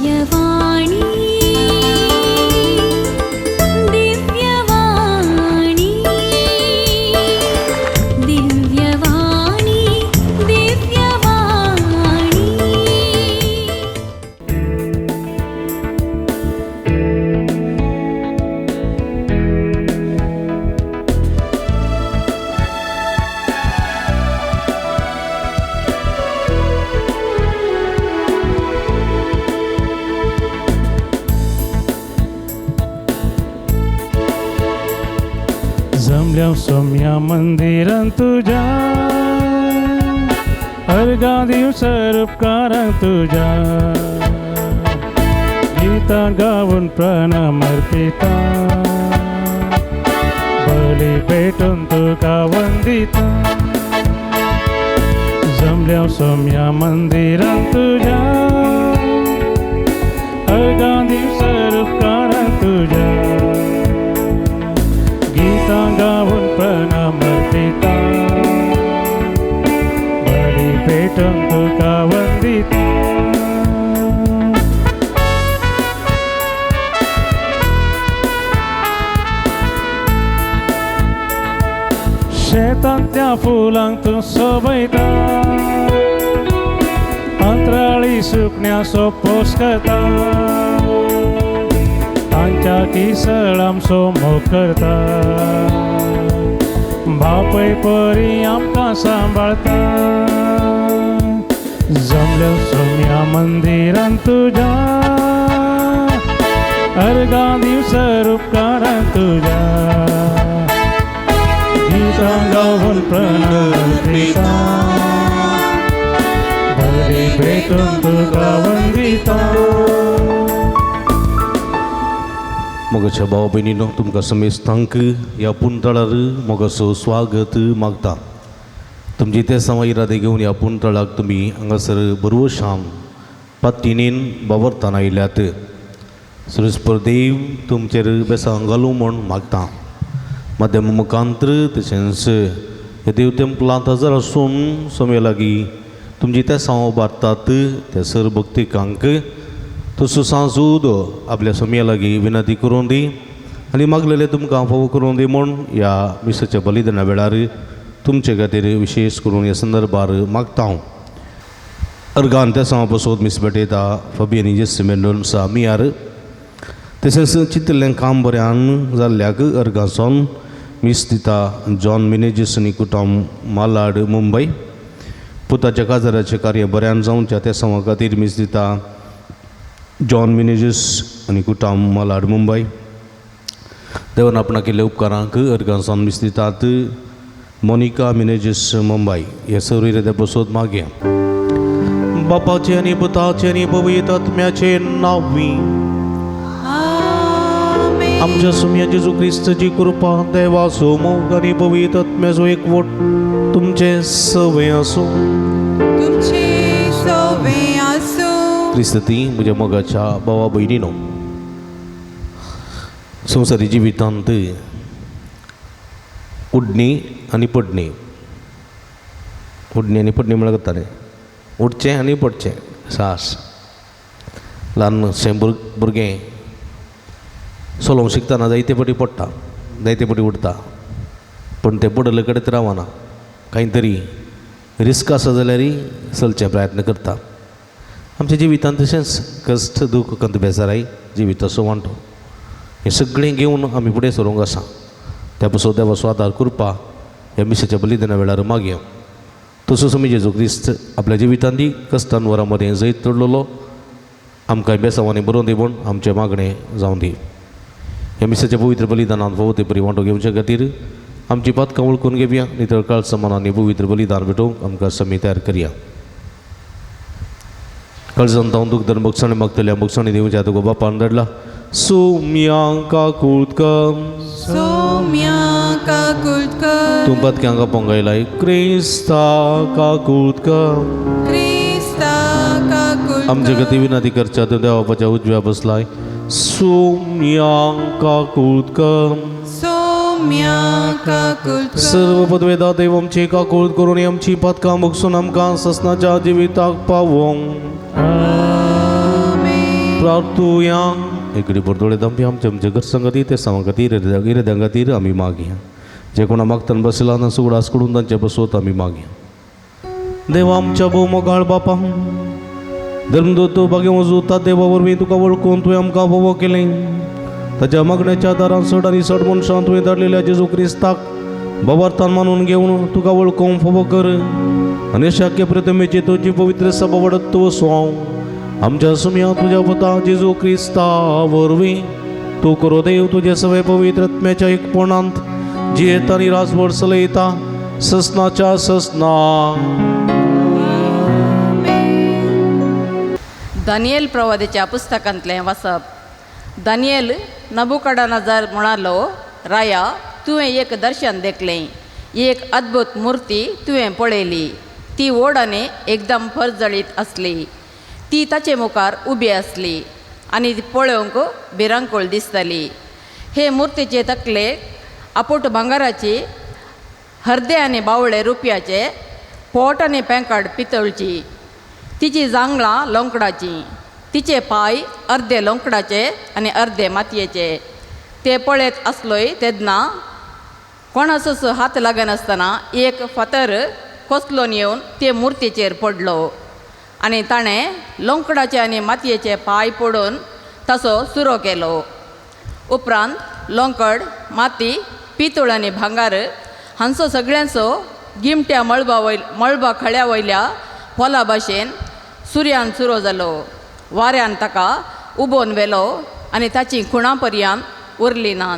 दिव्यवाणी दिव्यवाणी दिव्यवाणी दिव्यवाणी। जमल्या सोम्या मंदिरान तुज्या अर्गां दिवसर उपकारां तुज्या गीतां गावन प्रणाम अर्पिता बली पेटून तुका वंदिता। जमल्या सोम्या मंदिरान तुज्या अर्गां दिवसर उपकारां तुज्या गीतां गावन प्रणाम अर्पिता बली पेटून तुका वंदिता। शेतांतल्या फुलांक तूं सोबयता अंतराळी सुकण्याचो पोस करता तांच्या किसळामसो मोग करता बापय परी आमकां सांबाळता। जमल्या सोम्या मंदिरान तुज्या अर्गां दिवसर उपकारां तुज्या गीतां गावन प्रणाम अर्पिता बरी भेटून तुका वंदिता। मोगाच्या भाव भयणीनो, तुमकां समेस्तांक ह्या पुंतळार मोगाचो स्वागत मागता। तुमची ते समा इरादे घेवन ह्या पुंतळाक तुमी हांगासर बरवशाम पात्तिणीन बावरताना आयल्यात। सुरेस्पर देव तुमचेर बेसां घालूं म्हूण मागता। माध्यम मुखांत्र तशेंच ह्या देव टेंपलांत हजर आसून सोम्या लागीं तुमची ते सांव उबारतात त्या सर भक्तिकांक तसो सांजूद आपल्या सोम्या लागीं विनंती करूं दी आनी मागलेले तुमकां फावो करूं दी म्हूण ह्या मिसाच्या बलिदाना वेळार तुमचे खातीर विशेश करून ह्या संदर्भार मागता हांव। अर्गान त्या सांवा पसोत मीस भेटयता फबियनी जेसी मेंडोन्सा मियार तशेंच चितिल्लें काम बऱ्यान जाल्ल्याक अर्गासोन मीस दिता जॉन मिनेजीस आनी कुटुंब मालाड मुंबय। पुताच्या काजाराचें कार्य बऱ्यान जावच्या त्या सांवा खातीर मीस दिता जॉन मिनेजीस आनी कुटुंब मालाड मुंबय। देवान आपणा केल्ल्या उपकारांक अर्गांसान मीस दितात मोनिका मिनेजीस मुंबय। हे सर्व इरादे बसोत मागया। बापाचे आनी पुताचे आनी पवित्र आत्म्याचे नांवी आमच्या सुम्या जेजू क्रिस्ताची कृपा देवाचो मोग आनी पवित्र आत्म्याचो एकवट तुमचे सवे आसूं। तुमचे सवे आसूं। क्रिस्ती म्हज्या मोगाच्या भावा भयणीनो, संवसारी जिवितांत उडणी आनी पडणी, उडणी आनी पडणी म्हळ्यार जाता न्ही, उडचें आनी पडचें सास। ल्हानशें भुरगें चलोवंक शिकतना जायते फावटी पडटा, जायते फावटी उडटा, पूण तें पडले कडेन रावना, कांय तरी रिस्क आसा जाल्यारय चलचे प्रयत्न करता। आमच्या जिवितांत तशेंच कश्ट दूख कंत बेजाराय जिविताचो वांटो हें सगळें घेवन आमी फुडें सरूंक आसा। त्या पासून देवाचो आदार कृपा ह्या मिसाच्या बलिदाना वेळार मागया। तसोच आमी जेजू क्रिस्त आपल्या जिवितांत कश्टान वरां मदें जैत चडलेलो आमकां बेसांवांनी बरोवन दी म्हूण आमचें मागणें जावं दी। ह्या मिसाच्या पवित्र बलिदानांत फावो ते परी वांटो घेवचे खातीर आमची पातकां वळखून घेवया, नितळ काळसा मनांनी पवित्र बलिदान भेटोवंक आमकां समी तयार करया। काळजान तावन दुखदन भोगसणी मागतल्या भोगसणी दिवच्या तुका बापान धाडला। सोम्या काकूत कर, सोम्या काकूत कर, तूं पातक्यांक पोंगायलाय क्रिस्ता काकूत कर, क्रिस्ता काकूत कर। आमच्या खातीर विनंती करच्या तूं देवाच्या उजव्या बसलाय। सोम्या काकूत कर, सोम्या काकूत कर। सर्व पदवेदा देव आमची काकूत करून आमची पातकां भोगसून आमकां ससनाच्या जिविताक पावोवंक। प्रार्थुया. इकडे बरदोळे दंपी आमच्या आमच्या घरसां खातीर, ते सामां खातीर, इराद्यां खातीर आमी मागया. जे कोणा मागतान बसला ना सुगडास कडून तांचे बसवत आमी मागया. देवा आमच्या भोव मोगाळ बापा, धर्मदूत बागे वजूता देवा वरवीं तुका वळखून तुवें आमकां भोवो केलें. ताच्या मागण्याच्या दारान चड आनी चड मनशां तुवें धाडलेल्या जेजू क्रिस्ताक बाबार्थान मानून घेवन तुका वळखूंक फावो कर आनी शाक्य प्रतिमेची तुजी पवित्र सभा वाडत वसो. आमच्या सुम्या तुज्या पुता जेजू क्रिस्ता वरवीं तूं करो देव तुजे सगळे पवित्र आत्म्याच्या एकपणांत जियेता आनी राजवट चलयता ससनाच्या ससना. दानियल प्रवादेच्या पुस्तकांतलें वाचप. दानियल नबुकडानजार म्हणालो, राया, तुवें एक दर्शन देखलें, एक अद्भुत मूर्ती तुवें पळयली. ती व्हड आनी एकदम परजळीत आसली. ती ताचे मुखार उबी आसली आनी ती पळोवंक भिरांकूळ दिसताली. हे मुर्तीचे तकलेक आपोट भांगराची, हरदे आनी बावळे रुपयाचे, पोट आनी पेंकाड पितळची, तिची जांगळां लोंकडाची, तिचे पांय अर्दे लोंकडाचे आनी अर्दे मातयेचे. ते पळयत आसलोय तेन्ना कोणाचोच हात लागनासतना एक फातर कोसलोन येवन ते मुर्तीचेर पडलो आनी ताणें लोंकडाचे आनी मातयेचे पांय पडून ताचो सुरो केलो. उपरांत लोंकड, माती, पितूळ आनी भांगार हांचो सगळ्यांचो गिमट्या मळबा वयल मळबा खळ्या वयल्या पोला भाशेन सुर्यान सुरो जालो. वाऱ्यान ताका उबोवन व्हेलो आनी ताची खुणां पर्यांत उरली ना.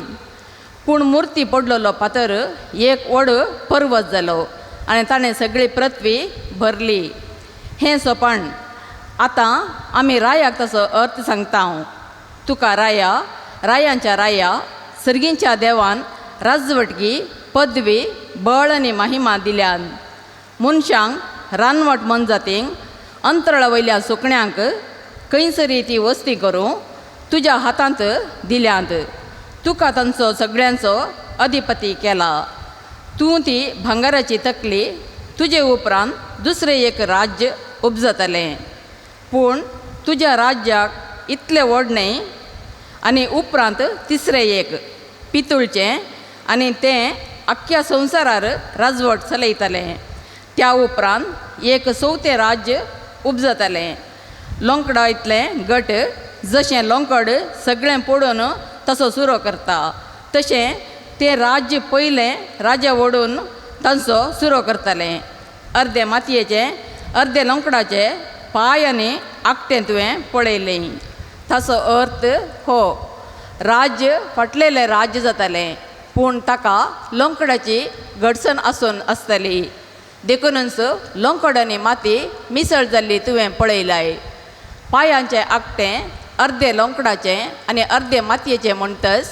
पूण मुर्ती पडलेलो फातर एक व्हड पर्वत जालो आनी ताणें सगळी पृथ्वी भरली. हें सोपण आतां आमी रायाक ताचो अर्थ सांगता. हांव तुका राया, रायांच्या राया, सर्गींच्या देवान राजवटकी, पदवी, बळ आनी महिमा दिल्यान. मनशांक, रानवट मनजातींक, अंतराळा वयल्या सुकण्यांक खंयसरी ती वस्ती करूं तुज्या हातांत दिल्यांत. तुका तांचो सगळ्यांचो अधिपती केला. तूं ती भांगराची तकली, तुजे उपरांत दुसरें एक राज्य उपजतलें. पूण तुज्या राज्याक इतलें व्हड न्हय. आनी उपरांत तिसरें एक पितूळचें आनी तें आख्ख्या संवसारार राजवट चलयतलें. त्या उपरांत एक चवथें राज्य उपजतलें. लोंकडा इतलें घट, जशें लोंकड सगळें पडून तसो सुरो करता तशें तें राज्य पयलें राजा ओडून तांचो सुरो करतलें. अर्दे मातयेचें अर्दे लोंकडाचे पांय आनी आकटें तुवें पळयलें. ताचो अर्थ हो, राज्य फाटलेलें राज्य जातलें, पूण ताका लोंकडाची घडसण आसून आसतली. देखूनच लोंकड आनी माती मिसळ जाल्ली तुवें पळयलाय. पांयांचें आकटें अर्दे लोंकडाचें आनी अर्दे मातयेचें म्हणटच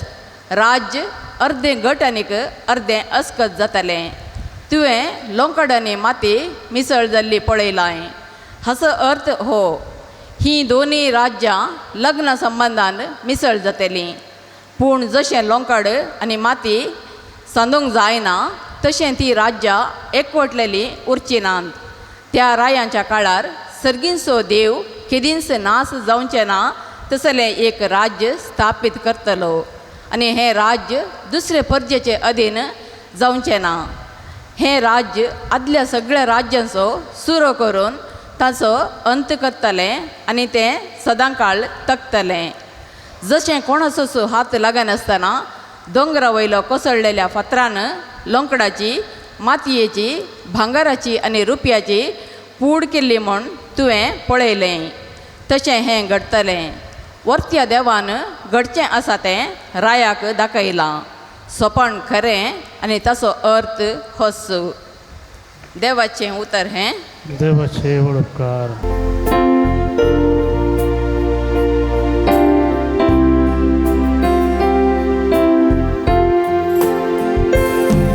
राज्य अर्दें घट आनीक अर्दें अस्कत जातलें. तुवें लोंकड आनी माती मिसळ जाल्ली पळयलाय. हाचो अर्थ हो, हीं दोनूय राज्यां लग्न संबंदान मिसळ जातलीं. पूण जशें लोंकड आनी माती सांदूंक जायना तशें ती राज्यां एकवटलेलीं उरचीं नात. त्या रायांच्या काळार सर्गींचो देव केदींच नास जावचें ना तसलें एक राज्य स्थापीत करतलो आनी हें राज्य दुसरे परजेचे अधीन जावचें ना. हें राज्य आदल्या सगळ्या राज्यांचो सुरो करून ताचो अंत करतलें आनी तें सदांकाळ तकतलें. जशें कोणाचोच हात लागनासतना दोंगरा वयलो कोसळलेल्या फातरान लोंकडाची, मातयेची, भांगराची आनी रुपयाची पूड केल्ली म्हूण तुवें पळयलें तशें हें घडटलें. वरत्या देवान घडचें आसा तें रायाक दाखयलां. सोपण खरें आनी ताचो अर्थ होच. देवाचें उतर हें. देवाचे उपकार.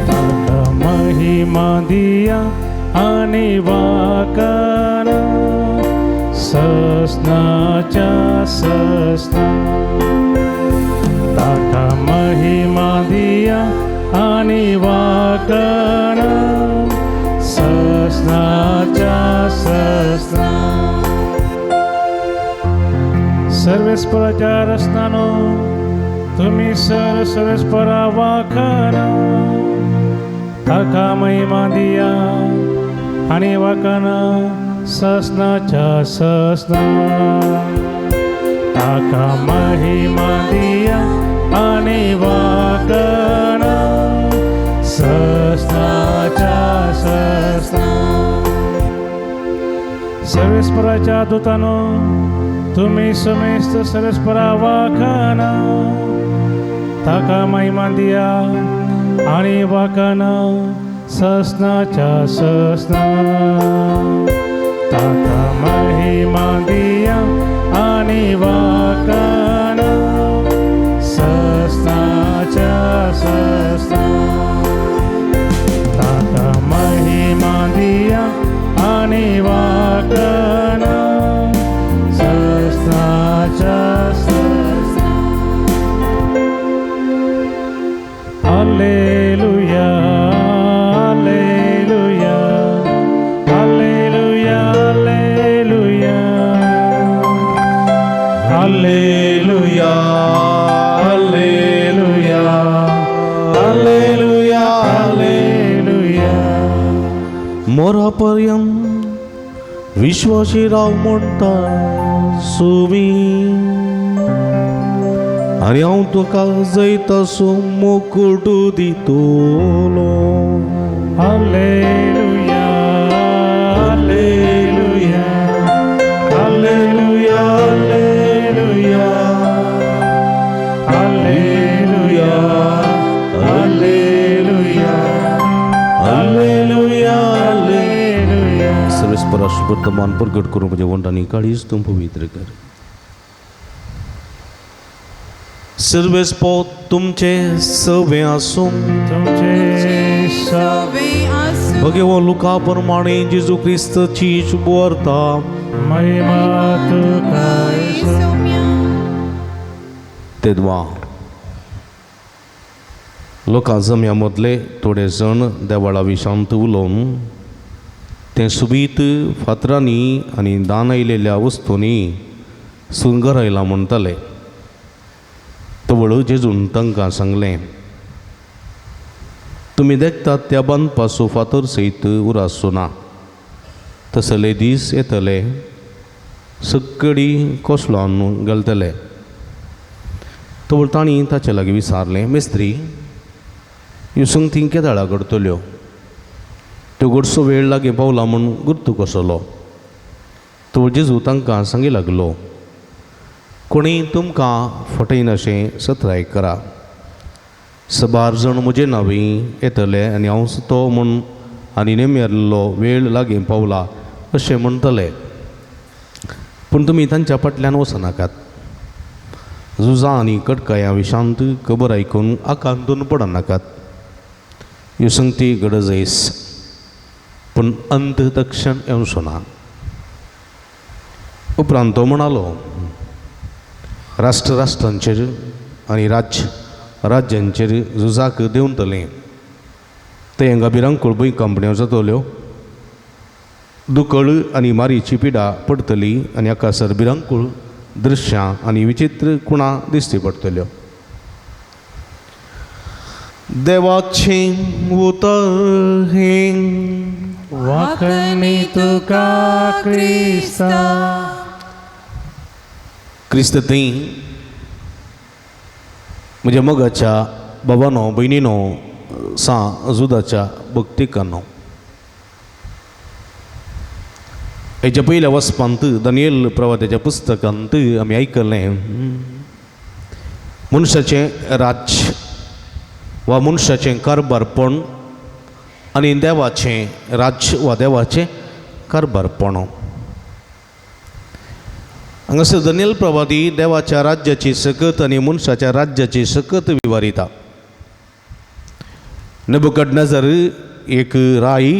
ताका महिमा दिया आनी वाकाना ससनाच्या ससना. ताका महिमा दिया आनी वाकाना ससनाच्या ससना. सर्वेस्पराच्या रसनानो तुमी सर सर्वेस्परा वाखाना ताका महिमा दिया आनी वाखाना ससनाच्या ससना ताका महिमा दिया आनी वाखाना ससनाच्या ससना. सर्वेस्पराच्या दुतानो तुमी समेस्त सर्वेस्परा वाखाना ताका महिमा दिया आनी वाखाना ससनाच्या ससना ताका महिमा दिया आनी वाखाना ससनाच्या ससना ताका महिमा दिया आनी वाखाना ससनाच्या ससना. Alleluia, alleluia, alleluia, alleluia, hallelujah, hallelujah, hallelujah, alleluia. मोरा पर्यंत विश्वासी राव म्हणटा सुमी आनी हांव तुका जैतासो मुकुट दितलो. Alleluia, alleluia, alleluia, alleluia, alleluia, alleluia, hallelujah, alleluia. सर्वेस्परा शुभवर्तमान प्रगट करून म्हजें वंट आनी काळीज तूं पवित्र कर. सर्वेस्पो तुमचे सवे आसूं. तुमचे सोवे आसूं. भगवो लुका प्रमाणे जेजू क्रिस्तची शुभवार्ता. महिमा तुका येसू. सोम्या. तेदवा लोकां जम्या मदले थोडे जण देवाळा विशांत उलोवन तें सुबीत फातरांनी आनी दान आयलेल्या वस्तूंनी सुंगर आयलां म्हणटाले. तवळ जेजून तांकां सांगलें, तुमी देखतात त्या बांदपाचो फातर सयत उरासचो ना, तसले दीस येतले सकडी कोसळोन घालतले. तवळ तांणी ताचे लागीं विचारलें, मिस्त्री ह्यो संगती केदाळा घडटल्यो? त्यो घडसो वेळ लागीं पावला म्हूण गुर्तू कसलो? तवळ जेजू तांकां सांगी लागलो, कोणी तुमकां फटयनाशें सत्राय करा. सबार जण म्हजे नांवी येतले आनी हांव तो म्हूण आनी नेमेल्लो वेळ लागीं पावला अशें म्हणटले, पूण तुमी तांच्या फाटल्यान वचनाकात. झुजां आनी कटकायां विशांत खबर आयकून आकांतून पडनाकात. ह्यो संगती गरज पूण अंत तक्षण येवचो ना. उपरांत तो म्हणालो, राष्ट्र राष्ट्रांचेर आनी राज्य राज्यांचेर झुजाक देंवतलें. ते हांगा भिरांकूळ भुंयकांपण्यो जातल्यो, दुकळ आनी मारीची पिडा पडटली आनी आकासर भिरांकूळ दृश्यां आनी विचित्र कुणां दिश्टी पडटल्यो. देवाचें उतर हें. वाखणी तुका क्रिस्ता. क्रिस्त थंय म्हज्या मोगाच्या बाबानो भयणीनो सां जुदाच्या भक्तिकांनो, हेच्या पयल्या वचपांत दानियल प्रवात्याच्या पुस्तकांत आमी आयकलें, मनशाचें राज्य वा मनशाचें कारभारपण आनी देवाचें राज्य वा देवाचें कारभारपण. हांगासर दानियल प्रवादी देवाच्या राज्याची सकत आनी मनशाच्या राज्याची सकत विवारिता. नेबुकदनेझर एक राय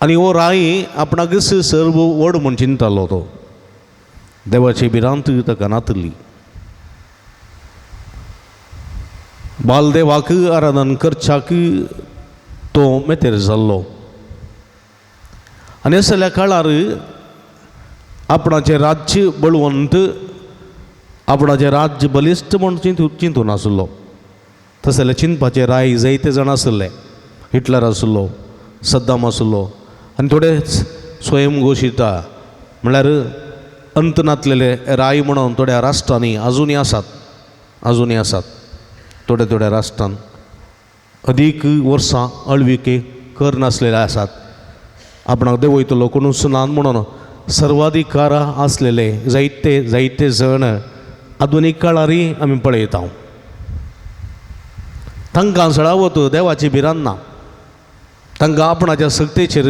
आनी हो राय आपणाकच सर्व व्हड म्हूण चिंतालो. तो देवाची भिरांत ताका नातली. बालदेवाक आराधन करच्याक तो मेतेर जाल्लो आनी असल्या काळार आपणाचें राज्य बळवंत, आपणाचें राज्य बलिश्ट म्हूण चिंतून आसलो. तशें जाल्यार चिंतपाचे राय जायते जाण आसले. हिटलर आसलो, सद्दाम आसलो आनी थोडे स्वयं घोशिता म्हळ्यार अंत नातलेले राय म्हणून थोड्या राष्ट्रांनी आजुनूय आसात, आजुनूय आसात. थोड्या थोड्या राष्ट्रान अदीक वर्सां अळविके कर नासलेले आसात. आपणाक देंवयतलो कोणूच ना म्हणून सर्वाधिकार आसलेले जायते जायते जण आधुनीक काळारय आमी पळयता. तांकां सळावत देवाची भिरांत ना. तांकां आपणाच्या सक्तेचेर,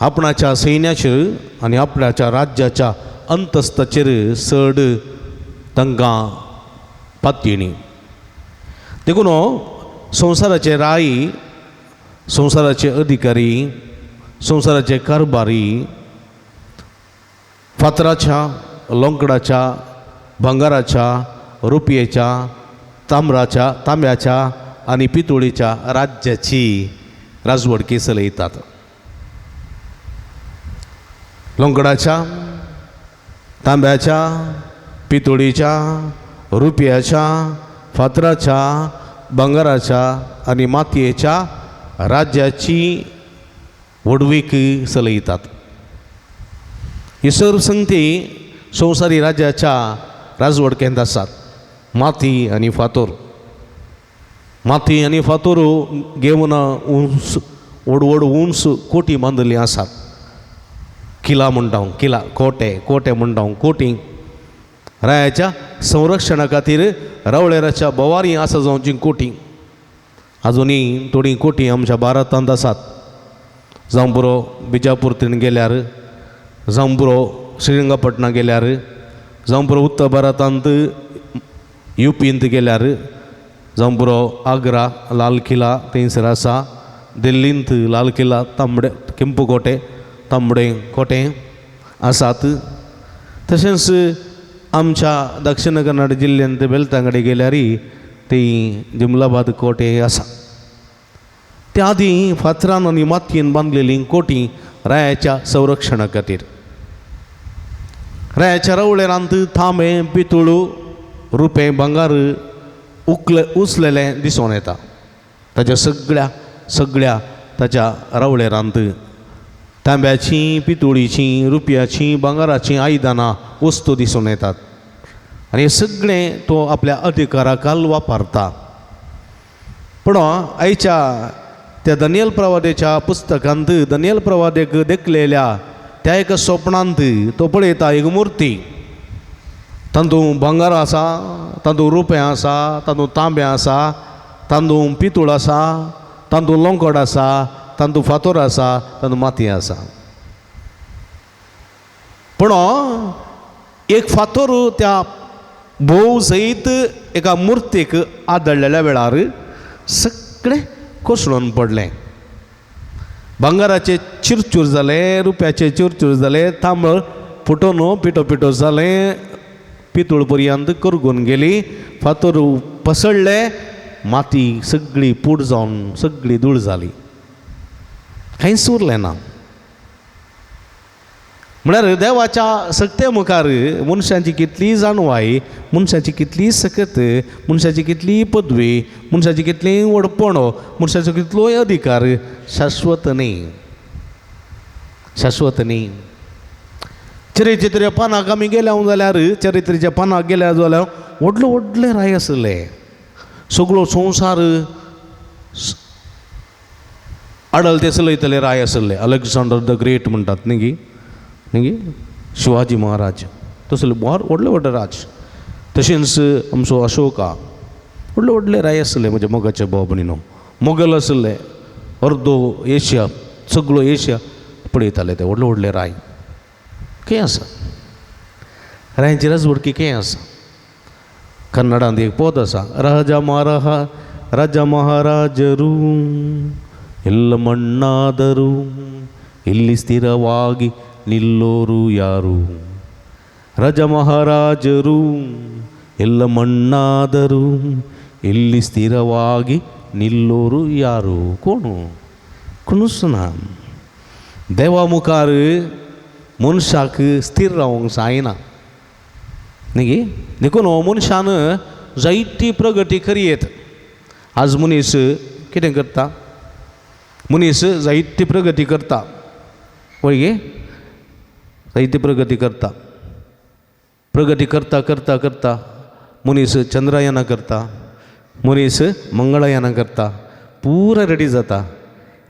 आपणाच्या सैन्याचेर आनी आपणाच्या राज्याच्या अंतस्ताचेर चड तांकां पातयेणी. देखून संवसाराचे राय, संवसाराचे अधिकारी, संवसाराचे कारभारी फातराच्या, लोंकडाच्या, भांगराच्या, रुपयेच्या, ताम्राच्या, तांब्याच्या आनी पितुळीच्या राज्याची राजवडकी चलयतात. लोंकडाच्या, तांब्याच्या, पितुळीच्या, रुपयाच्या, फातराच्या, भांगराच्या आनी मातयेच्या राज्याची व्हडवीक चलयतात. ही सर्व संगती संवसारी राज्याच्या राजवडकेंत आसात. माती आनी फातोर, माती आनी फातोर घेवन उंच व्हड व्हड उंच कोटी बांदिल्ली आसात. किला म्हणटा हांव, किला, कोटे, कोटे म्हणटा हांव, कोटी रायाच्या संरक्षणा खातीर रावळेराच्या भोवारी आसा जावची कोटी. आजुनूय थोडी कोटी आमच्या भारतांत आसात. जावं पुरो बिजापूर थंय गेल्यार, जावं पुरो श्रीरंगपटना गेल्यार, जावं पुरो उत्तर भारतांत युपींत गेल्यार, जावं पुरो आग्रा लाल किला थंयसर आसा, दिल्लींत लाल किला, तांबडे केंपू कोटे, तांबडे कोटे आसात. तशेंच आमच्या दक्षिण कन्नड जिल्ल्यांत बेलतांगडे गेल्यार ती जुमलाबाद कोटे आसा. त्या आदीं फातरान आनी मातयेन बांदलेली कोटी रायाच्या संरक्षणा खातीर. रायाच्या रवळेरांत तांबें, पितूळ, रुपें, भांगर उकले उचलेलें दिसून येता. ताच्या सगळ्या सगळ्या ताच्या रवळेरांत तांब्याचीं, पितुळीचीं, रुपयाचीं, भांगराचीं आयदनां वस्तू दिसून येतात आनी हें सगळें तो आपल्या अधिकाराकाल वापरता. पूण आयच्या त्या दनियल प्रवादेच्या पुस्तकांत दनियल प्रवादेक देखलेल्या त्या एका स्वप्नांत तो पळयता एक मुर्ती. तातूंत भांगर आसा, तातूंत रुपें आसा, तातूंत तांबें आसा, तातूंत पितूळ आसा, तातूंत लोंकड आसा, तातूंत फातोर आसा, तातूंत माती आसा. पूण एक फातोर त्या भोव सयत एका मुर्तीक आदळलेल्या वेळार सगळें कोसळून पडलें. भांगराचे चिरचूर जाले, रुप्याचे चिरचूर जाले, तांबळ फुटोन पिठो पिठो जालें, पितूळ पर्यंत करगून गेली, फातोर पसळ्ळे, माती सगळी पूड जावन सगळी धूळ जाली, कांयच उरलें ना. म्हळ्यार देवाच्या सक्ते मुखार मनशाची कितली जाणवाय, मनशाची कितली सकत, मनशाची कितली पदवी, मनशाची कितली व्हडपण, मनशाचो कितलोय अधिकार शाश्वत न्ही, शाश्वत न्ही. चरित्रेच्या पानाक आमी गेल्या जाल्यार, चरित्रेच्या पानाक गेल्या जाल्यार व्हडले व्हडले राय आसले. सगळो संवसार आडल ते चलयतले राय आसले. अलेक्झांडर the great म्हणटात न्ही गी, न्ही गी, शिवाजी महाराज तसले व्हडले व्हडले राज. तशेंच आमचो अशोका, व्हडले व्हडले राय आसले. म्हज्या मोगाचे भाव भयणीनो, मोगल आसले, अर्दो एशिया, सगळो एशिया पळयताले ते व्हडले व्हडले राय. खंय आसा रायांची राजवडकी? खंय आसा? कन्नडांत एक पद आसा, राजा महाराहा राजा महाराजरू ಎಲ್ಲ ಮಣ್ಣಾದರೂ ಇಲ್ಲಿ ಸ್ಥಿರವಾಗಿ ನಿಲ್ಲೋರು ಯಾರು, ರಜ ಮಹಾರಾಜರು ಎಲ್ಲ ಮಣ್ಣಾದರೂ ಇಲ್ಲಿ ಸ್ಥಿರವಾಗಿ ನಿಲ್ಲೋರು ಯಾರು. कोण? कोणूच ना. देवा मुखार मनशाक स्थिर रावंक जायना न्ही गे. देखून हो मनशान जायती प्रगती करयेत. आज मनीस कितें करता? मनीस जायती प्रगती करता, वय गे, जायती प्रगती करता. प्रगती करता करता करता मनीस चंद्रयाना करता, मनीस मंगळयाना करता, पुरा रेडी जाता.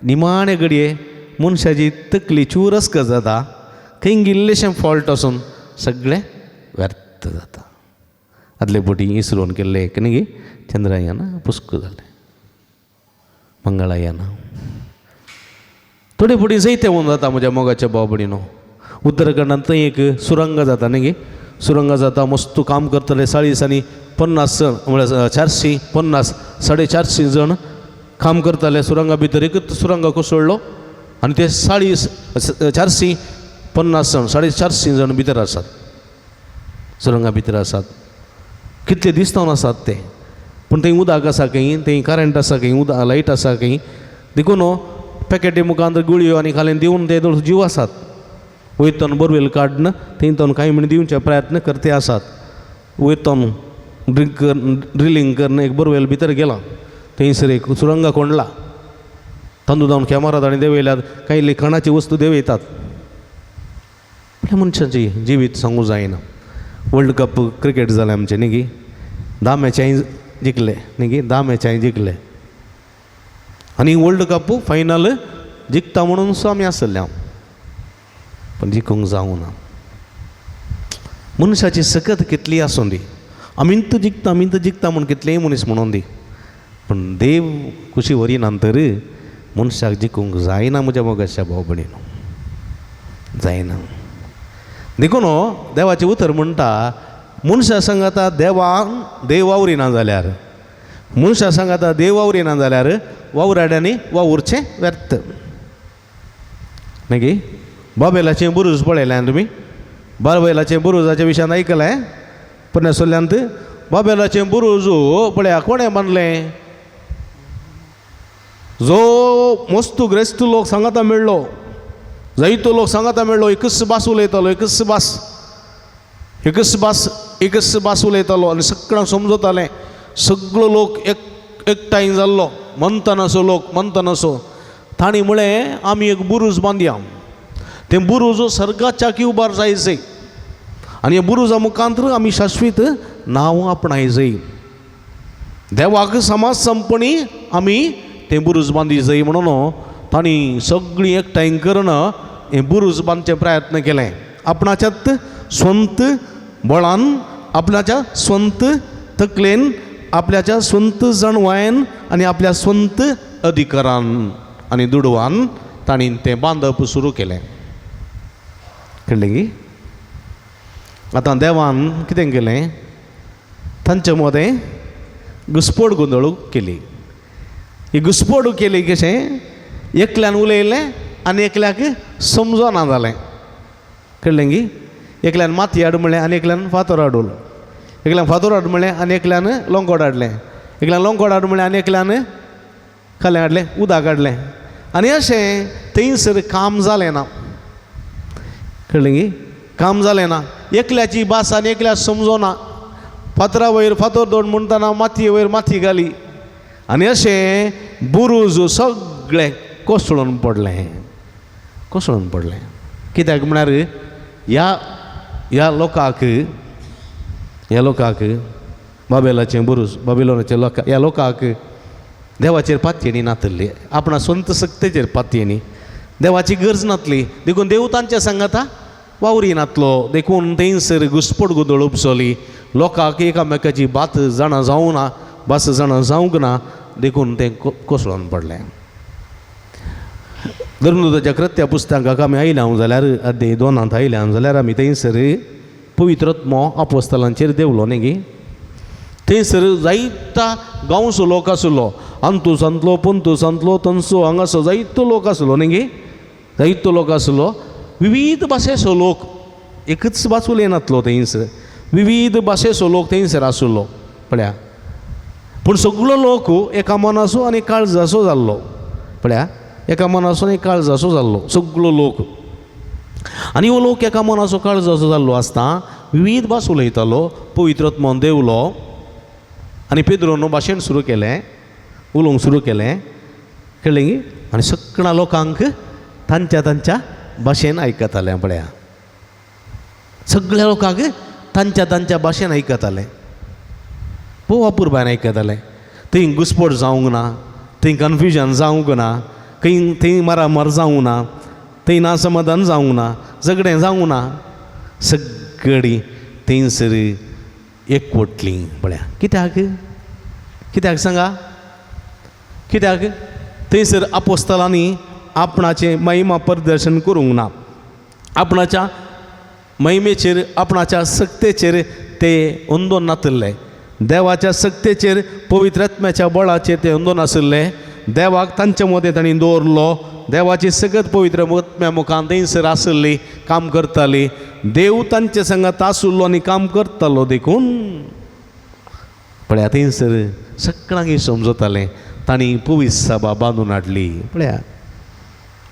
निमाणे घडये मनशाची तकली चूरस्क जाता, खंय इल्लेशें फॉल्ट आसून सगळें व्यर्थ जाता. आदले फावटी इसरोन केल्लें एक न्ही चंद्रयान पुस्क जालें, मंगळयान. थोडे फावटी जैते होवन जाता म्हज्या मोगाच्या भाव भयणीनो. उत्तराखंडांत थंय एक सुरंग जाता न्ही गे, सुरंग जाता, मस्त काम करतले 40 आनी 50 जण, म्हळ्यार 450 450 जण काम करताले सुरंगा भितर. एकच सुरंग कोसळ्ळो आनी ते 450 जण 450 जण भितर आसात, सुरंगा भितर आसात. कितले दीस जावन आसात ते, पूण थंय उदक आसा खंय, थंय करंट आसा खंय, उदक लायट आसा खंय. देखून पॅकेटी मुखार गुळयो आनी खाली दिवन ते जीव आसात. वयतन बोरवेल काडून थंय तो कांय म्हण दिवचे प्रयत्न करते आसात. वयतन ड्रिंक ड्रिलींग करून एक बोरवेल भितर गेला, थंयसर एक सुरंगा कोंडला, तांदूळ जावन कॅमेरा ताणें देंवयल्यात, कांय लिखाणाची वस्तू देंवयतात. आपल्या मनशाची जिवीत सांगूं जायना. वर्ल्ड कप क्रिकेट जालें आमचें न्ही गी, 10 मॅचांय जिखले न्ही गी, 10 मॅचांय जिखले आनी वर्ल्ड कप फायनल जिखता म्हणून सो आमी आसले हांव, पूण जिखूंक जावं ना. मनशाची सकत कितली आसूं दी, आमी तर जिखता आमी तर जिखता म्हूण कितलेय मनीस म्हणून दी, पूण देव कुशी व्हरिना तर मनशाक जिखूंक जायना म्हज्या मोगाच्या भाव भयणीनो, जायना. देखून देवाचें उतर म्हणटा, मनशा सांगाता देवान देव वावरिना जाल्यार, मनशा सांगाता देव वावरिना जाल्यार वावराड्यांनी वावुरचें व्यर्थ. मागीर बाबेलाचें बुरूज पळयलें तुमी? बाबेलाचें बुरुजाच्या विशयान आयकलें पोरण्या सोल्यांत? बाबेलाचें बुरूज पळया कोणें बांदलें? जो मस्तू ग्रेस्त लोक सांगाता मेळ्ळो, जायतो लोक सांगाता मेळ्ळो, एकच भास उलयतालो, एकच भास, एकच भास, एकच भास उलयतालो आनी सगळ्यांक समजतालें. सगळो लोक एक एकठांय जाल्लो, मंथनासो लोक, मंथनासो. तांणी म्हळें आमी एक बुरूज बांदया, तें बुरूज सर्गाच्या उबार जायजय आनी ह्या बुरुजा मुखांत आमी शाश्वीत नांव आपणायजय, देवाक समाज संपणी आमी तें बुरूज बांदी जाय म्हणून तांणी सगळीं एकठांय करून हें बुरूज बांदचे प्रयत्न केलें. आपणाच्यात स्वंत बळान, आपणाच्या स्वंत तकलेन, आपल्याच्या स्वंत जाणवायन आनी आपल्या स्वंत अधिकारान आनी दुडवान तांणी तें बांदप सुरू केलें. कळ्ळें की? आतां देवान कितें केलें, तांचे मदें घुस्पड गोंदळ केली. ही घुस्पड केली कशें, एकल्यान उलयलें आनी एकल्याक समजना जालें. कळ्ळें की? एकल्यान माती हाड म्हणलें आनी एकल्यान फातर हाडलो, एकल्यान फातर हाड म्हणलें आनी एकल्यान लोंकोड हाडलें, एकल्यान लोंकोड हाड म्हणलें आनी एकल्यान खालें हाडलें, उदक हाडलें, आनी अशें थंयसर काम जालें ना. कळ्ळें की? काम जालें ना. एकल्याची भास आनी एकल्याक समजना, फातरा वयर फातर दोन म्हणटना मातये वयर माती घाली आनी अशें बुरूज सगळें कोसळून पडलें, कोसळून पडलें. कित्याक म्हळ्यार ह्या ह्या लोकांक, ह्या लोकांक बाबेलाचें बुरूज, बाबेलोनाचे लोक, ह्या लोकांक देवाचेर पातयेणी नातली, आपणा स्वंत सक्तेचेर पातयेणी, देवाची गरज नातली, देखून देव तांच्या सांगाता वावरी नातलो. देखून थंयसर घुस्पट गोंदळ उपसली, लोकांक एकामेकाची बात जाणा जावं ना, भास जाणा जावंक ना, देखून तें कोसळून पडलें. धर्मदूताच्या कृत्या पुस्तकाक आमी आयल्या हांव जाल्यार अध्याय 2 आयल्या हांव जाल्यार आमी थंयसर पवित्रत्मो आपोस्तलांचेर देंवलो न्ही गी. थंयसर जायता गांवचो लोक आसलो, अंतूसांतलो, पंतूसांतलो, तंसो, हांगासो जायतो लोक आसलो न्ही गी, जायतो लोक आसलो, विविध भाशेचो लोक, एकच भास उलयनातलो थंयसर, विविध भाशेचो लोक थंयसर आसलो पळया. पूण सगळो लोक एका मनाचो आनी काळजाचो जाल्लो पळया, एका मनाचो आनी काळजाचो जाल्लो सगळो लोक. आनी हो लोक एका मनाचो काळजाचो जाल्लो आसता, विविध भास उलयतालो. पवित्र आत्मोन देवलो आनी पेद्रोन भाशण सुरू केलें, उलोवंक सुरू केलें, कळ्ळें गी? आनी सगळ्या लोकांक तांच्या तांच्या भाशेन आयकतालें. पळया, सगळ्या लोकांक तांच्या तांच्या भाशेन आयकतालें, भोव अपुरबायन आयकतालें. थंय घुसपट जावंक ना, थंय कन्फ्युजन जावंक ना, खंय थंय मारामार जावंक ना, थंय नासमाधान जावंक ना, झगडें जावंक ना, सगळीं थंयसर एकवटलीं. पळया, कित्याक कित्याक सांगा, कित्याक थंयसर आपोस्तलांनी आपणाचें महिमा प्रदर्शन करूंक ना, आपणाच्या महिमेचेर आपणाच्या सक्तेचेर ते अंदोन नातिल्ले, देवाच्या सक्तेचेर पवित्र आत्म्याच्या बळाचेर ते अंदोन आशिल्ले. देवाक तांचे मदें तांणी दवरलो, देवाची सगळत पवित्र आत्म्या मुखान थंयसर आशिल्ली, काम करताली. देव तांचे संगात आशिल्लो आनी काम करतालो. देखून पळया थंयसर सगळ्यांक समजतालें, तांणी पवित्र सभा बांदून हाडली. पळया,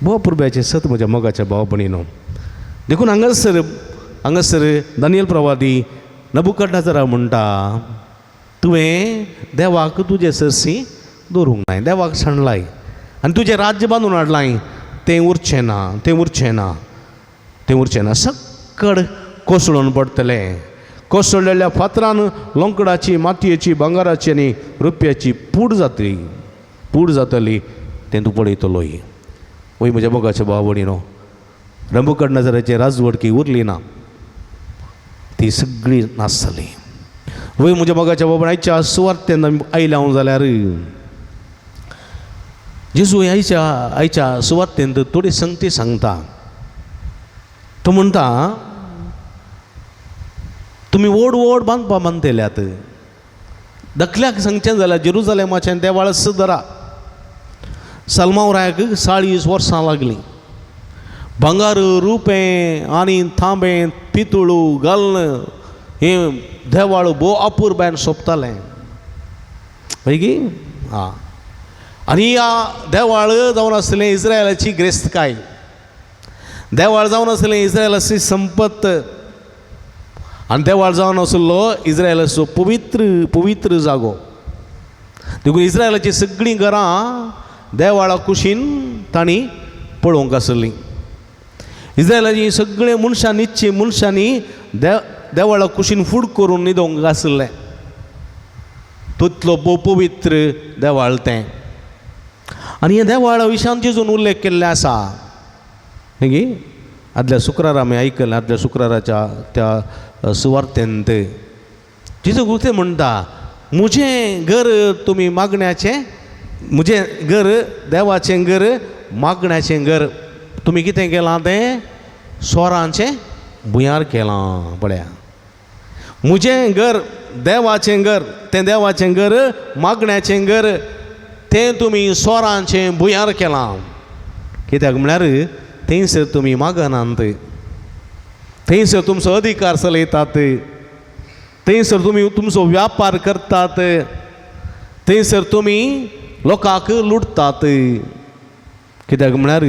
भोव पुरब्याचें सत म्हज्या मोगाच्या भाव भयणीनो. देखून हांगासर हांगासर दानियल प्रवादी नबुकदनेझरा म्हणटा, तुवें देवाक तुजे सरशी दवरूंक नाय, देवाक सांडलाय आनी तुजें राज्य बांदून हाडलाय, तें उरचें ना, तें उरचें ना, तें उरचें ना, सक्कड कोसळून पडटलें. कोसळलेल्या फातरान लोंकडाची, मातयेची, भांगराची आनी रुपयाची पूड जातली, पूड जातली, तें तूं पळयतलोय. वय म्हज्या मोगाच्या भाव भयणीनो, नबुकदनेझराची राजवटकी उरली ना, ती सगळी नाश जाली. वय म्हज्या मोगाच्या भाव, आयच्या सुवार्तेन आमी आयल्या हांव जाल्यार जेजू आयच्या आयच्या सुवार्तेंत थोडी संगती सांगता. तो म्हणटा, तुमी व्हड व्हड बांदपा बांदतल्यात, धाकल्याक सांगचें जाल्यार जेरुजलेमाचें देवाळ धरा, सलमाव रायाक 40 वर्सां लागलीं, भांगर रुपें आनी तांबें पितुळू घालून हें देवाळ भोव अपुरबायन सोंपतालें. पळय आं, आनी ह्या देवाळ जावन आसलें इस्रायलाची ग्रेस्तकाय, देवाळ जावन आसलें इस्रायलाची संपत्त, आनी देवाळ जावन आसलो इस्रायलाचो पवित्र पवित्र जागो. देखून इस्रायलाचीं सगळीं घरां देवाळा कुशीन तांणी पळोवंक आसलीं. इस्रायलाचीं सगळीं मनशां निच्ची मनशांनी देवाळा कुशीन फूड करून न्हिदोवंक आसलें, तितलो भोव पवित्र देवाळ तें. आनी ह्या देवाळा विशयान जेजून उल्लेख केल्ले आसा न्ही, आदल्या शुक्रारा आमी आयकलें, आदल्या शुक्राराच्या त्या सुवार्तेंत जेजू कितें म्हणटा, म्हजें घर तुमी मागण्याचें, म्हजें घर देवाचें घर मागण्याचें घर, तुमी कितें केलां तें सोरांचें भुंयार केलां. पळया, म्हजें घर देवाचें घर, तें देवाचें घर मागण्याचें घर, तें तुमी सोरांचें भुंयार केलां. कित्याक म्हळ्यार थंयसर तुमी मागनात, थंयसर तुमचो अधिकार चलयतात, थंयसर तुमी तुमचो व्यापार करतात, थंयसर तुमी लोकांक लुटतात. कित्याक म्हळ्यार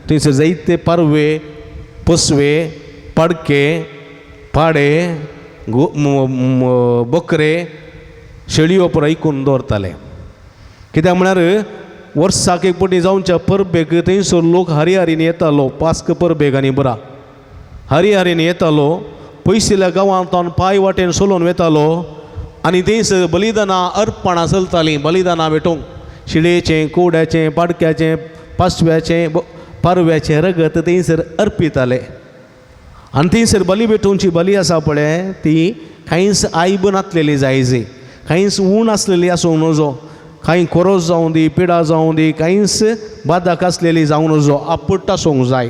थंयसर जायते पारवे, पसवे, पाडके, पाडे, बकरे, शेळयो पुरो आयकून दवरताले. कित्याक म्हळ्यार वर्साक एक पटी जावच्या परबेक थंयसर लोक हरिहरीन येतालो, पास्क परबेक आनी बरा हरिहरीन येतालो, पयशिल्ल्या गांवांत पांय वाटेन चलोवन वेतालो आनी थंयसर बलिदानां अर्पणां चलतालीं. बलिदानां भेटोवंक शिळयेचें, कोवड्याचें, पाडक्याचें, पासव्याचें, पारव्याचें रगत थंयसर अर्पिताले. आनी थंयसर बली भेटोवची बली आसा पळय ती कांयच आयब नासलेली जायजी, कांयच ऊण आसलेली आसूंक नजो, कांय खोरोज जावं दी, पिडा जावं दी, कांयच बादक आसलेली जावं नजो, आपट आसूंक जाय.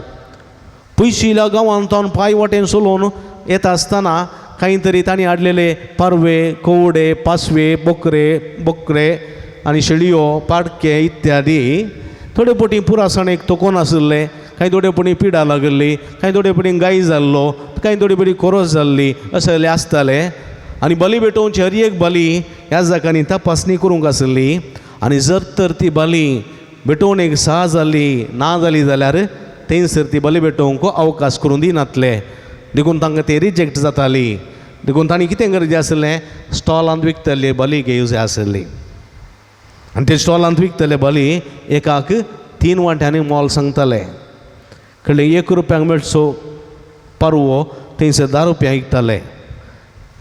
पयशिल्या गांवांत पांय वाटेन चलोवन येता आसतना कांय तरी तांणी हाडलेले पारवे, कोवडे, पासवे, बोकरे बोकरे आनी शेळयो, पाडके इत्यादी थोडे पटी पुरासणेक तोकोन आशिल्ले, कांय थोडे पटी पिडा लागिल्ली, कांय थोडे पटी गाय जाल्लो, कांय थोडे पटी खोरोज जाल्ली असले आसताले. आनी बली भेटोवची हर एक बली ह्या जाग्यांनी तपासणी करूंक आसली आनी जर तर ती बली भेटोवणेक सा जाली ना जाली जाल्यार थंयसर ती बली भेटोवंक अवकाश करून दिनातले, देखून तांकां ते रिजेक्ट जाताली. देखून तांणी कितें गरजें आसलें, स्टॉलांत विकतले बली घेवं जाय आसली. आनी ते स्टॉलांत विकतले बली एकाक 3 वांट्यांनी मोल सांगताले. कळ्ळें, 1 रुपयांक मेळचो पारवो थंयसर 10 रुपया विकताले,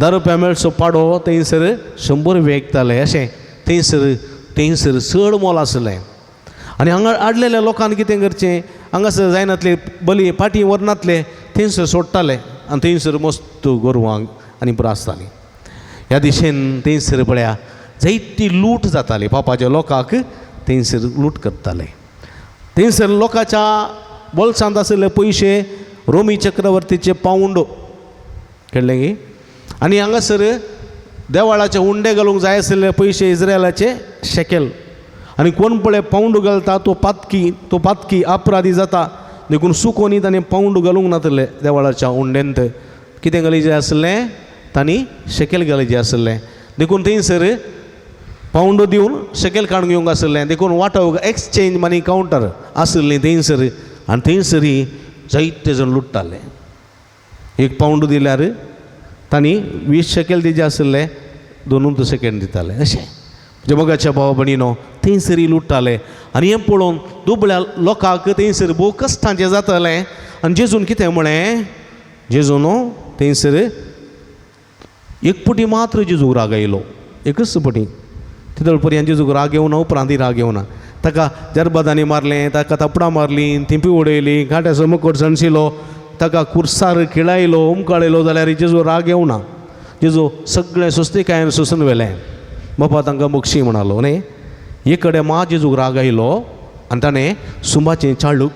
10 रुपया मेळचो पाडो थंयसर 100 रुपया विकताले. अशें थंयसर थंयसर चड मोल आसलें. आनी हांगा हाडलेल्या लोकांनी कितें करचें, हांगासर जायनातले बली पाटी व्हरनातले थंयसर सोडटाले आनी थंयसर मस्त गोरवांक आनी पुरो आसताली. ह्या दिशेन थंयसर पळया जायती लूट जाताली, पापाच्या लोकांक थंयसर लूट करताले. थंयसर लोकांच्या बोल्सांत आशिल्ले पयशे रोमी चक्रवर्तीचे पावंडो, कळ्ळें गी. आनी हांगासर देवाळाचे उंडे घालूंक जाय आशिल्ले पयशे इस्रायलाचे शेकेल. आनी कोण पळय पावंडो घालता तो पातकी, तो पातकी अपराधी जाता. देखून सुकोनी ताणें पावंडो घालूंक नातले देवाळाच्या उंड्यांत. कितें घाली जाय आसलें, तांणी शेकेल घाली जाय आसलें. देखून थंयसर पावंडो दिवन शेकेल काडून घेवंक आसलें. देखून वाटो एक्सचेंज मनी कावंटर आसलें थंयसर. आनी थंयसर जायते जाण लुट्टाले. 1 पावंडो दिल्यार तांणी 20 शेकेल दिजे आसले, 2 सेकेंड दिताले. अशें म्हज्या मोगाच्या भाव भयणीनो थंयसर लुट्टाले. आनी हें पळोवन दुबळ्या लोकांक थंयसर भोव कश्टांचें जातालें. आनी जेजून कितें म्हळें, जेजून थंयसर 1 पटी मात्र जेजूक राग आयलो, एकच पटी. तितले पर्यंत जेजूक राग येवना, उपरांत राग येवना. ताका जरबदांनी मारलें, ताका थापडां मारलीं, थिंपी उडयली, कांट्याचो मुकोट सणशिलो, ताका कुर्सार खिळायलो, उमकाळयलो, जाल्यार जेजू राग येवना. जेजू सगळें सोस्तिकायेन सोसून व्हेलें. बापा तांकां बक्षी म्हणालो न्ही. एक कडेन मा जेजूक राग आयलो आनी ताणें सुंबाचें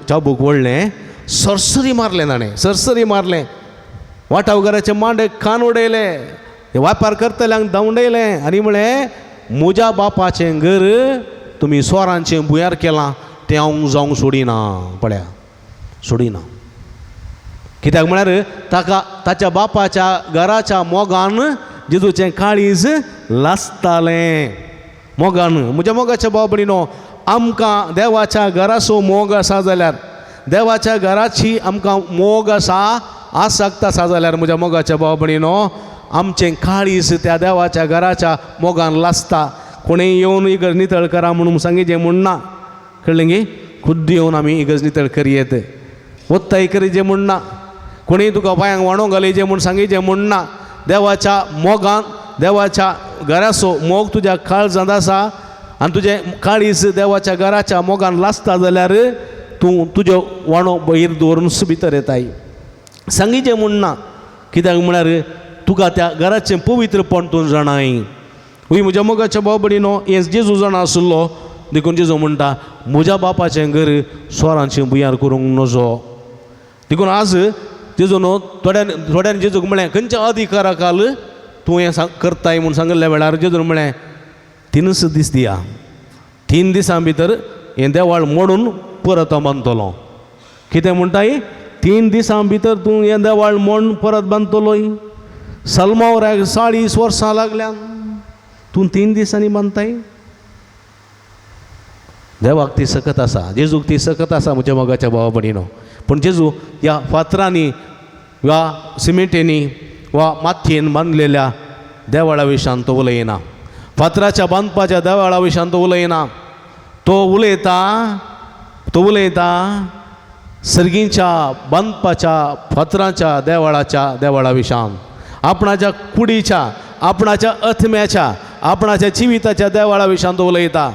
चाबूक वळ्ळें, सरसरी मारलें ताणें, सरसरी मारलें. वाटावघराचे मांडे कान उडयले, वापार करतल्यांक धांवडयलें आनी म्हळें, म्हज्या बापाचें घर तुमी स्वरांचें भुंयार केलां, तें हांव जावंक सोडिना. पळया, सोडिना. कित्याक म्हळ्यार ताका ताच्या बापाच्या घराच्या मोगान जेजूचें काळीज लासतालें. मोगान म्हज्या मोगाच्या भाव भयणीनो, आमकां देवाच्या घराचो मोग आसा जाल्यार, देवाच्या घराची आमकां मोग आसा, आसक्त आसा जाल्यार म्हज्या मोगाच्या भाव भयणीनो, आमचें काळीज त्या देवाच्या घराच्या मोगान लासता. कोणें येवन इगर्ज नितळ करा म्हणून सांगिचें म्हूण ना, कळ्ळें गी. खुद्द येवन आमी इगर्ज नितळ करयेत, ओत्ताय करीचें म्हूण ना, कोणीय तुका पांयांक वाणो घालीचें म्हूण सांगिचें म्हूण ना. देवाच्या मोगान, देवाच्या घराचो मोग तुज्या काळजांत आसा आनी तुजें काळीज देवाच्या घराच्या मोगान लासता जाल्यार तूं तुज्यो वाणो बहिर दवरून भितर येताय. सांगिचें म्हूण ना, कित्याक म्हळ्यार तुका त्या घराचें पवित्रपण तूं जाणाय. हय म्हज्या मोगाच्या भाव भयणीनो, हें जेजू जाणा आशिल्लो. देखून जेजू म्हणटा, म्हज्या बापाचें घर स्वरांचें भुंयार करूंक नजो. देखून आज जेजू न्हू थोड्यांनी जेजूक म्हळें, खंयच्या अधिकारा खाल तूं हें करताय म्हूण सांगिल्ल्या वेळार जेजून म्हळें, 3 दीस दिया, 3 दिसां भितर हें देवाळ मोडून परत हांव बांदतलो. कितें म्हणटाय, 3 दिसां भितर तूं हें देवाळ मोडून परत बांदतलोय. सलमावराक 40 वर्सां लागल्यान तूं 3 दिसांनी बांदताय. देवाक ती सकत आसा, जेजूक ती सकत आसा म्हज्या मोगाच्या भावा भयणीनो. पूण जेजू ह्या फातरांनी वा सिमेंटींनी वा मातयेन बांदलेल्या देवळा विशान तो उलयना, फातराच्या बांदपाच्या देवळा विशान तो उलयना. तो उलयता, तो उलयता सर्गींच्या बांदपाच्या फातराच्या देवळाच्या देवळा विशान, आपणाच्या कुडीच्या, आपणाच्या आत्म्याच्या, आपणाच्या जिविताच्या देवळा विशान तो उलयता.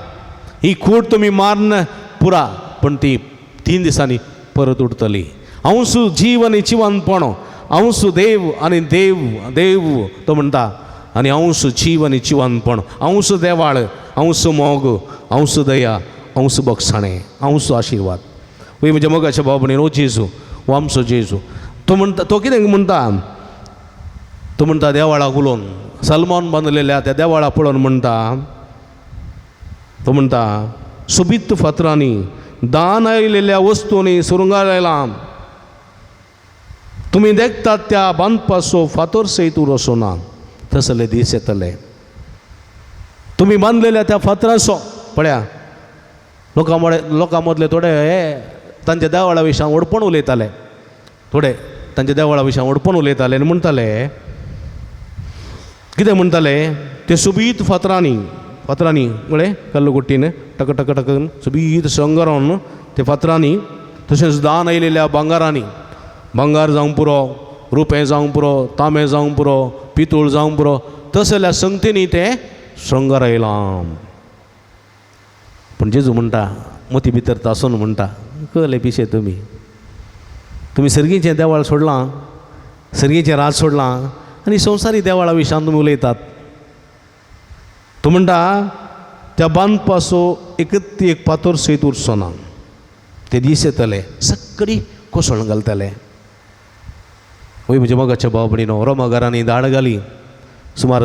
ही कूड तुमी मारन पुरा, पूण ती 3 दिसांनी परत उरतली. हांव जीव आनी जिवनपण, हांव देव आनी देव देव तो म्हणटा, आनी हांव जीव आनी जिवनपण, हांव देवाळ, हांव मोग, हांव दया, हांव बक्षाणें, हांव आशिर्वाद. वय म्हज्या मोगाच्या भाव भयणीनो, ओ जेजू, हो आमचो जेजू. तो म्हणटा, तो कितें म्हणटा, तो म्हणटा देवाळाक उलोवन, सलमान बांदलेल्या त्या देवाळा पळोवन म्हणटा, तो म्हणटा, सोबीत फातरांनी दान आयलेल्या वस्तूंनी सुरंगायलां, तुमी देखतात त्या बांदपाचो फातर सयत उरसो ना, तसले दीस येतले. तुमी बांदलेल्या त्या फातराचो पळया, लोकां मदले थोडे हे तांच्या देवळा विशयान व्हडपण उलयताले, थोडे तांच्या देवळा विशयान व्हडपण उलयताले आनी म्हणटाले, कितें म्हणटाले, ते सोबीत फातरांनी, फातरांनी म्हळें कल्लुकुट्टीन टक टक टक सोबीत शृंगारून ते फातरांनी, तशेंच दान आयिल्ल्या भांगारांनी, भांगार जावंक पुरो, रुपें जावंक पुरो, तांबें जावंक पुरो, पितूळ जावंक पुरो, तसल्या संगतींनी तें शृंगारयलां. पूण जेजू म्हणटा, मोती भितर तासून म्हणटा, कळ्ळें पिशे तुमी, तुमी सर्गीचें देवाळ सोडलां, सर्गीचें राज सोडलां आनी संवसारी देवाळा विशयान तुमी उलयतात. तूं म्हणटा त्या बांदपाचो एकच एक पातोर सयत उरचो ना, ते दीस येतले सगळी कोसळून घालतले. वय म्हज्या मोगाच्या भाव भयणीनो, रोमा घरांनी धाड घाली सुमार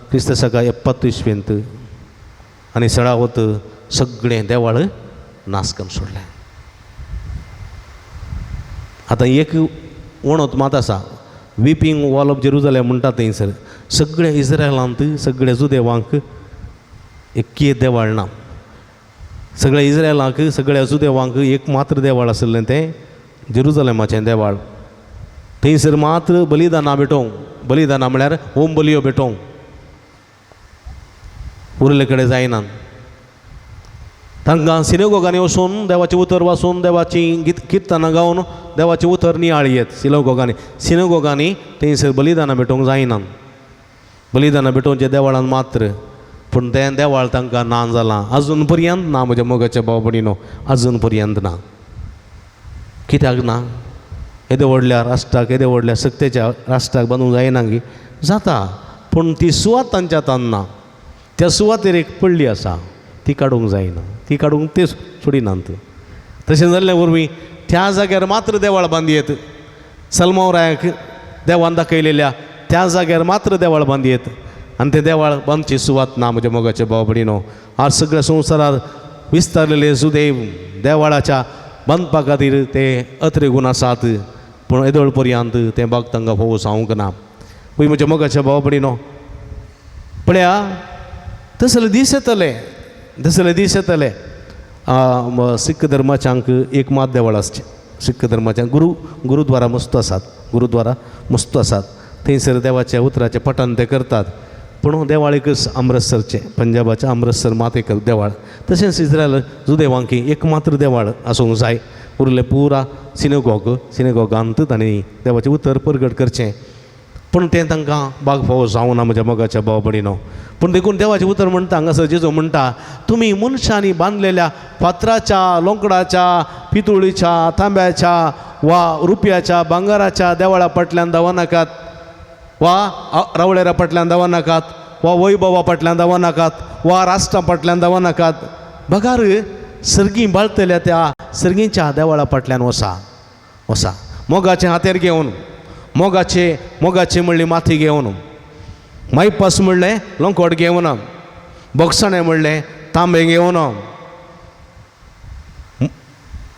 क्रिस्त सका 70 इसवेंत आनी सडावत सगळें देवाळ नाश करून सोडलें. आतां एक वणत मात आसा, विपिंग वॉल ऑफ जेरुजलेम म्हणटा थंयसर सगळ्या इस्रायलांत सगळ्या जुदेवांक एक देवाळ ना, सगळ्या इस्रायलाक सगळ्या जुदेवांक एक मात्र देवाळ आशिल्लें तें जेरुजलेमाचें देवाळ. थंयसर मात्र बलिदानां भेटोवंक, बलिदानां म्हळ्यार होम बलियो भेटोवंक, उरिल्ले कडेन जायना. तांकां सिनेगोगांनी वचून देवाचें उतर वाचून देवाची गीत किर्तनां गावन देवाचें उतर नियाळ येत सिनेगोगांनी, सिनेगोगांनी थंयसर बलिदानां भेटोवंक जायना, बलिदानां भेटोवचें देवाळान मात्र. पूण तें देवाळ तांकां ना जालां, अजून पर्यंत ना म्हज्या मोगाच्या भाव भयणीनो, अजून पर्यंत ना. कित्याक ना? येदे व्हडल्या राष्ट्राक, येदे व्हडल्या सक्तेच्या राष्ट्राक बांदूंक जायना गी? जाता, पूण ती सुवात तांच्या हातान ना. त्या सुवातेर एक पडली आसा, ती काडूंक जायना, ती काडूंक ते सोडिनात. तशें जाल्ल्या वरवीं त्या जाग्यार मात्र देवाळ बांदयेत, सलमाव रायाक देवान दाखयलेल्या त्या जाग्यार मात्र देवाळ बांदयेत आनी तें देवाळ बांदची सुवात ना म्हज्या मोगाचे भाव भयणीनो. आज सगळ्या संवसारार विस्तारलेले सुदैव देवाळाच्या बांदपा खातीर ते अत्रेगून आसात, पूण येदोळ पर्यंत तें बाग तांकां फोव जावंक ना. पळय म्हज्या मोगाच्या भाव भयणीनो, पळया तसले दीस येतले, तसले दीस येतले. सिख धर्माच्यांक एक मात देवळ आसचें, सिख धर्माच्या गुरुद्वारा मस्त आसात, गुरुद्वारा मस्त आसात, थंयसर देवाच्या उतराचें पठण ते करतात. पूण देवाळ एकच अमृतसरचें, पंजाबाचें अमृतसर मात एक देवाळ. तशेंच इस्रायल जुदेवांकी एक मात्र देवाळ आसूंक जाय, उरलें पुरा सिनेगॉग, सिनेगॉगांत तांणी देवाचें उतर परगट करचें, पूण तें तांकां बाग फावो जावना म्हज्या मोगाच्या भाव भयणीनो. पूण देखून देवाचें उतर म्हणटा हांगासर जेजू म्हणटा, तुमी मनशांनी बांदलेल्या फातराच्या, लोंकडाच्या, पितुळीच्या, तांब्याच्या वा रुपयाच्या, भांगराच्या देवळा फाटल्यान धांवनाकात, वा रावळेरा फाटल्यान धांवनाकात, वा वैभवा फाटल्यान धांवनाकात, वा राष्ट्रा फाटल्यान धांवनाकात, बगार सर्गीं बाळतल्या त्या सर्गींच्या देवळा फाटल्यान वसा, वसा. मोगाचें हातेर घेवन, मोगाचे मोगाचे म्हणली माथी घेवन, मायपास म्हणलें लोंकोट घेवन, बोगसाणें म्हणलें तांबें घेवन,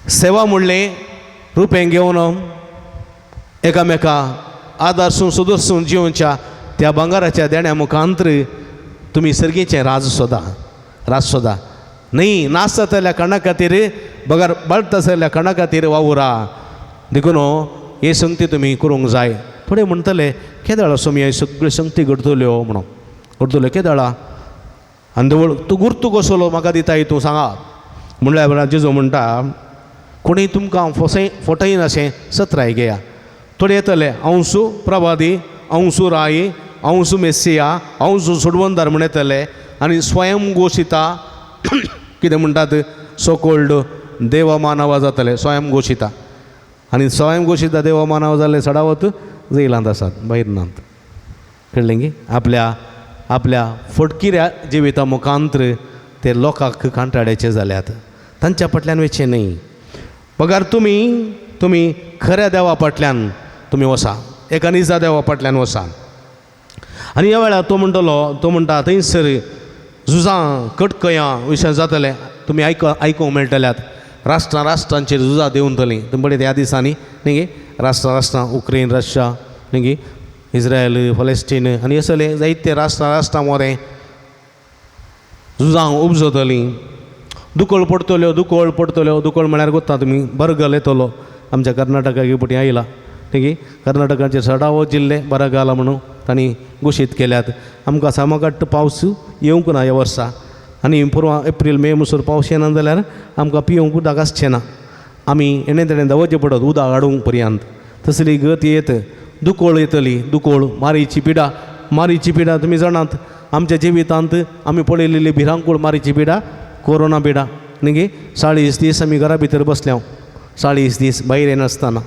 सेवा म्हणलें रुपें घेवन, एकामेका आदारसून सुदरसून जिवच्या त्या भांगाराच्या देण्या मुखांतर तुमी सर्गीचें राज सोदा, राज सोदा. न्ही नाश जातल्या कारणा खातीर, बगर बळत आसलेल्या कारणा खातीर वावुरा. देखून हे संगती तुमी करूंक जाय. थोडे म्हणटले केदळा स्वामी हे सगळ्यो संगती घडतल्यो म्हणून, घडतल्यो केदळा आनी देवळ तूं गुर्तू कसलो म्हाका दिताय तूं सांगा म्हणल्यार वेळार जेजू म्हणटा, कोणीय तुमकां फसय फटयनाशें सत्राय घेया. थोडे येतले अंसू प्रवादी, अंसू राय, अंसू मेसिया, अंसू सोडवंदार म्हण येतले आनी स्वयं घोशिता कितें म्हणटात सो कोल्ड देव मानवा जातले, स्वयं घोशिता. आनी स्वयं घोशिता देव मानव जाल्ले सडावत जैलांत आसात, भायर नात. कळ्ळें की आपल्या आपल्या फटकिऱ्या जिविता मुखांतर ते लोकांक कांटाळ्याचे जाल्यात, तांच्या फाटल्यान वचचें न्हय. बगर तुमी तुमी खऱ्या देवा फाटल्यान तुमी वसा, एका निजा देवा फाटल्यान वसा. आनी ह्या वेळार तो म्हणटलो, तो म्हणटा थंयसर झुजां कटकयां विशय जातले, तुमी आयकूंक मेळटल्यात. राष्ट्रां राष्ट्रांचेर झुजां देंवतलीं, तुमी पळयता ह्या दिसांनी न्ही गे, राष्ट्रां राष्ट्रां उक्रेन रशिया न्ही गे, इस्रायल फलस्तीन आनी असले जायते राष्ट्रां राष्ट्रां मदें झुजां उपजतलीं. दुकळ पडटल्यो, दुकळ पडटल्यो. दुकळ म्हळ्यार कोत्ता तुमी, बरगल येतलो. आमच्या कर्नाटकाक पटी आयला ती, कर्नाटकाचे सडावो जिल्ले बरगाल म्हणून तांणी घोशीत केल्यात. आमकां सामकाट्ट पावस येवंक ना ह्या वर्सा, आनी पुर्वा एप्रील मे म्हणसर पावस येना जाल्यार आमकां पिवंक उदक आसचें ना. आमी येणे तेणें धांवचें पडत उदक हाडूंक पर्यंत. तसली गत येत. दुकोळ येतली, दुकोळ, मारीची पिडा. मारीची पिडा तुमी जाणात, आमच्या जिवितांत आमी पळयलेली भिरांकूळ मारीची पिडा, कोरोना पिडा न्ही गे. 40 दीस आमी घरा भितर बसल्या, 40 दीस भायर येनासतना.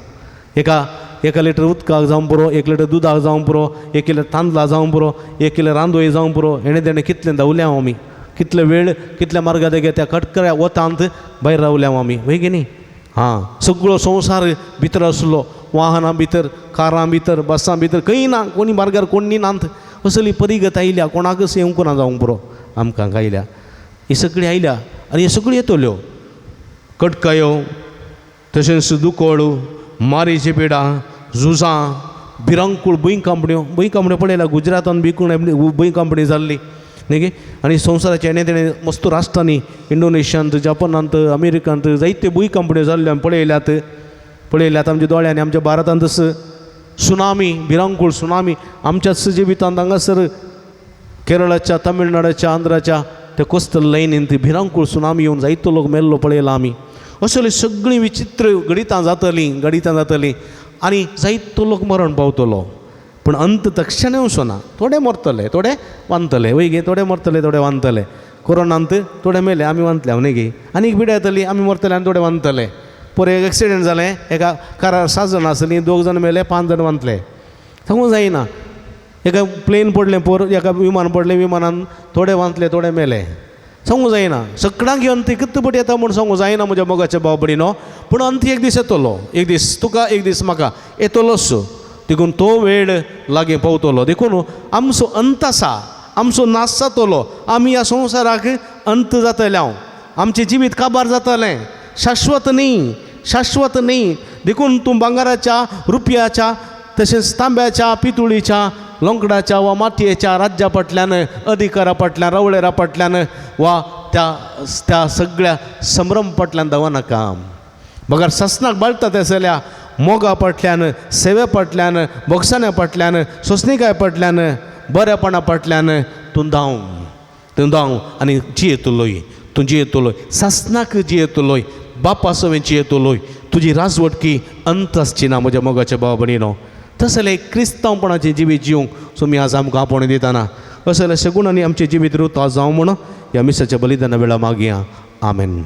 एका एका लिटर उदकाक जावं पुरो, 1 लिटर दुदाक जावं पुरो, 1 किलो तांदळां जावं पुरो, 1 किलो रांदोळी जावं पुरो, हेणें तेणें कितलें धांवल्या आमी, कितले वेळ कितल्या मार्गा देगे त्या कटकऱ्या वतांत भायर रावल्या आमी, वय की न्ही. हां, सगळो संवसार भितर आसलो, वाहनां भितर, कारां भितर, बसां भितर, खंय ना कोणी मार्गार कोणी नात. असली परिगत आयल्या, कोणाकच येवंक ना जावंक पुरो आमकां आयल्या. ही सगळी आयल्या आनी हे सगळी येतल्यो. कटकायो, तशेंच दुकोळ, मारीची पिडा, झुजां, भिरांकूळ भुंयकांपण्यो. भुंयकांपण्यो पळयल्या गुजरातान बिकून भुंयकांपणी जाल्ली न्ही गे. आनी संवसाराच्या हेणे तेणे मस्त राष्ट्रांनी, इंडोनेशियांत, जपानांत, अमेरिकांत जायत्यो भुंयकांपण्यो जाल्ल्यो आमी पळयल्यात, पळयल्यात आमच्या दोळ्यांनी. आमच्या भारतांत सुनामी, भिरांकूळ सुनामी आमच्याच जिवितांत हांगासर केरळाच्या, तमिळनाडाच्या, आंध्राच्या त्या कोस्टल लायनीन भिरांकूळ सुनामी येवन जायतो लोक मेल्लो पळयला आमी. असली सगळीं विचित्र घडितां जातलीं, घडितां जातलीं आनी जायतो लोक मरण पावतलो. पूण अंत तक्षण येवचो ना. थोडे मरतले, थोडे वांदतले, वय गे, थोडे मरतले, थोडे वांदतले. कोरोनांत थोडे मेले, आमी वांदतले न्ही गे. आनी एक पिड्या येतली, आमी मरतले आनी थोडे वांदतले. पोर एक एक्सिडंट जालें, एका कारार 7 जाणां आसलीं, 2 जाण मेले, 5 जाण वांदतले. सांगूंक जायना. एका प्लेन पडलें पोर, एका विमान पडलें, विमानान थोडे वांदतले, थोडे मेले. सांगूंक जायना. सगळ्यांक अंत एकच पट येता म्हूण सांगूंक जायना म्हज्या मोगाच्या भाव भयणीनो. पूण अंत एक दीस येतलो, एक दीस तुका, एक दीस म्हाका येतलोच. देखून तो वेळ लागीं पावतलो. देखून आमचो अंत आसा, आमचो नाश जातलो, आमी ह्या संवसाराक अंत जातले, हांव आमचें जिवीत काबार जातलें, शाश्वत न्ही, शाश्वत न्ही. देखून तूं भांगराच्या, रुपयाच्या, तशेंच तांब्याच्या, पितुळीच्या, लोंकडाच्या वा मातयेच्या राज्या फाटल्यान, अधिकारा फाटल्यान, रावळेरा फाटल्यान वा त्या त्या सगळ्या संभ्रम फाटल्यान धांवनाका. बगर सासनाक बाळटा तसल्या मोगा फाटल्यान, सेवे फाटल्यान, भोगसाण्या फाटल्यान, सोंसणीकाय फाटल्यान, बरेपणा फाटल्यान तूं धांव, तूं धांव आनी जियेतलोय. तूं जियेतलोय, सासनाक जियेतलोय, बापा सवें जियेतलोय. तुजी राजवटकी अंत आसची ना म्हज्या मोगाच्या भाव भयणीनो. तसले क्रिस्तांवपणाचें जिवीत जिवंक तुमी आज आमकां आपोवणें दितना असले सगुणांनी आमचें जिवीत रुता जावं म्हूण ह्या मिसाच्या बलिदाना वेळा मागया. आमेन.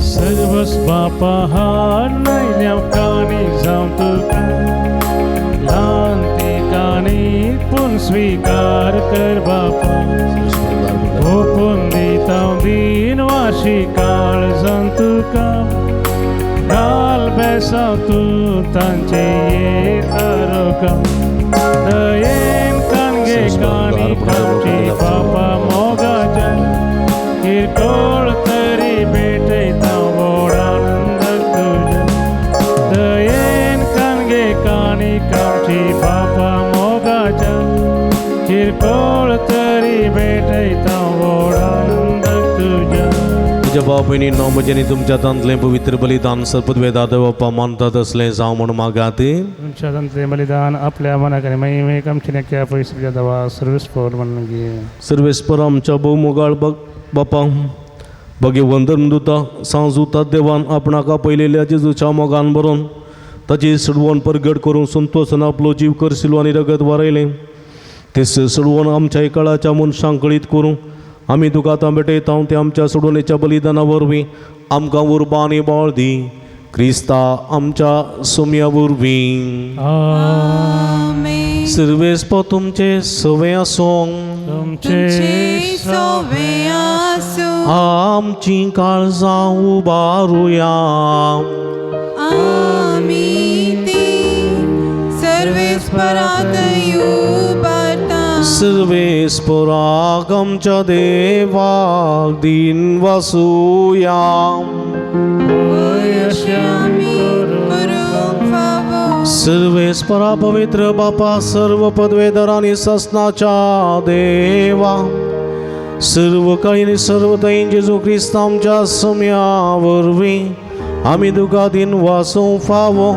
सर्वस बापा हाड नायल्या काणी जावं तुका, ल्हान ती काणी पूण स्विकार कर बापा. ओपून दिता दीन वाशी काळ जावन तुका, घाल बेसांव तूं तांचे एक आरोग्य. दयेन कानगे काणी कामची बापा मोगाच्या, किरकोळ तरी भेटयता व्हड आनंद तुज्या. दयेन कानगे काणी कामची बापा मोगाच्या, किरकोळ तरी भेटयता व्हड आनंद तुज्या. म्हज्या भाव भयणींनो, म्हजें आनी तुमच्या तांतलें पवित्र बलिदान सर्पद्वेदा देवप्पा मानता तसलें जावं म्हूण मागात. तुमच्या तांतलें बलिदान आपल्या मनाक आनी महिमेक आमचे नेक्या पयस देवा सर्वेस्पर म्हणून घे. सर्वेस्पर आमच्या भोवमोगाळ बापा, भगवंत धर्मदूता सांजुता देवान आपणाक आपयलेल्या जेजूच्या मोगान बरोवन ताची सडवण परगट करून संतोसान आपलो जीव करसिलो आनी रगत वारयलें. ते सडवण आमच्या काळाच्या मनशांक कळीत करूं आमी तुका आतां भेटयता ते आमच्या सोडवणेच्या बलिदाना वरवीं आमकां उर्बा आनी बळ दी. क्रिस्ता आमच्या सोम्या वरवीं. आमेन. सर्वेस्पर तुमचे सवे आसूं, तुमचे सवे आसूं. आमची काळजां उबारुया. आमी ती सर्वेस्परात उबारता. सर्वेस्पराक आमच्या देवाक दिन वासुया. सर्वेस्परा पवित्र बापा, सर्व पदवेधर आनी ससनाच्या देवा, सर्व काळी सर्व तयीन जेजू क्रिस्त आमच्या सम्या वरवीं आमी तुका दिन वासूंक फावो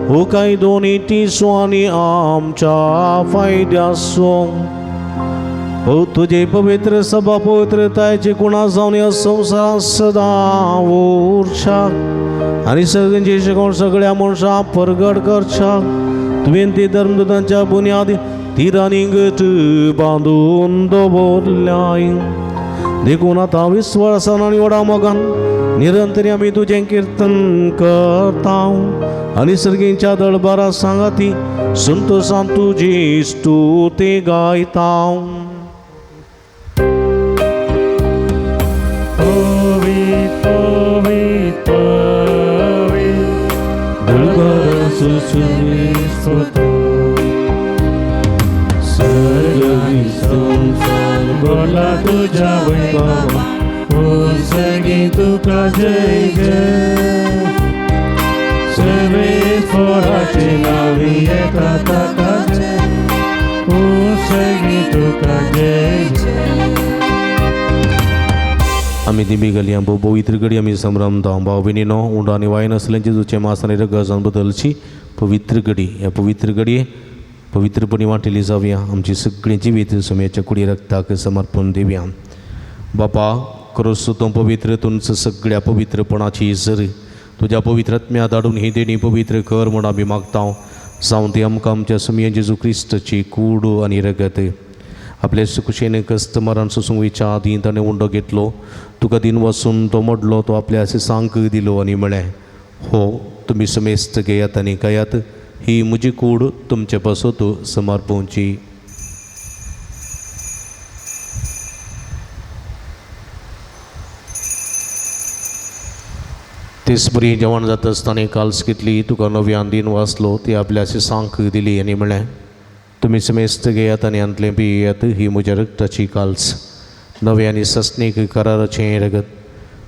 हो कायदो नीतीचो आनी आमच्या फायद्याचो. हो तुजे पवित्र सभा पवित्रतायेचे गुणा जावन ह्या संवसारांत सदां उरच्या आनी सगळ्यांची शिकोवन सगळ्या मनशां परगट करच्या. तुवें ती धर्मदूतांच्या बुन्यादी तिरांनी गट बांदून दवरल्याय. देखून आतां विस्वासान आनी व्हडा मोगान निरंतर आमी तुजें किर्तन करता आनी सर्गींच्या दळबारा सांगाती संतोसान तुजी स्तुती गायता. तुझ्या वैभवा सगी तुका जय जय. सर्वेस्पराचे नावी येता ताका जय, सगी तुका जय जय. आमी दिमी घालया भोव पवित्र घडी आमी संभ्रमता. भाव भयणीनो, उंडो आनी वायन आसलें जेजूचें मास आनी रगत जावन बदलची पवित्र घडी. ह्या पवित्र घडये पवित्रपणी वांटिली जावया. आमची सगळीं जिवीत समयाच्या कुडी रक्ताक समर्पण दिवया. बापा, क्रोस तूं पवित्र, तुमचं सगळ्या पवित्रपणाची जर तुज्या पवित्र आत्म्या धाडून ही देणी पवित्र कर म्हूण आमी मागता. जावन ती आमकां आमच्या समया जेजू क्रिस्ताची कूड आनी रगत. आपले सुकुशेन कस्त मरण सोसूंक वयच्या आदीं ताणें उंडो घेतलो, तुका दिन वसून तो मोडलो, तो आपल्या सांक दिलो आनी म्हळें, हो तुमी समेस्त घेयात आनी खायात, ही म्हजी कूड तुमचे पासत समर्पणची. तेच बरी जेवण जाता आसतना काल्स घेतली, तुका नव्यान दिन वाचलो, ती आपल्या सांक दिली आनी म्हळें, तुमी समेस्त घेयात आनी हांतलें पियेयात, ही म्हज्या रक्ताची काल्स, नवें आनी सस्नीक कराराचें रगत.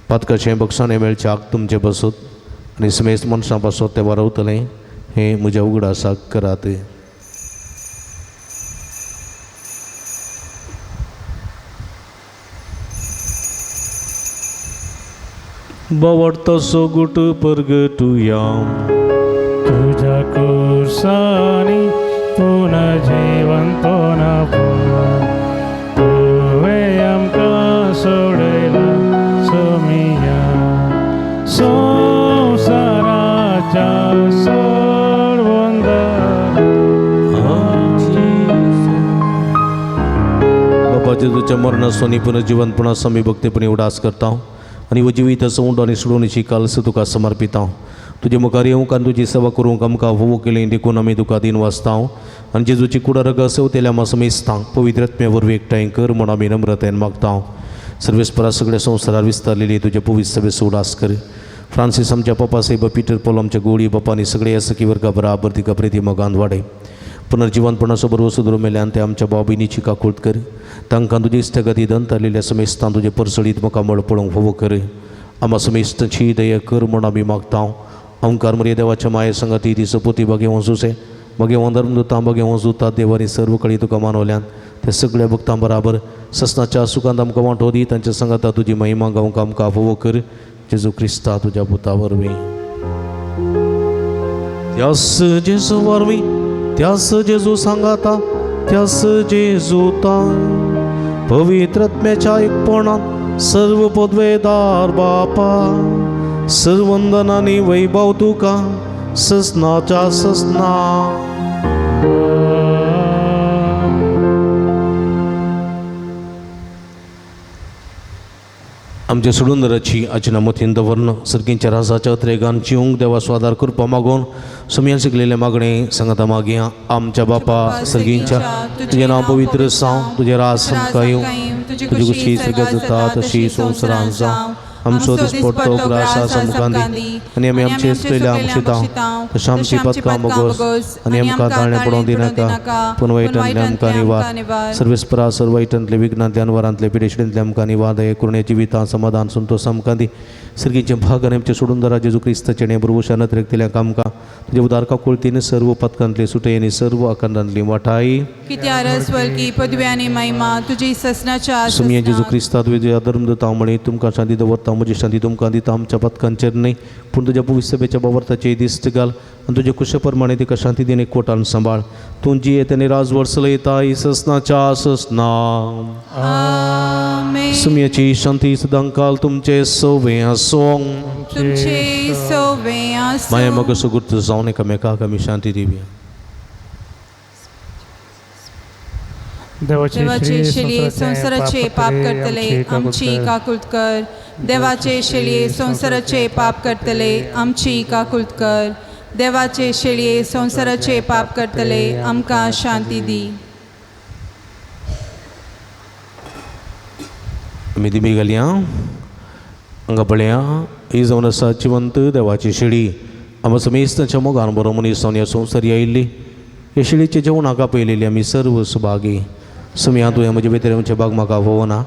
पातकाचें बक्षाणें मेळच्याक तुमचे पासत आनी समेस्त मनशां पासत तें वारवतलें, हें म्हज्या उगडासाक करात. बावडतो गुट परगटुया तुझ्या कुर्सानी पुन्हा जिवंतो ना तुवें आमकां सोडयला सोमिया संवसाराच्या सोडवंदार. बाबा जेजूच्या मरणाचो आनी पुनर्जिवंतपणाचो आमी भक्तीपणी उडास करता आनी हो जिवीत उंडो आनी सोडोवणेची काल्स तुका समर्पिता. तुजे मुखार येवंक आनी तुजी सेवा करूंक आमकां होवो केलें देखून आमी तुका दिन वाचता आनी जेजूची कुडा रगत सेवतेल्या आमा समेस्तांक पवित्र आत्म्या वरवीं एकठांय कर म्हूण आमी नम्रतायेन मागता. सर्वेस्परा सगळ्या संवसारार विस्तारलेली तुज्या पवित्र सभेचो उडास कर. फ्रांसीस आमच्या पप्पा साहेब, पीटर पॉल आमच्या गोळी बापा आनी सगळे सखी वर्गा बराबर तिका प्रेती मोगान वाडय. पुनर्जिवंतपणाचो बरो सुदरो मेल्यान ते आमच्या भाव भयणीची काकूट कर. तांकां तुजी इश्टगती दंतारलेल्या समेस्तां तुजें परसळीत मुखामळ पळोवंक फावो कर. आमा समेस्तांची दया कर म्हूण आमी मागता. ओंकार मरिया देवाच्या माये संगाती ती सपोती बागे वंसुसे बागे वंदर बागे वंसुता देवानी सर्व कळी तुका मानवल्यान ते सगळ्या भक्तां बराबर ससनाच्या सुखांत आमकां वांटो दी. तांच्या संगाता तुजी महिमा गावंक आमकां फावो कर. जेजू क्रिस्ता तुज्या पुता वरवीं. त्यास जेजू वरवीं, त्यास जेजू सांगाता, त्यास जेजूता पवित्र आत्म्याच्या एकपणान सर्व पदवेदार बापा, सर्वंदन आनी वैभव तुका ससनाच्या ससना. आमच्या सोडून आजना मतीन दवरन सर्गींच्या राजाच्या त्रेगान जिवंक देवा स्वादार करपा मागोवन सुमयान शिकलेले मागणे सांगता मागया. आमच्या बापा सर्गींच्या, तुजें नांव पवित्र जावं, तुजें राज आमकां येवं, तुजी खुशी सर्गात जाता तशी संवसारांत जावं. आमचो दिसपडटो ग्रास आमकां दी आनी आमी आमचे चुकयल्या आमशितांव तशें आमची पदकां बोगोस आनी आमकां ताळणें पडोवंक दिनाका पूण वायटांतले आमकां निवार सर्वेस्परा सर्व वायटांतले विघ्नांतले अनवरांतले पिडेशिडेंतले आमकां निवार दये करुणे जिवितां समाधान संतोष आमकां दी सर्गीचें भाग आनी आमचें सोडून दरा जेजू क्रिस्ताचें आनी भरवशान रेखतल्या आमकां तुज्या उदारका कुळतीन सर्व पदकांतली सुटय आनी सर्व आकांतांतली वाटाय कित्यार स्वर्गी पदवी आनी महिमा तुजी ससनाच्या सुमये जेजू ससनाक. क्रिस्ता तुवें तुज्या धर्म दिता म्हणी तुमकां शांती दवरता म्हजी शांती तुमकां दिता आमच्या पदकांचेर न्हय पूण तुज्या पवित्र सभेच्या बाबर्थाचे दिश्ट घाल आनी तुज्या कुशे प्रमाणे तिका शांती दिन एकवटान सांबाळ तूं जियेत आनी राजवड चलयता ससनाच्या ससना. आमेन. सुमयाची शांती सदांकाल तुमचे सोवे आसूं. तुमचे सोवे आसूं. माया म्हाका सुगूर्त जावन एकामेकाक आमी शांती दिवया. देवाचे शेळये संवसाराचे पाप करतले आमची काकुळट कर. देवाचे शेळये संवसाराचे पाप करतले आमची काकुळट कर. देवाचे शेळये संवसाराचे पाप करतले आमकां शांती दी. आमी दिमी घालया हांगा पळया ही जावन आसा जिवंत देवाची शेळी आमकां समेस्तांच्या मोगान बरो मनीस जावन ह्या संवसारी आयिल्ली ह्या शेळीचें जेवण हांगा पळयलेली आमी सर्व सुभागी. सुमया तुवें म्हजे भितर येवचें भाग म्हाका फोवना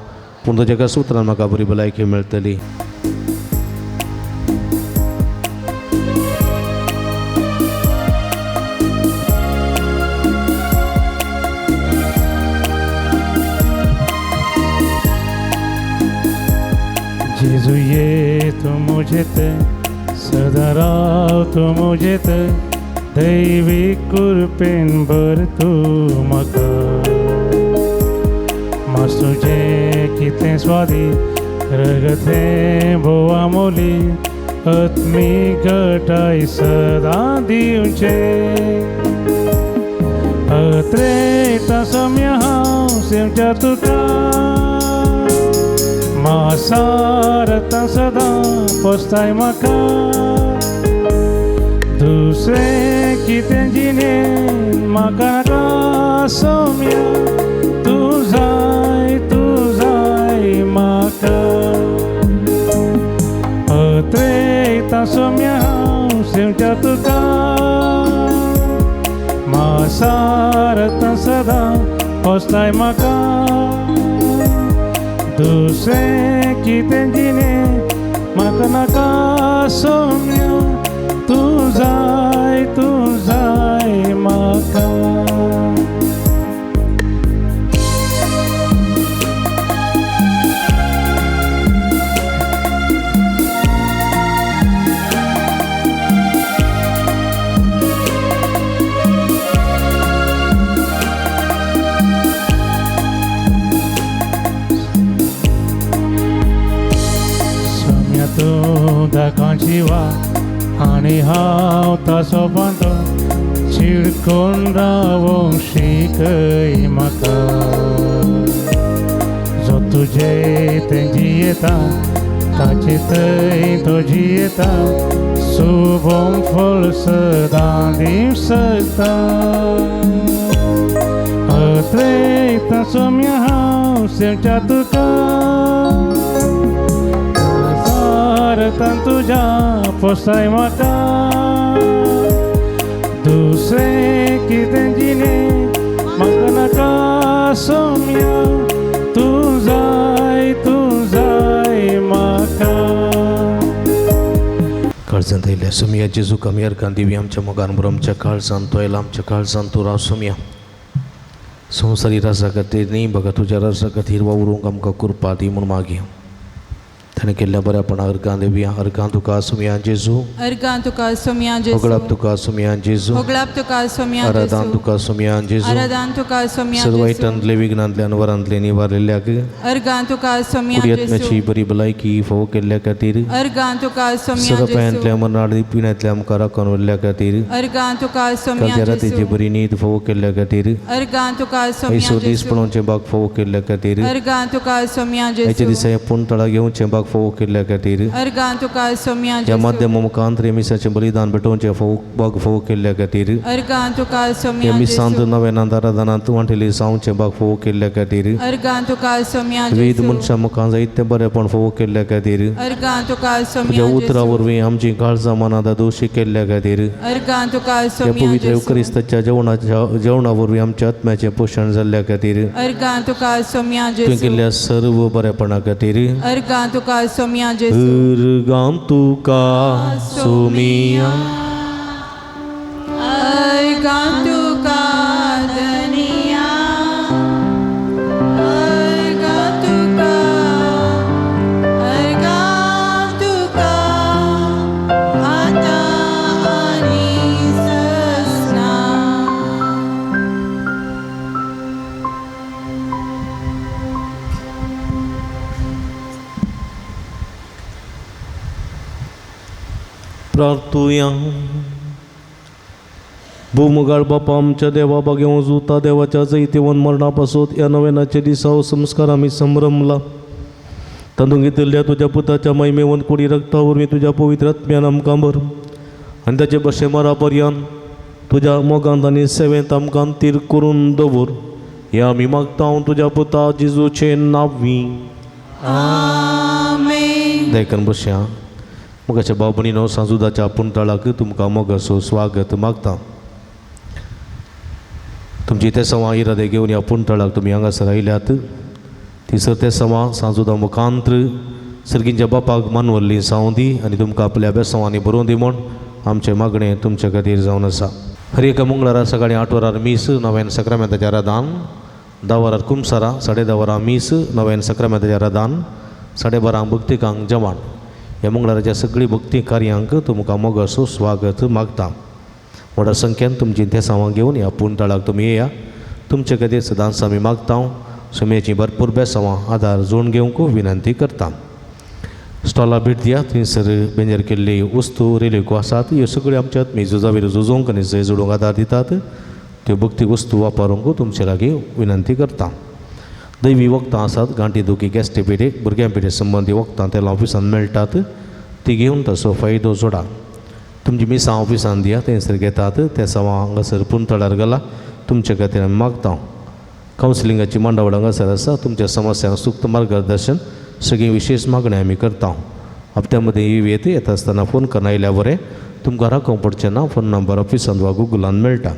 पूण तुज्या एका सुत्रान म्हाका बरी भलायकी मेळटली. जेजू ये तूं म्हजेत सदां राव तूं म्हजेत दैवीक कृपेन भर तूं म्हाका मास तुजें कितें स्वादी रगतें भोवा मोली आत्मीक घटाय सदां दिवचें अत्रेता सम्य हांव सेवच्या तुका मासारता सदां पोसताय म्हाका दुसरें कितें जिणेन म्हाका नाका सौम्य तूं जाय तूं जाय म्हाका अत्रेता सौम्य हांव सेवच्या तुका मासारता सदां पोसताय म्हाका दुसरें कितें जिणें म्हाका नाका सौम्य तूं जाय तूं जाय म्हाका. सम्या तूं दाकांची वा आनी हांव ताचो बांदो चिडकोन रावोंक शिकय म्हाका जो तुजे तें जियेता ताचे थंय तो जियेता सुबोम फळ सदां दिवंक शकता अत्रेता सम्या हांव सेवच्या तुका सारतान तुज्या पोसाय म्हाका दुसरें कितें जिणें म्हाका नाका सौम्य तूं जाय तूं जाय म्हाका. काळजांत आयिल्ल्या सुमया जेजूक आमी अर्गां दिवया आमच्या मोगान बरो आमच्या काळजांत तो आयला आमच्या काळजांत तूं राव सुमया. संवसारी राजा खातीर न्ही बघा तुज्या राजा खातीर वावरूंक आमकां कृपा दी म्हूण मागया. ताणें केल्ल्या बऱ्यापणा अर्गां दिवया. अर्गां तुका सुमया जेजू. अर्गां तुका सोम्या जेजू. होगळाप तुका सुमया जेजू. होगळाप तुका सोम्या आराधान जेजू. तुका सुमया जेजू. आराधान तुका सोम्या सर्व जेजू. वायटांतले विघ्नांतले अनवरांतले निवारलेल्याक अर्गां तुका सोम्या कुडयत्म्याची जेजू. बरी भलायकी फावो केल्ल्या खातीर अर्गां तुका सोम्या सदपायांतल्या जेजू. मरणाडी पिण्यातल्या आमकां राखून व्हरल्या खातीर अर्गां तुका सोम्या कालच्या रातीची जेजू. बरी न्हीद फावो केल्ल्या खातीर अर्गां तुका सोम्या ऐसो दीस जेजू. पळोवचें बाग फावो केल्ल्या खातीर अर्गां तुका सोम्या आयच्या जेजू. दिसा हें पूण तळा घेवचें बाग फावो फावो केल्ल्या खातीर अर्गां तुका सोम्या ह्या जेजू माध्यमा मुखांत मिसाचें बलिदान भेटोवचें फावो भाग फावो केल्ल्या खातीर अर्गां तुका ह्या सोम्या मिसांत जेजू नव्यान आराधनांत वांटेली जावचें भाग फावो केल्ल्या खातीर अर्गां तुका सोम्या विविध जेजू मनशां मुखार जायतें बरेपण फावो केल्ल्या खातीर अर्गां तुका तुज्या सोम्या उतरा जेजू वरवीं आमची काळजां मनां दोशी केल्ल्या खातीर अर्गां तुका ह्या सोम्या पवित्र जेजू क्रिस्ताच्या जेवणा वरवीं आमच्या आत्म्याचें पोशण जाल्ल्या खातीर अर्गां तुका सोम्या तुवें जेजू केल्ल्या सर्व बरेपणा खातीर अर्गां तुका सोम्या जेजू अर्गां तुका सोमिया अर्गां तुका धनिया अर्गां तुका अर्गां तुका आतां आनी ससना. प्रार्थुया. भूमुगाळ बापा आमच्या देवा बागेवन जुता देवाच्या जैतिवन मरणा पासून ह्या नव्यानाचे दिसा हो संस्कार आमी संभ्रमला. तातूंत घेतिल्ल्या तुज्या पुताच्या महिमेवन कुडी रक्ता वरवीं तुज्या पवित्र आत्म्यान आमकां भर आनी ताचे भशे मरा पर्यंत तुज्या मोगांत आनी सेवेंत आमकां तीर करून दवर. हे आमी मागता तुज्या पुता जेजूचे नांवी. आमेन. देखून बसया. मोगाच्या भाव भयणीनो, सांजुदाच्या पुणतळाक तुमकां मोगाचो स्वागत मागता. तुमची तेसांवां इरादे घेवन ह्या पुणतळाक तुमी हांगासर आयल्यात. ती सर तेसांवां सांजुदा मुखांत्र सर्गींच्या बापाक मानवल्ली जावं दी आनी तुमकां आपल्या बेसांवांनी बरोवन दी म्हूण आमचें मागणें तुमचे खातीर जावन आसा. हर एका मंगळारा सकाळीं 8 वरार मीस, नव्यान सक्रामेंताचें आराधन, 10 वरार कुमसारां, 10:30 वरां मीस, नव्यान सक्रामेंताचें आराधन, 12:30 भक्तिकांक जेवण. ह्या मंगळाराच्या सगळीं भक्ती कार्यांक तुमकां मोगाचो स्वागत मागता. व्हडा संख्येन तुमची तेसांवां घेवन ह्या पुणतळाक तुमी येया. तुमचे खातीर सदांच आमी मागता. सुमयेची भरपूर बेसांवां आदार जोडून घेवंक विनंती करता. स्टॉला भेट दिया, थंयसर बेंजर केल्ली वस्तू रेल्वेको आसात. ह्यो सगळ्यो आमच्या आत्मी झुजावीर झुजोवंक आनी जय जोडूंक आदार दितात. त्यो भक्ती वस्तू वापरूंक तुमचे लागीं विनंती करता. दैवी वखदां आसात, गांठी दुखी, गॅस्ट्री पेटे, भुरग्यां पेटे संबंदी वखदां तेला ऑफिसान मेळटात, ती घेवन ताचो फायदो जोडा. तुमची मिसां ऑफिसान दिया, थंयसर घेतात. ते सवां हांगासर पुणतळार गेला तुमचे खातीर आमी मागता. कावन्सिलिंगाची मांडावळ हांगासर आसा. तुमच्या समस्यांक सुक्त मार्गदर्शन सगळीं विशेश मागण्यो आमी करता. हप्त्या मदीं येत येता आसतना फोन करून आयल्यार बरें, तुमकां राखोवंक पडचें ना. फोन नंबर ऑफिसान वा गुगलान मेळटा.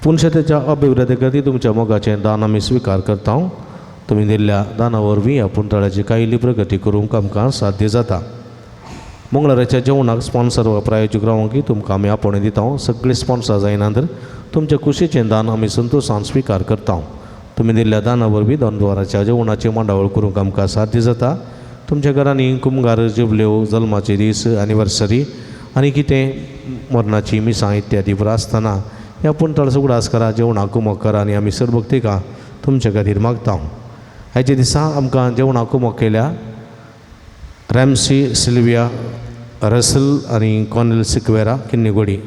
पुनशेतेच्या अभिवृद्धी खातीर तुमच्या मोगाचें दान आमी स्विकार करता. तुमी दिल्ल्या दाना वरवीं ह्या पुणतळाची कायली प्रगती करूंक आमकां साध्य जाता. मंगळाराच्या जेवणाक स्पॉन्सर वा प्रायोजक रावंक तुमकां आमी आपोवणें दिता. सगळे स्पॉन्सर जायना तर तुमच्या कुशीचें दान आमी संतोशान स्विकार करता. तुमी दिल्ल्या दाना वरवीं दोन वराच्या जेवणाची मांडावळ करूंक आमकां साध्य जाता. तुमच्या घरांनी कुमगार, जेवल्यो, जल्माचे दीस, एनिवर्सरी आनी कितें मरणाची मिसां इत्यादी बरो आसतना ह्या पुणतळाचो उगडास करा, जेवणाक कुमक करा आनी आमी चड भक्तिका तुमचे खातीर मागता. आयच्या दिसा आमकां जेवणाक कुमक केल्या रॅमसी सिल्विया रसल आनी कॉर्नेल सिक्वेरा किन्नीगोडी.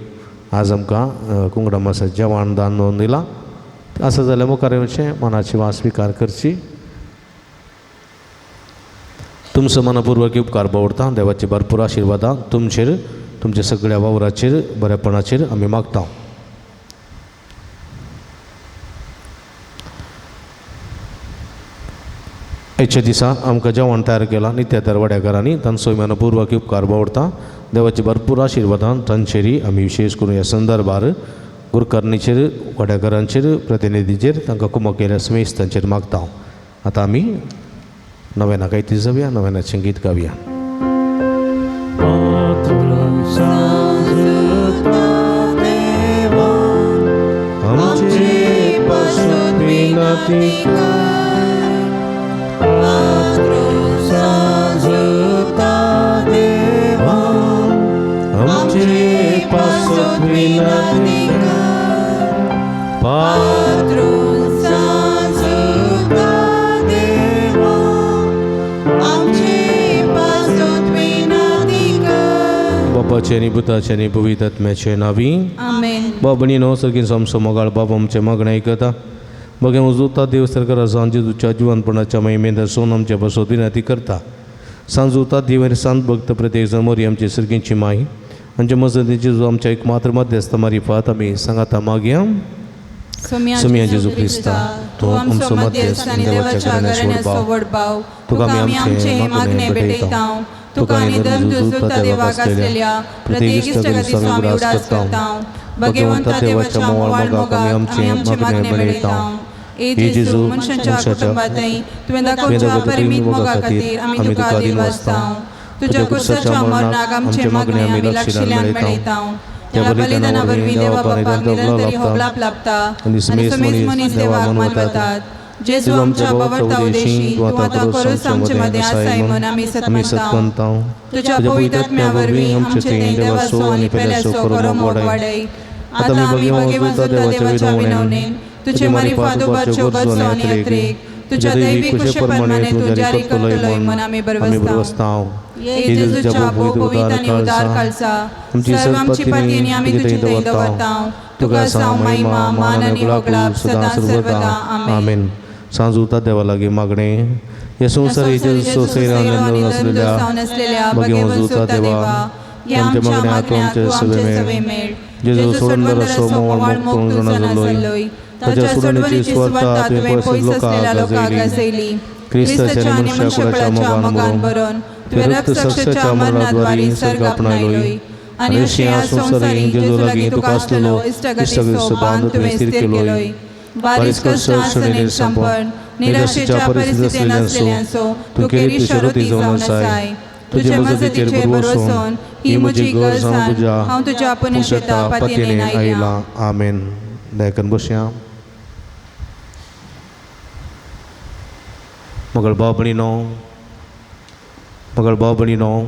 आज आमकां कुंगडा मासा जेवण दान नोंद दिलां. आसा जाल्यार मुखार येवचें, मनाची वास स्विकार करची. तुमचो मनापुर्वक उपकार बावडता. देवाची भरपूर आशिर्वादां तुमचेर, तुमच्या सगळ्या वावराचेर, बरेपणाचेर आमी मागता. आयच्या दिसा आमकां जेवण तयार केलां नित्य दरवाड्याकारांनी, तांचो मनपूर्वक उपकार बावडता. देवाची भरपूर आशिर्वादां तांचेरय आमी विशेश करून ह्या संदर्भार गुरकर्णीचेर, वाड्याकारांचेर, प्रतिनिधीचेर, तांकां कुमक केल्या समेस्त तांचेर मागता. आतां आमी नव्याना कायती जावया, नव्यानाचें गीत गावया. आमचे पासून विनंती आमचे पासून विनंती बापाचे आनी पुताचे आनी पवित्र आत्म्याचे नांवी. आमेन. बाबणीनो, सर्गीन आमचो मोगाळ बाब आमचें मागणें आयकता. बघे उजोता देव सरकार आसा जेजूच्या जिवनपणाच्या महिमेंत आसून आमचे पासत विनंती करता. सांजू देव आनी सांत भक्त प्रत्येक जण मोरी आमची सर्गींची माई आमच्या मजतीची जो आमच्या एक मात्र मध्यस्थ मारिफात आमी सांगाता मागया. सोमया जेजू क्रिस्ता, तूं आमचो मध्यस्थ आनी देवाच्या घराण्याचो व्हड भाव, तुका आमी आमचें मागणें भेटयतांव. तुका आनी धर्म जुजूता देवाक आसलेल्या प्रत्येक इश्टागतीचो आमी उडास करतांव. भगवंता देवाच्या मोवाळ मोगाक आमी आमचें मागणें भेटयतांव. ए जेजू, मनशाच्या कुटुंबांतय तुवें दाखोवच्या परिमीत मोगा खातीर आमी तुका दिनवासतांव. तुज्या कुर्साच्या मरणाक आमचें मागणें आमी लागशिल्ल्यान मेळयतांव. त्या बलिदाना वरवीं देवा बापाक निरंतरी होगलाप लाभता आनी समेस्त मनीस देवाक मानवतात. जेजू आमच्या बावडता उदेशी तूं आतां करूस आमचे मदें आसाय म्हूण आमी सतमनतांव. तुज्या पवित्र आत्म्या वरवीं आमचे थंय देवाचो आनी पेल्याचो करो मोग वाडय. आतां आमी भगवंता देवाच्या विनवणेन तुजे मारिफात उबारच्यो गरजो आनी यात्रेक तुज्या दैवी कुशे प्रमाणे तूं जारी करतलोय म्हूण आमी बरवसतांव. हे जेजूच्या भोव आनी उदार खालसा सर्व आमची पातयेनी आमी तुजे थंय दवरतांव. तुका साव महिमा मान आनी होगलाप सदां सर्वदा. आमेन. सांजूता देवा लागीं मागणें. हे संवसारीचे सोसैरान आसलेल्या भगवंता देवा, आमच्या मागण्या तूं आमचे सवे मेळ. जेजू सोडून असो मोवाळ मोग तूं जाणा जालोय, ताच्या सोडणेची सुवार्ता तुवें पयस लोकांक गाजयली. क्रिस्ताच्या आनी मनशाकुळाच्या मोगान भरून तुवें रक्तसाक्षाच्या मरणाद्वारी सर्ग आपणायलोय आनी अशें ह्या संवसारी जेजू लागीं तुका आसलेलो इश्टागतीचो बांद तुवें स्थिर केलोय. बारीस कश्ट संपन्न निराशेच्या परिस्थितींत आसलेल्यांचो तूं केरी शरती जावन आसाय. तुजे मजतीचेर भरवसून ही म्हजी गरज हांव तुज्या पुनशेता पातयेन आयला. आमेन. दयाकन बसया. मगळ भाव भयणीनो, मगळ भाव भयणीनो,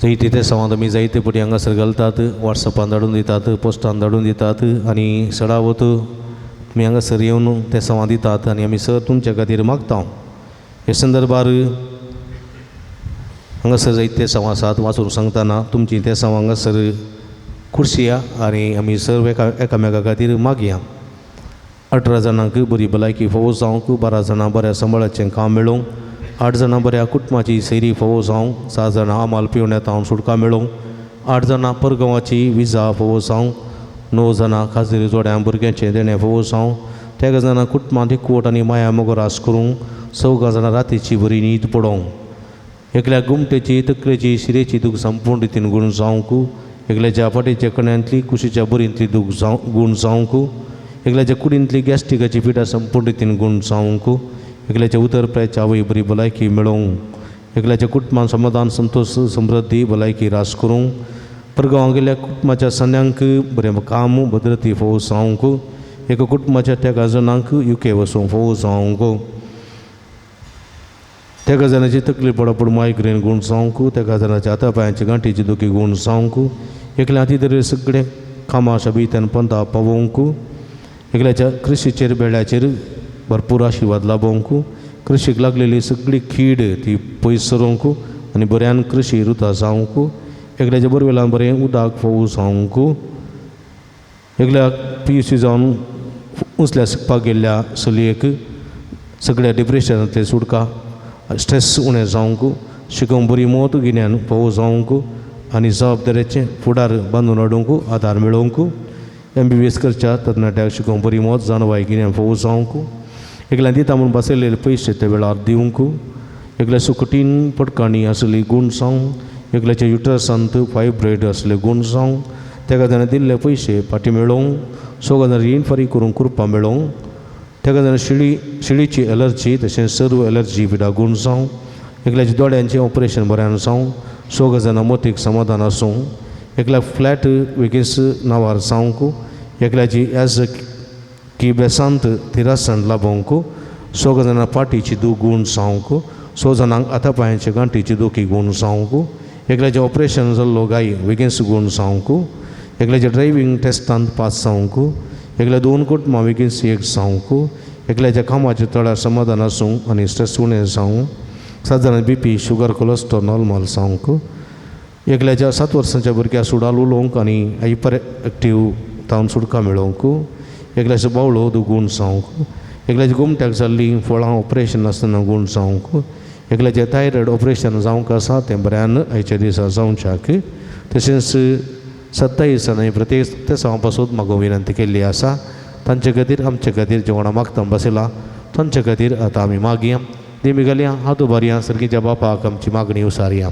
जायते ते संवाद आमी जायते पटी हांगासर घालतात, वॉट्सॅपान धाडून दितात, पोस्टान धाडून दितात आनी सडावत तुमी हांगासर येवन ते संवाद दितात आनी आमी सर तुमच्या खातीर मागता. हे संदर्भार हांगासर जायते संवाद आसात वाचून सांगतना तुमची ते संवाद हांगासर कुर्सिया आनी आमी सर्व एकामेका खातीर मागया. 18 जाणांक बरी भलायकी फावो जावंक, 12 जाणां बऱ्या सांबाळाचें काम मेळोवंक, 8 जाणां बऱ्या कुटुंबाची सैरी फावो जावंक, 6 जाणां आमाल पिवण्यात हांव सुटका मेळोवंक, 8 जाणां परगांवाची विजा फावो जावंक, 9 जाणां खाजरी जोड्यां भुरग्यांचें देणें फावो जावंक, 13 जाणां कुटुंबांत एकवट आनी माया मोगरास करूंक, 4 जाणां रातीची बरी न्हीद पडोवंक, एकल्या गुमटेची तकलेची शिरेची दूख संपूर्ण रितीन गूण जावंक, एकल्याच्या फाटीच्या कण्यांतली कुशीच्या बरींतली दूख जावं गूण जावंक, एकल्याच्या कुडींतली गॅस्ट्रिकाची पिठा संपूर्ण रितीन गूण जावंक, एकल्याच्या उतरप्रायच्या आवय बरी भलायकी मेळोवंक, एकल्याच्या कुटुंबान समाधान संतोश समृद्धी भलायकी रास करूंक, परगांवां गेल्ल्या कुटुंबाच्या सन्यांक बरें काम भद्रती फावो जावंक, एका कुटुंबाच्या तेगा जाणांक युके वचूंक फावो जावंक, तेगा जाणाची तकली पडपड मायग्रेन गूण जावंक, तेगा जाणाच्या हाता पांयांची गांठीची दुखी गूण जावंक, एकल्या हाती तरी सगळे कामां शबित्यान पंथा पावोवंक, एकल्याच्या कृशीचेर बेड्याचेर भरपूर आशिर्वाद लाभोवंक, कृशीक लागलेली सगळी कीड ती पयस सरोवंक आनी बऱ्यान कृशी रुता जावंक, एकल्याच्या बोरवेलान बरें उदक फावो जावंक, एकल्याक PUC जावन उंचल्या शिकपाक गेल्ल्या चलयेक सगळ्या डिप्रेशनांतले सुटका स्ट्रेस उणें जावंक, शिकोवंक बरी मोत गिन्यान फावो जावंक आनी जबाबदारेचें फुडार बांदून हाडूंक आदार मेळोवंक, MBBS करच्या तरणाट्याक शिकोवंक बरी मोत जाणवाय गिन्यान फावो जावंक, एकल्यान दिता म्हूण बसयलेले पयशे त्या वेळार दिवंक, एकल्या सुकटीन पटकाणी आसली गूण जावं, एकल्याच्या युटरसांत फायब्रॉयड आसले गूण जावं, तेका जाणें दिल्ले पयशे फाटीं मेळोवंक, 6 जाणां रीण फारीक करूंक कृपा मेळोवंक, तेका जाणां शिळीची एलर्जी तशेंच सर्व एलर्जी पिडा गूण जावं, एकल्याच्या दोळ्यांचें ऑपरेशन बऱ्यान जावं, 6 जाणां मतीक समाधान आसूं, एकल्या फ्लॅट वेगींच नांवार जावंक, एकल्याची एज की बेसांत थिरासण लाभोवंक, 6 जाणां फाटीची दूख गूण जावंक, 6 जाणांक हाता पांयांचे गांठीची दुखी गूण जावंक, एकल्याचें ऑपरेशन जाल्लो गाय वेगींच गूण जावंक, एकल्याच्या ड्रायव्हींग टेस्टांत पास जावंक, एकल्या 2 कुटुंबां वेगींच एक जावंक, एकल्याच्या कामाच्या तळ्यार समाधान आसूं आनी स्ट्रेस उणें जावं, 7 जाणां BP sugar cholesterol normal जावंक, एकल्याच्या 7 वर्सांच्या भुरग्या सुडाल उलोवंक आनी हायपर एक्टीव तावन सुटका मेळोवंक, एकल्याचो बावळो दुगूण जावंक, एकल्याच्या गोमट्याक जाल्लीं फळां ऑपरेशन नासतना गूण जावंक, एकल्याचें थायरॉयड ऑपरेशन जावंक आसा तें बऱ्यान आयच्या दिसा जावच्याक. तशेंच 27 जाणांनी प्रत्येक तेसांवा पासून मागूंक विनंती केल्ली आसा. तांचे खातीर आमचे खातीर जेवणां मागता बसयला तांचे खातीर आतां आमी मागया. देमी घालया हात उबारया, सर्गीच्या बापाक आमची मागणी उसारया.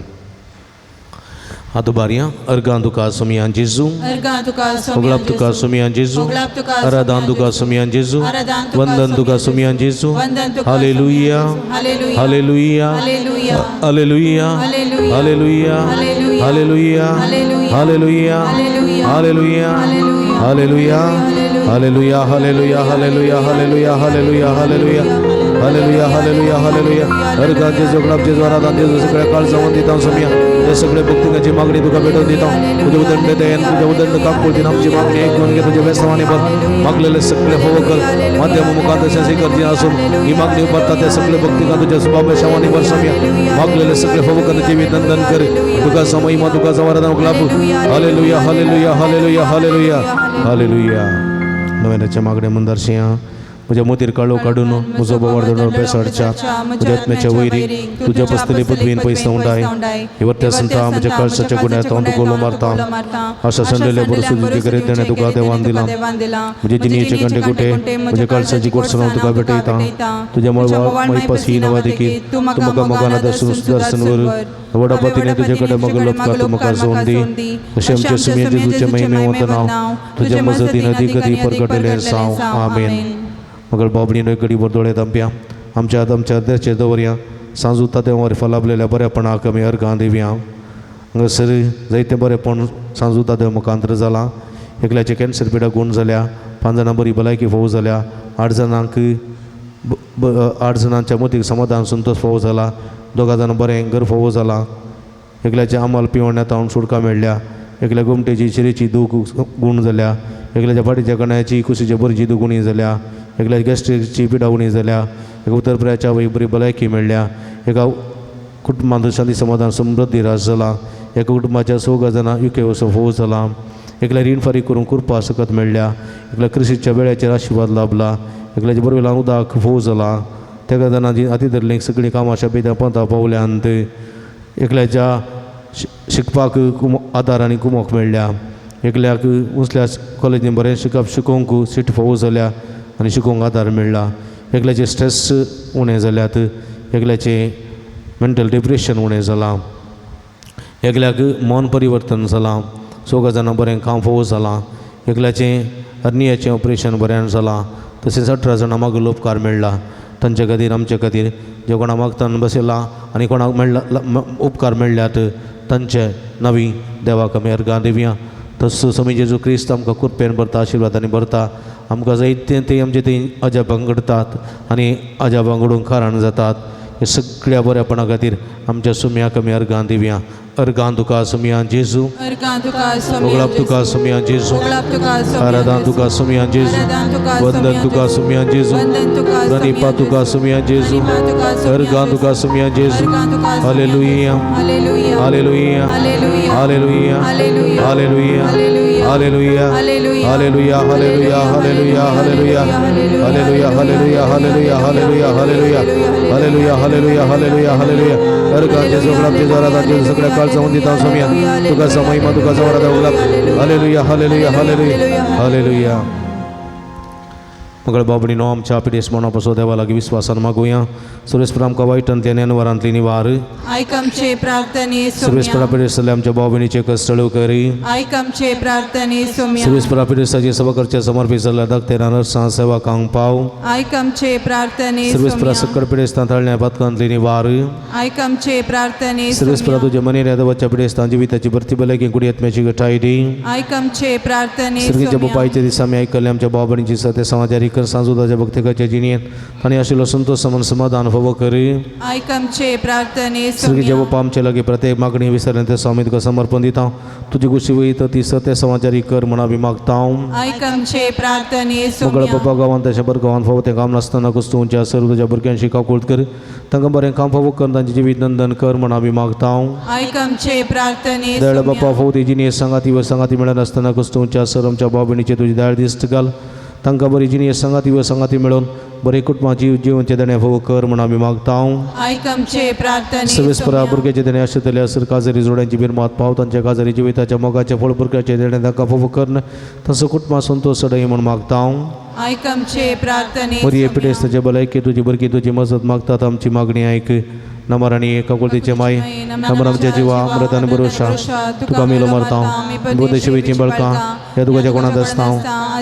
हात उबारया. अर्गां तुका सोमया जेजू, अर्गां तुका होगळाप तुका सोमया जेजू, होगळाप तुका आराधन तुका सोमया जेजू, आराधन तुका वंदन तुका सोमया जेजू. वंदन तुका hallelujah, hallelujah, hallelujah, hallelujah, hallelujah, hallelujah, hallelujah, hallelujah, hallelujah, hallelujah, hallelujah, hallelujah, hallelujah, hallelujah, hallelujah, hallelujah, hallelujah, hallelujah, hallelujah, hallelujah. अर्गां जेजू, होगळाप जेजू, आराधन जेजू, सगळ्या काळ जावन दिता सोमया. हे सगळे भक्तिकाची मागणी तुका भेटून दिता. तुझ्या उदंड दयेन, तुझ्या उदंड काकुळतीन आमची मागणी ऐकून घे. तुझ्या बेसवानी भर मागलेले सगळे फोव कर. माध्यम मुखात तशें गरजे असून ही मागणी उबारता त्या सगळे भक्तिका तुझ्या सुबाब शावानी भर सोमया. मागलेले सगळे फोव कर, जिवीत नंदन कर. तुका समय तुका जवाराधन उगलाप. Hallelujah, hallelujah, hallelujah, hallelujah, hallelujah. नव्याच्या मागण्या मंदारशिया. म्हज्या मोतीर काळो काडून म्हजो बोवाळ बेसाडच्या म्हज्या आत्म्याच्या वैरी तुज्या पसतली पदवीन पयस उंडाय. हिवरत्या संता म्हज्या कळसाच्या गुन्ह्यात हांव तुका उलो मारता. आशा संडलेल्या बरोसो तुजे करीत देणें तुका देवान दिलां. म्हजे जिणेचे कंटे कुटे म्हज्या काळसाची गोडसण हांव तुका भेटयता. तुज्या मळबा मैपास ही नवा देखीत तूं म्हाका मोगान दर्शन सुदर्शन वर व्हडा पतीने तुजे कडेन म्हगेलो उपकार तूं म्हाका जोवन दी. अशें आमच्या सुमये जेजूच्या महिमे वतना तुज्या मजतीन अदीक अदीक परगटलें जावं. आमेन. मगळ बाबडीन एक घडी दोळे धांपया. आमच्या हात आमच्या हृदयाचेर दवरया. सांजू तात्या वरफा लाभलेल्या बऱ्यापणाक आमी अर्गां दिवया. हांगासर जायतें बरेंपण सांजू तात्या मुखांतर जालां. एकल्याचे कॅन्सर पिडा गूण जाल्या, 5 जाणां बरी भलायकी फोव जाल्या, 8 जाणांक 8 जाणांच्या मतीक समाधान संतोश फोव जाला, 2 जाणां बरें घर फोव जालां, एकल्याचे आमाल पिवण्यात हांव सुटका मेळ्ळ्या, एकल्या गोमटेची शिरेची दूख गूण जाल्या, एकल्याच्या फाटीच्या कण्याची कुशीच्या बरीची दूख उणी जाल्या, एकल्या गॅस्ट्रिकची पिडा उणी जाल्या, एका उतरप्राच्या वय बरी भलायकी मेळ्ळ्या, एका कुटुंबांत शांती समाधान समृद्धी रास जाला, एका कुटुंबाच्या 4 जाणां युके वसो फोव जाला, एकल्या रीण फारीक करूंक कृपा सकत मेळ्ळ्या, एकल्या कृशीच्या वेळाचेर आशिर्वाद लाभला, एकल्याच्या बरोबर उदक फोव जाला, तेका जाणां हाती धरलीं सगळीं कामां बेदा पंथा पावल्यांत, एकल्याच्या शिकपाक आदार आनी कुमोक मेळ्ळ्या, एकल्याक उंचल्या कॉलेजीन बरें शिकप शिकोवंक सीट फोव जाल्या आनी शिकोवंक आदार मेळ्ळा, एकल्याचे स्ट्रेस उणें जाल्यात, एकल्याचें मेंटल डिप्रेशन उणें जालां, एकल्याक मन परिवर्तन जालां, 4 जाणां बरें काम फोव जालां, एकल्याचें हर्नियाचें ऑपरेशन बऱ्यान जालां, तशेंच 18 जाणां मागीर उपकार मेळ्ळा. तांचे खातीर आमचे खातीर जे कोणाक मागतान बसयला आनी कोणाक मेळ्ळा उपकार मेळ्ळ्यात तांचे नवी देवाक आमी अर्गां दिवया. तसो समी जेजू क्रिस्त आमकां कृपेन भरता, आशिर्वादांनी भरता. आमकां जायते ते आमचे ते अजापां घडतात आनी अजापां घडूंक कारण जातात. हे सगळ्या बऱ्यापणा खातीर आमच्या सुम्याक आमी अर्गां दिवया. अर्गां तुका सुमया जेजू, अर्गां तुका होगळाप तुका सुमया जेजू, आराधन तुका सुमया जेजू, वंदन तुका सुमया जेजू, प्रणिपा तुका सुमया जेजू, अर्गां तुका सुमया जेजू. Hallelujah, hallelujah, hallelujah, hallelujah, hallelujah, hallelujah, hallelujah, hallelujah, hallelujah, hallelujah, hallelujah, hallelujah, hallelujah, hallelujah, hallelujah, hallelujah, hallelujah, hallelujah. अर्गां जेजू, होगळाप जेजू, आराधन जेजू, सगळ्या काळ जावन दिता सोमया. तुका महिमा, तुका आराधन, होगळाप. Hallelujah, hallelujah, hallelujah, hallelujah. मगळ बाबडीनो आमच्या पिडेस मना देवा लागीं विस्वासान मागुया. सुरेश आमकां वायटांतली आनी अनवरांतली निवार. आयक आमचे प्रार्थने सुरेश सोम्या. पिडेस जाल्ल्या आमच्या भाव भयणीचे कश्ट करी. आयक आमचे प्रार्थने सोम्या. सुरेश पिडेसाचे सभा करचे समर्पित जाल्ल्या धाकटेना नर्सां सेवकांक पाव. आयक आमचे प्रार्थने सुरेश सोम्या. सक्कर पिडेस्तां थळण्या पातकांतली निवार. आयक आमचे प्रार्थने सुरेश सोम्या. तुझ्या मनेर देवाच्या पिडेस्तां जिविताची भरती भलायकी कुडी आत्म्याची गठाय दी. आयक आमचे प्रार्थने सर्गीच्या सोम्या. बापायच्या दिसा आमी आयकल्ले आमच्या भाव भयणीची सत्य समाचारी कर सांजुदाच्या भक्तिकाच्या जिणेंत आनी आशिल्लो संतोष समन समाधान फावो करी. आयक आमचे प्रार्थने सर्गीच्या सोम्या. बापा आमचे लागीं प्रत्येक मागणी विसरले ते स्वामी तुका समर्पण दिता. तुजी कुशी वयता ती सत्य समाचारी कर म्हण आमी मागता. आयक आमचे प्रार्थने मोगळा सोम्या. बापा गांवांत तशें बरें गांवांत फावो तें काम नासतना कुस्तुंच्या सर्व तुज्या भुरग्यांशी काकुळट कर. तांकां बरें काम फावो कर, तांचें जिवीत नंदन कर म्हण आमी मागता. आयक आमचे प्रार्थने दयाळ सोम्या. बापा फावो ती जिणें सांगाती व सांगाती मेळनासतना कुस्तुंच्या सर आमच्या भाव भयणीचे तुजी दयाळ दिश्ट घाल. तांकां बरी जिणें सांगाती व सांगाती मेळोवन बरे कुटुंबाची जिवनचें देणें फोव कर म्हूण आमी मागता. आयक आमचे प्रार्थने सवेस्परा भुरग्याचे देणें आशिल्ले आसर काजारी जोड्यांची बिरमात पाव तांच्या काजारी जिविताच्या मोगाच्या फळ भुरग्याचे देणें तांकां फोव कर तांचो कुटुंबा संतोश सडय म्हूण मागता. आयक आमचे प्रार्थने बरी पिडेस्ताचे भलायकी तुजी बरकी तुजी मजत मागतात आमची मागणी आयक. नमर आनी एकाकुलतीचे माय नमर आमच्या जिवा अमृतान भरोशा तुका मेलो मारता बोधशिवेची बळकां ह्या तुकाच्या कोणांत आसता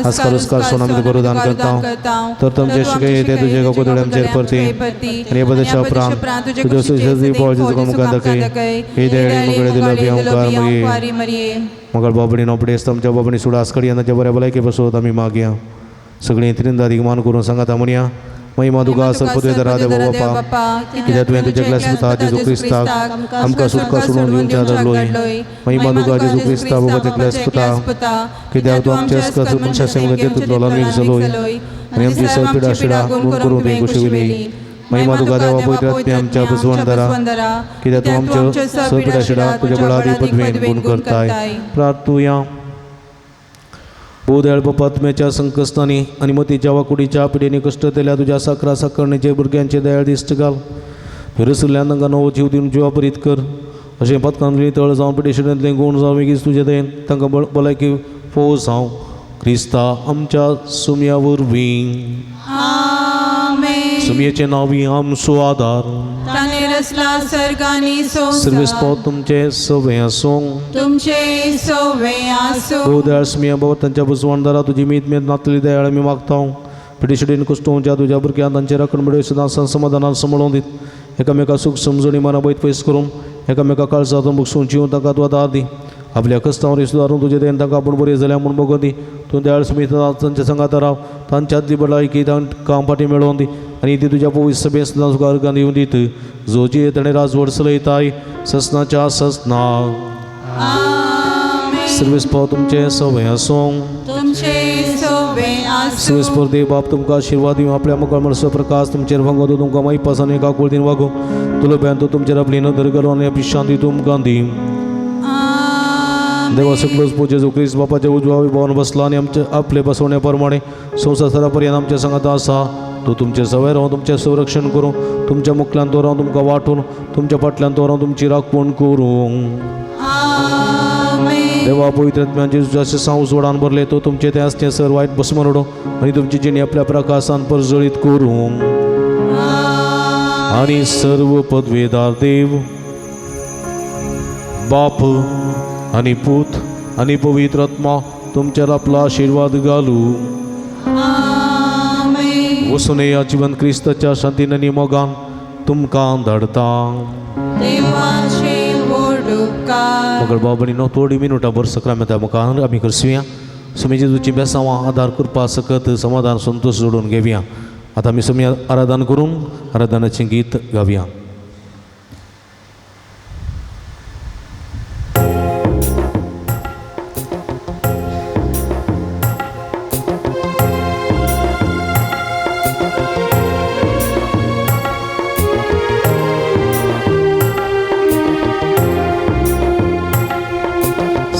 आजकाल उस्कार सोन आमी तुका दान करता तर तुमचे शिकय ते तुजे काकुतळे आमचेर परती आनी हे बदशा उपरांत तुज्या सुशेदी फळ तुका मुखार दाखय हे दयाळी मुगळे दिलो बियांकार मरये. मगळ बाबडी नोपडेस आमच्या बाबणी सुडास कडी तांच्या बऱ्या भलायके बसोत आमी मागया. सगळीं त्रिंदादीक मान करून सांगाता म्हणया महिमा तुका सर्वपदवेधरा देवा बापा कित्याक तुवें तुज्या क्लास पुता जेजू क्रिस्ताक आमकां सुटका सोडून दिवच्या धाडलोय. महिमा तुका जेजू क्रिस्ता बाबाच्या क्लास पुता कित्याक तूं आमच्या अस्कत मनशा सेवकाचे तुजलो लामीक जालोय आनी आमची सर पिडा शिडा गुण करून तुवें कुशिविली. महिमा तुका देवा पवित्र आत्म्या आमच्या बसवंदरा कित्याक तूं आमच्यो सर पिडा शिडा तुज्या बळादी पदवेन गुण करताय. प्रार्थुया. भोव दयाळ बापा आत्म्याच्या संकश्टांनी आनी मतीच्या वाकुडीच्या पिडेनी कश्ट दिल्या तुज्या साकरा साकरणेचे भुरग्यांचे दयाळ दिश्ट घाल. फिरसुल्ल्यान तांकां नवो जीव दिवन जिवा परीत कर अशें पदकांतली तळ जावं पिडेशिडेंतलें गूण जावं वेगीच तुजे दयेन तांकां भलायकी फोव जावं क्रिस्ता आमच्या सुमया वरवीं. सुमयेचें नांव आमचो आदार ताणें रचला सर्गानी सर्वेस पाव तुमचें सवें आसूं तुमचे सवें आसूं. भोव दयाळ सुमया बाबा तांच्या बसवणदारा तुजी मीत मेत नातली दयाळ आमी मागता. पिडेशिडेन कुश्टोवच्या तुज्या भुरग्यान तांचे राखण मेळय सदां समाधानान सांबाळून दीत एकामेका सूख समजणी मना बैत पयस करून एकामेका काळजांतून बगसून जिवन तांकां तूं आदार दी. आपल्या कस्तांवर सुदारून तुजे दयेन तांकां आपूण बरी जाल्या म्हूण बगोवन दी. तूं दयाळ सुमीत तांच्या संगात राव तांच्यांतली भलायकी तांकां फाटीं मेळोवन दी आनी ती तुज्या पवित्र सभेंत सदां तुका अर्गां दिवन दीत जो जी ताणें राजवट चलयताय ससनाच्या ससना. सर्वेस पाव तुमचें सवें आसूं तुमचे सवें आसूं. सर्वेस पर देव बाप तुमकां आशिर्वाद दिवं आपल्या मुखार मनसो प्रकाश तुमचेर वागोवं तुमकां माईपास आनी काकुळतीन वागोवं तुलो बेन तो तुमचेर आपली नदर घालून आनी आपली शांती तुमकां दी. देवा सकलोच पूज जेजू क्रिस्त बापाच्या उजव्या विभागान बसला आनी आमचे आपले बसवणे प्रमाणे संवसारा पर्यंत आमच्या संगात आसा. तो तुमचे सवय रावन तुमचें संरक्षण करूं तुमच्या मुखल्यान तो रावन तुमकां वांटून तुमच्या फाटल्यान तो रावन तुमची राखवण करूं. देवा पवित्र आत्म्यान जेजूच्या साव जोडान भरले तो तुमचे ते आसते सर वायट बसमन उडोवं आनी तुमची जिणी आपल्या प्रकाशान परजळीत करूं. आनी सर्व पदवेदार देव बाप आनी पूत आनी पवित्र आत्मा तुमचेर आपलो आशिर्वाद घालूं. वसून ह्या जिवन क्रिस्ताच्या शांतीन आनी मोगान तुमकां धाडता. मगळ बाबणी न्हू थोडी मिनुटां भर सक्रामेंता मुखार आमी करसुया. सुमी जेजूची बेसांवां आदार करपा सकत समाधान संतोश जोडून घेवया. आतां आमी सुमी आराधन करून आराधनाचें गीत गावया.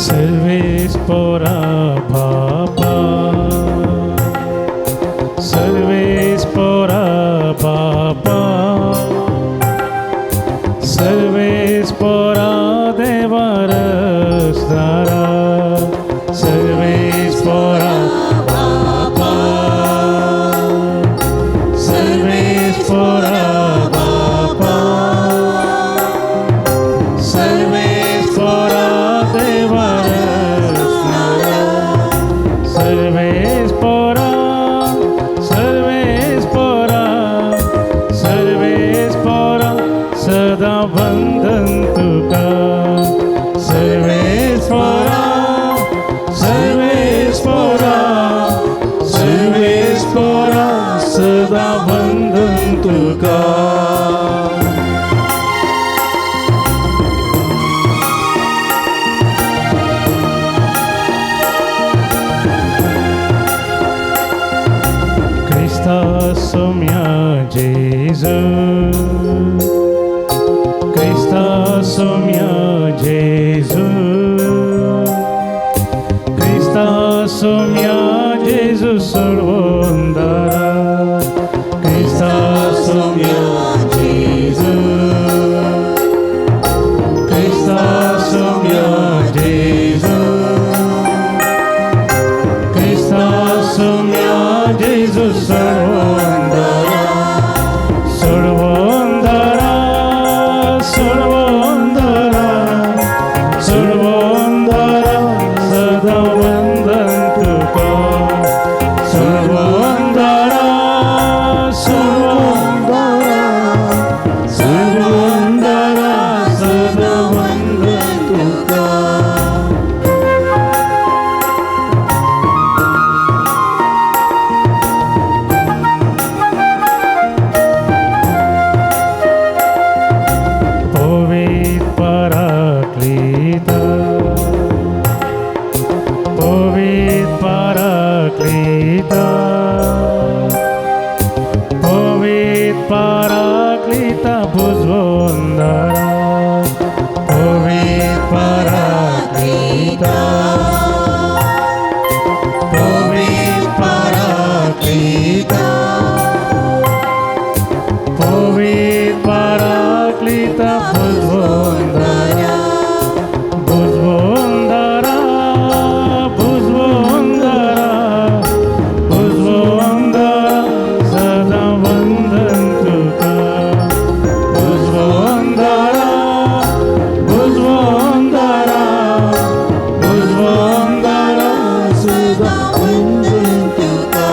सर्वेस्पोरा बापा सर्वेस्पोरा बापा सर्वेस्पोरा देवा रसदारा सर्वेस्पोरा बापा सर्वेस्पोरा बापा सर्वेस्पोरा देवा सर्वेस्पोरा सर्वेस्पोरा सर्वेस्पोरा सदा वंदन तुका सर्वेस्पोरा सर्वेस्पोरा सर्वेस्पोरा सदा वंदन तुका. Christa Gesù, Christa mio Gesù, Christa mio Gesù sorvondara, क्रिस्ता सोम्या जेजू, क्रिस्ता सोम्या जेजू, क्रिस्ता सोम्या जेजू सर्वंदरा, सर्वंदरा, सर्वंदरा, सर्वंदरा सदा वंदन तुका, सर्वंदरा, सर्वंदरा, सर्वंदरा सदा वंदन तुका. पवित्र पराक्लीता, पवित्र पराक्लीता, पवित्र पराक्लीता भुजवंदरा, पवित्र पराक्लीता, पवित्र पराक्लीता, पवित्र पराक्लीता भुजवंदरा, भुजवंदरा, भुजवंदरा, भुजवंदरा सदा वंदन तुका, भुजवंदरा, भुजवंदरा, भुजवंदरा सदा वंदन तुका.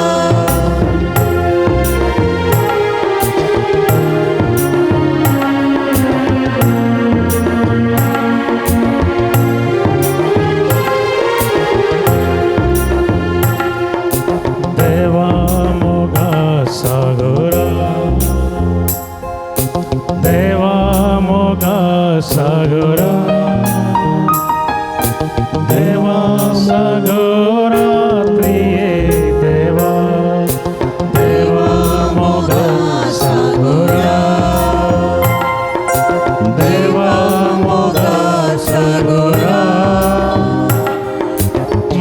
देवा मोगा सागरा, देवा मोगा सागरा, देवा सागरा प्रिय देवा, देवा मोगा सागरा, देवा मोगा सागरा,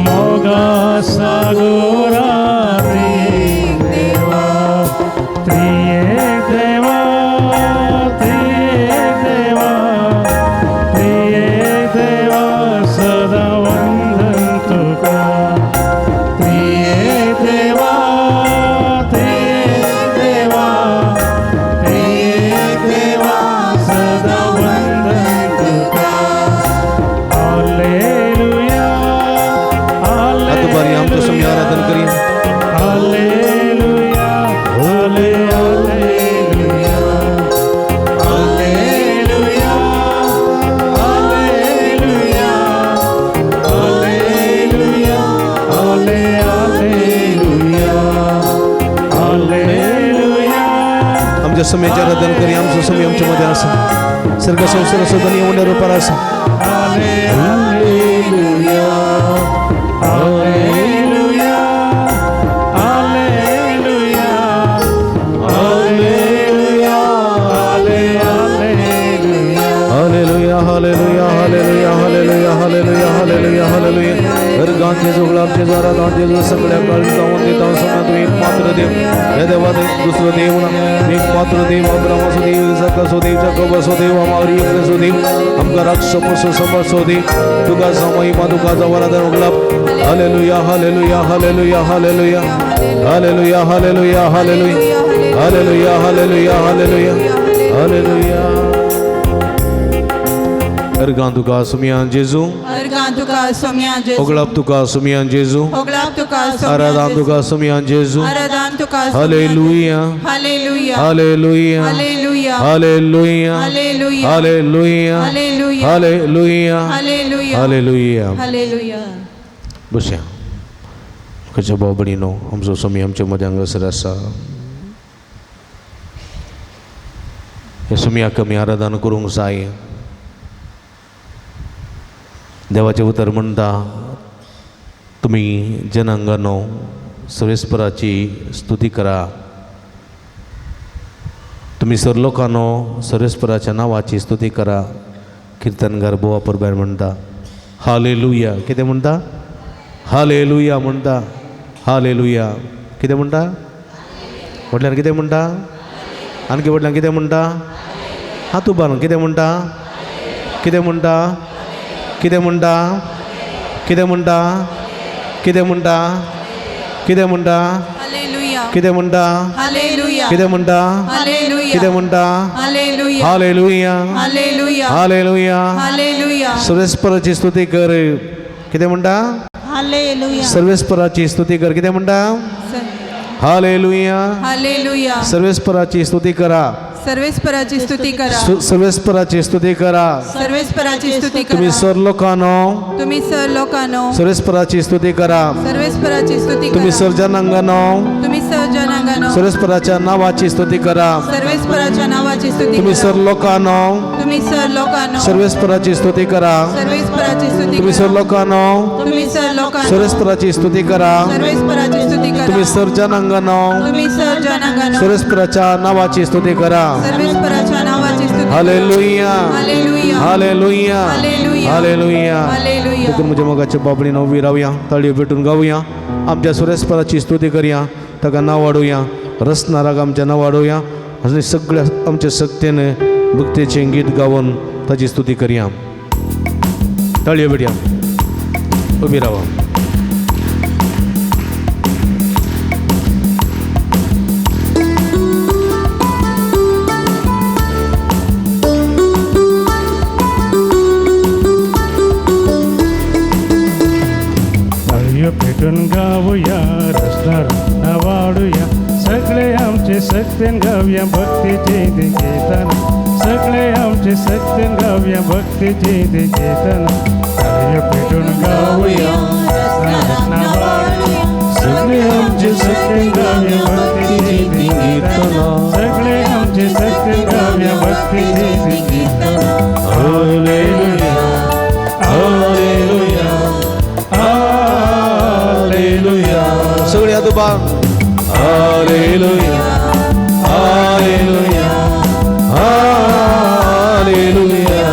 मोगा सागरा प्रिय देवा, प्रिय देवा, प्रिय देवा, प्रिय देवा सदा वंदन तुका, प्रिय देवा, प्रिय देवा, प्रिय देवा सदा वंदन तुका. हालेलुया, आता बारी आमच्या स्वामी आराधन करूया. Hallelujah, hallelujah, hallelujah, hallelujah, hallelujah, hallelujah, hallelujah. आमच्या स्वामीचे आराधन करूया. आमचो स्वामी आमच्या मध्ये आसा, सर्ग संसार सुद्धा येऊन रूपार आसा. Hallelujah, hallelujah, hallelujah, hallelujah, hallelujah. Hallelujah, hallelujah, hallelujah, hallelujah, hallelujah, hallelujah, hallelujah. Organ जेजू, गुलाब जेजू, आराधन जेजू, सगळ्या काळजावन दिता समय तूं एक मात्र देव. ह्या देवा दुसरो देव ना, एक मात्र देव. अब्राहम असो देव, इसाक असो देव, जाकोब असो देव, आमारी असो देव, आमकां राक्षो पोसो समर्सो देव. तुका महिमा, तुका आराधन गुलाब. Hallelujah, hallelujah, hallelujah, hallelujah, hallelujah, hallelujah, hallelujah, hallelujah, hallelujah, hallelujah, hallelujah. अर्गान तुका सुमियान जेजू, अर्गां तुका सोम्या जेजू, ओगळाप तुका सुमियान जेजू, होगळाप तुका सोम्या आराधन जेजू, तुका सुमियान जेजू. आराधन तुका Saumya hallelujah, hallelujah, hallelujah, hallelujah, hallelujah, hallelujah, hallelujah, hallelujah, hallelujah, hallelujah, hallelujah. Hallelujah. बसया. खंयच्या भाव भयणीनो, आमचो स्वामी आमच्या मदें हांगासर आसा. ह्या स्वामयाक आमी आराधन करूंक जाय. देवाचें उतर म्हणटा, तुमी जनांगानो सर्वेस्पराची स्तुती करा, तुमी सर लोकांनो सर्वेस्पराच्या नांवाची स्तुती करा. किर्तनकार बोवा परबार म्हणटा हालेलुया. कितें म्हणटा? हालेलुया म्हणटा. हालेलुया कितें म्हणटा? म्हटल्यार कितें म्हणटा? आणखी वडल्यान कितें म्हणटा? हात उबारून कितें म्हणटा? कितें म्हणटा? कितें म्हणटा? कितें म्हणटा? कितें म्हणटा? कितें म्हणटा? हालेलुया. कितें म्हणटा? हालेलुया. कितें म्हणटा? हालेलुया. कितें म्हणटा? Hallelujah. Hallelujah. Hallelujah. Hallelujah. Hallelujah. सर्वेस्पराची स्तुती कर. कितें म्हणटा? हालेलुया. सर्वेस्पराची स्तुती कर. कितें म्हणटा? हालेलुया. हालेलुया. सर्वेस्पराची स्तुती करा. सर्वेस्पराची स्तुती करा. सर्वेस्पराची स्तुती करा. सर्वेस्पराची स्तुती तुम्ही करा. सर लोकांनो, तुम्ही सर लोकांनो, सर्वेस्पराची स्तुती करा. सर्वेस्पराची स्तुती तुम्ही करा. सर जनांगानो, तुम्ही सर जनांगानो, सर्वेस्पराच्या नावाची स्तुती करा. सर्वेस्पराच्या नावाची स्तुती तुम्ही करा. सर लोकांनो, तुम्ही सर लोकांनो, सर्वेस्पराची स्तुती करा. सर्वेस्पराची स्तुती तुम्ही सर करा. लोकांनो, तुम्ही सर लोकांनो, सर्वेस्पराची स्तुती करा. सर्वेस्पराची स्तुती करा. तुम्ही सर जनांगानो, तुम्ही सर जनांगानो, सर्वेस्पराच्या नावाची स्तुती करा. सर्वेस्पराच्या नावाची स्तुती करा. Hallelujah. Hallelujah. Hallelujah. Hallelujah. Hallelujah. Hallelujah. देखून म्हज्या मोगाच्या बाबडीन उबी रावया, ताळयो भेटून गावया, आमच्या सुरेस्पराची स्तुती करया, ताका नांव वाडोवया, रसनाराक आमच्या नांव वाडोवया आनी सगळ्या आमच्या सक्तेन भक्तेचें गीत गावन ताची स्तुती करया. ताळयो भेटया, उबी रावा. ताळयो पेटून गावया, रसनारांना वाडूया, सगळे आमचे सक्तेन गावया भक्तीचे ते कीर्तन. सगळे आमचे सक्तेन गावया भक्तीचे ते कीर्तन. ताळयो पेटून गावया, रसनारांना वाडूया, सगळे आमचे सक्तेन गावया भक्तीचे ते कीर्तन. सगळे आमचे सक्तेन गावया भक्तीचे ते कीर्तन. हालेलुया. हालेलुया. हालेलुया. सगळे हात उबार. हालेलुया. हालेलुया. हालेलुया.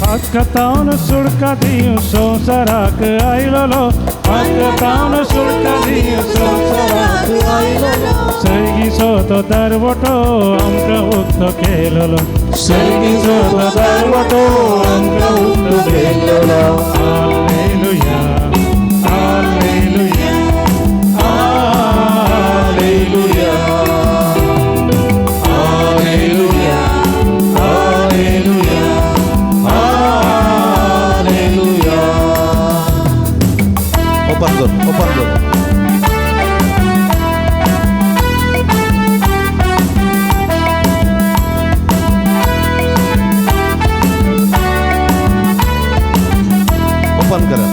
हातकातावन सुडका दिव संवसाराक आयलोलो. हातकातावन सुडका दिव संवसाराक आयलोलो. सैगीचो तो दारवटो आमकां उक्तो केलोलो. सैगीचो तो दारवटो आमकां उक्तो केलोलो. Hallelujah. Hallelujah. Hallelujah. Hallelujah. Hallelujah. Hallelujah. Open कर, ओपन कर. ओपन करा.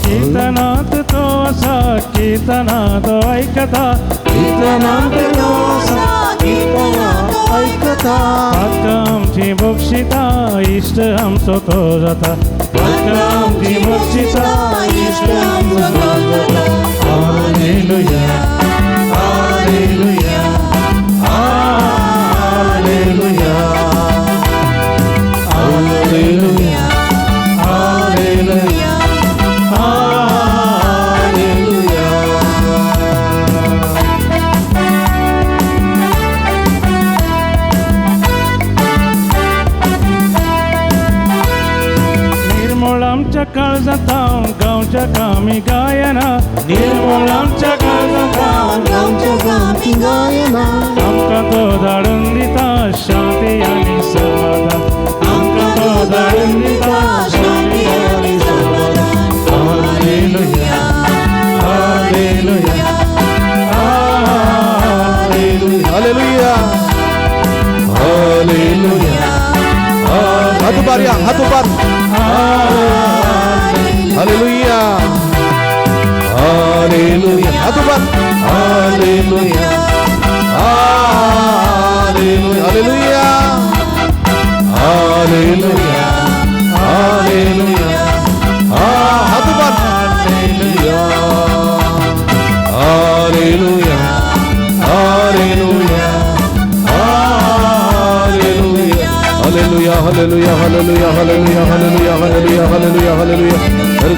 कीर्तनात तो आसा, कीर्तनात ऐकता. कीर्तनात तो आसा, कीर्तनात ऐकता. पातकां आमची बक्षिता, इश्ट आमचो तो जाता. पातकां आमची बक्षिता, इश्ट आमचो तो जाता. Hallelujah. Hallelujah. Hallelujah. Hallelujah. Hallelujah. Hallelujah. निर्मळ आमच्या काळजांत गांवच्या कामी गायना. निर्मळ आमच्या काळजांत आमकां तो धाडून दिता शांती आनी समाधान. आमकां तो धाडून दिता शांती आनी समाधान. Hallelujah. Hallelujah. Hallelujah. Hallelujah. Hallelujah. हात उबार या, हात उबार. हालेलुया. हालेलुया. हात उबार. Hallelujah. Hallelujah. Hallelujah. Hallelujah. Hallelujah. हात उबार. हालेलुया. हालेलुया.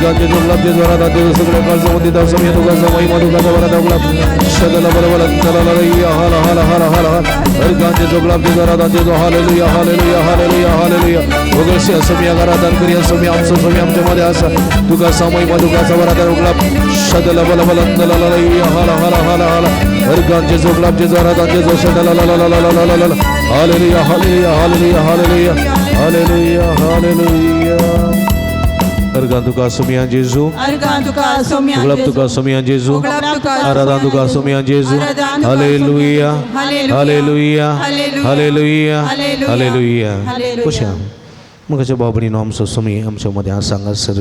अर्गांचे जोगलाब जेजू आराधना जेजू सगळ्या काळजामध्ये दिता सोमया तुका महिमा तुका वरादा उगलाब शदला बल बल हालेलुया हाला हाला हाला हाला अर्गांचे जोगलाब जेजू आराधना जेजू हालेलुया हालेलुया हालेलुया हालेलुया वगळशी सोमया आराधन करूया सोमया आमचं सोमया आमच्या मध्ये आसा तुका महिमा तुका वरादा उगलाब शदला बल बल हालेलुया हाला हाला हाला हाला अर्गांचे जोगलाब जेजू आराधना जेजू शदला ला ला ला ला ला ला hallelujah hallelujah hallelujah hallelujah hallelujah hallelujah अर्गां तुका सोमया जेजू अर्गां तुका सोम्या उगलाब तुका सोमया जेजू उगलाब तुका आराधना तुका सोमया जेजू हालेलुया हालेलुया हालेलुया हालेलुया कशा मगाच्या बाबणीनो आमचो सोमी आमच्या मध्ये आसा हांगासर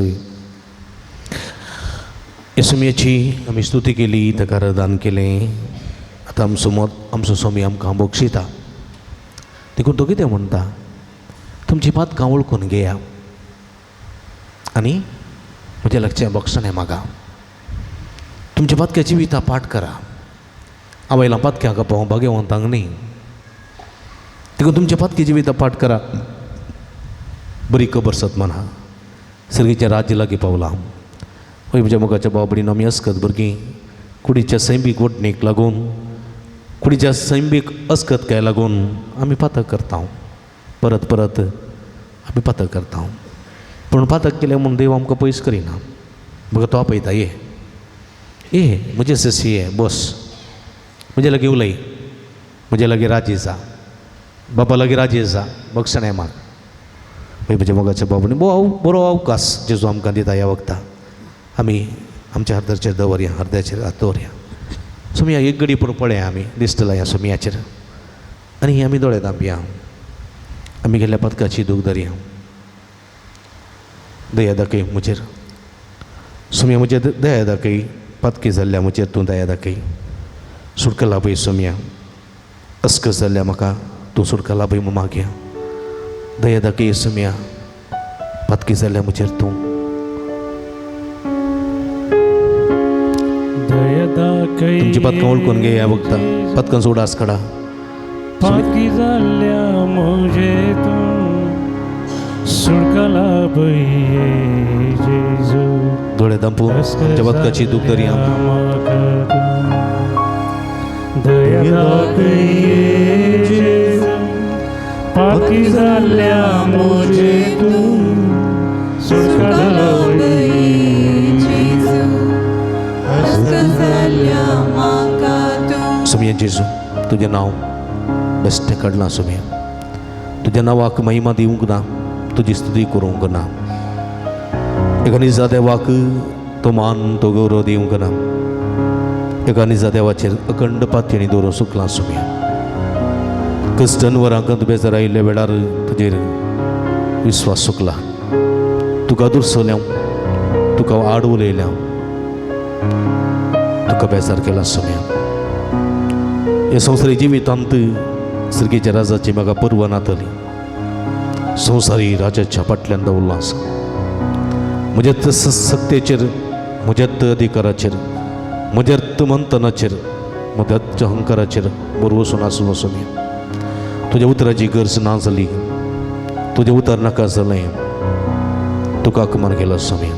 ह्या सोमयाची आमी स्तुती केली ताका आराधन केलें आतां आमचो मत आमचो सोमी आमकां बक्षिता देखून तो कितें म्हणटा तुमची पातकां वळखून घेया आनी म्हज्या लागचें बक्षणें मागा तुमच्या पातक्याची जिविता पाठ करा आवयला पातक्याक पावूं भाग्यवंतांक न्ही देखून तुमच्या पातकी जिविता पाठ करा बरी खबर सत म्हणा सर्गीचें राज्य लागीं पावलां हय म्हज्या मोगाच्या बाबडीन आमी अस्कत भुरगीं कुडीच्या सैमीक वटणीक लागून कुडीच्या सैमीक अस्कतकाय लागून आमी पातक करता परत परत आमी पातक करता पूण पातक केलें म्हूण देव आमकां पयस करिना म्हाका तो आपयता ये ये म्हजे सशी ये बस म्हजे लागीं उलय म्हजे लागीं राजी जा बापा लागीं राजी जा बक्षणें माग हय म्हज्या मोगाच्या बाबून बरो अवकाश जेजू आमकां दिता ह्या वखता आमी आमच्या हर्द्याचेर दवरया हर्द्याचेर हात दवरया सोमया एक घडी पूण पळया आमी दिसतला ह्या सोमयाचेर आनी आमी दोळे धांपया आमी गेल्ल्या पदकाची दूख धरया दया दाखय म्हजेर सोमया म्हजेर दया दाखय पातकी जाल्ल्या म्हजेर तूं दया दाखय सुटका लाभय सोमया अस्कस जाल्ल्या म्हाका तूं सुटका लाभय म्हूण मागया दया दाखय सोमया पातकी जाल्ल्या म्हजेर तूं दया दाखय तुमची पदकां वळखून घेया वखता पदकांचो उडास काडा पातकी जाल्ल्या म्हजे तूं सुटका लाभय जेजू दोळे धांपून आमच्या पदकाची दूख धरया दया दाखय जेजू पातकी जाल्ल्या म्हजे तूं सुटका लाभय जेजू अस्क जाल्ल्या म्हाका तूं सोमया जेजू तुजें नांव बेश्टें काडलां सोमया तुज्या नांवाक महिमा दिवंक ना तुजी स्तुती करूंक ना एका निजा देवाक तो मान तो गौरव दिवंक ना एका निजा देवाचेर अखंड पातयेणी दवरून सुकलां सोमया क्रिस्टन वरांक बेजार आयिल्ल्या वेळार तुजेर विस्वास सुकला तुका दुरसल्या तुका आड उलयल्या तुका बेजार केला सोमया हे संवसारी जिवितांत सर्गीच्या राजाची म्हाका पर्वा नातली संवसारी राजाच्या फाटल्यान दवरलो आसा म्हज्या सत्तेचेर म्हज्या अधिकाराचेर म्हज्या मंतनाचेर म्हज्या अहंकाराचेर बरवसून आसलो सोमया तुज्या उतराची गरज ना जाली तुजें उतर नाका जालें तुका अपमान केलो सोमया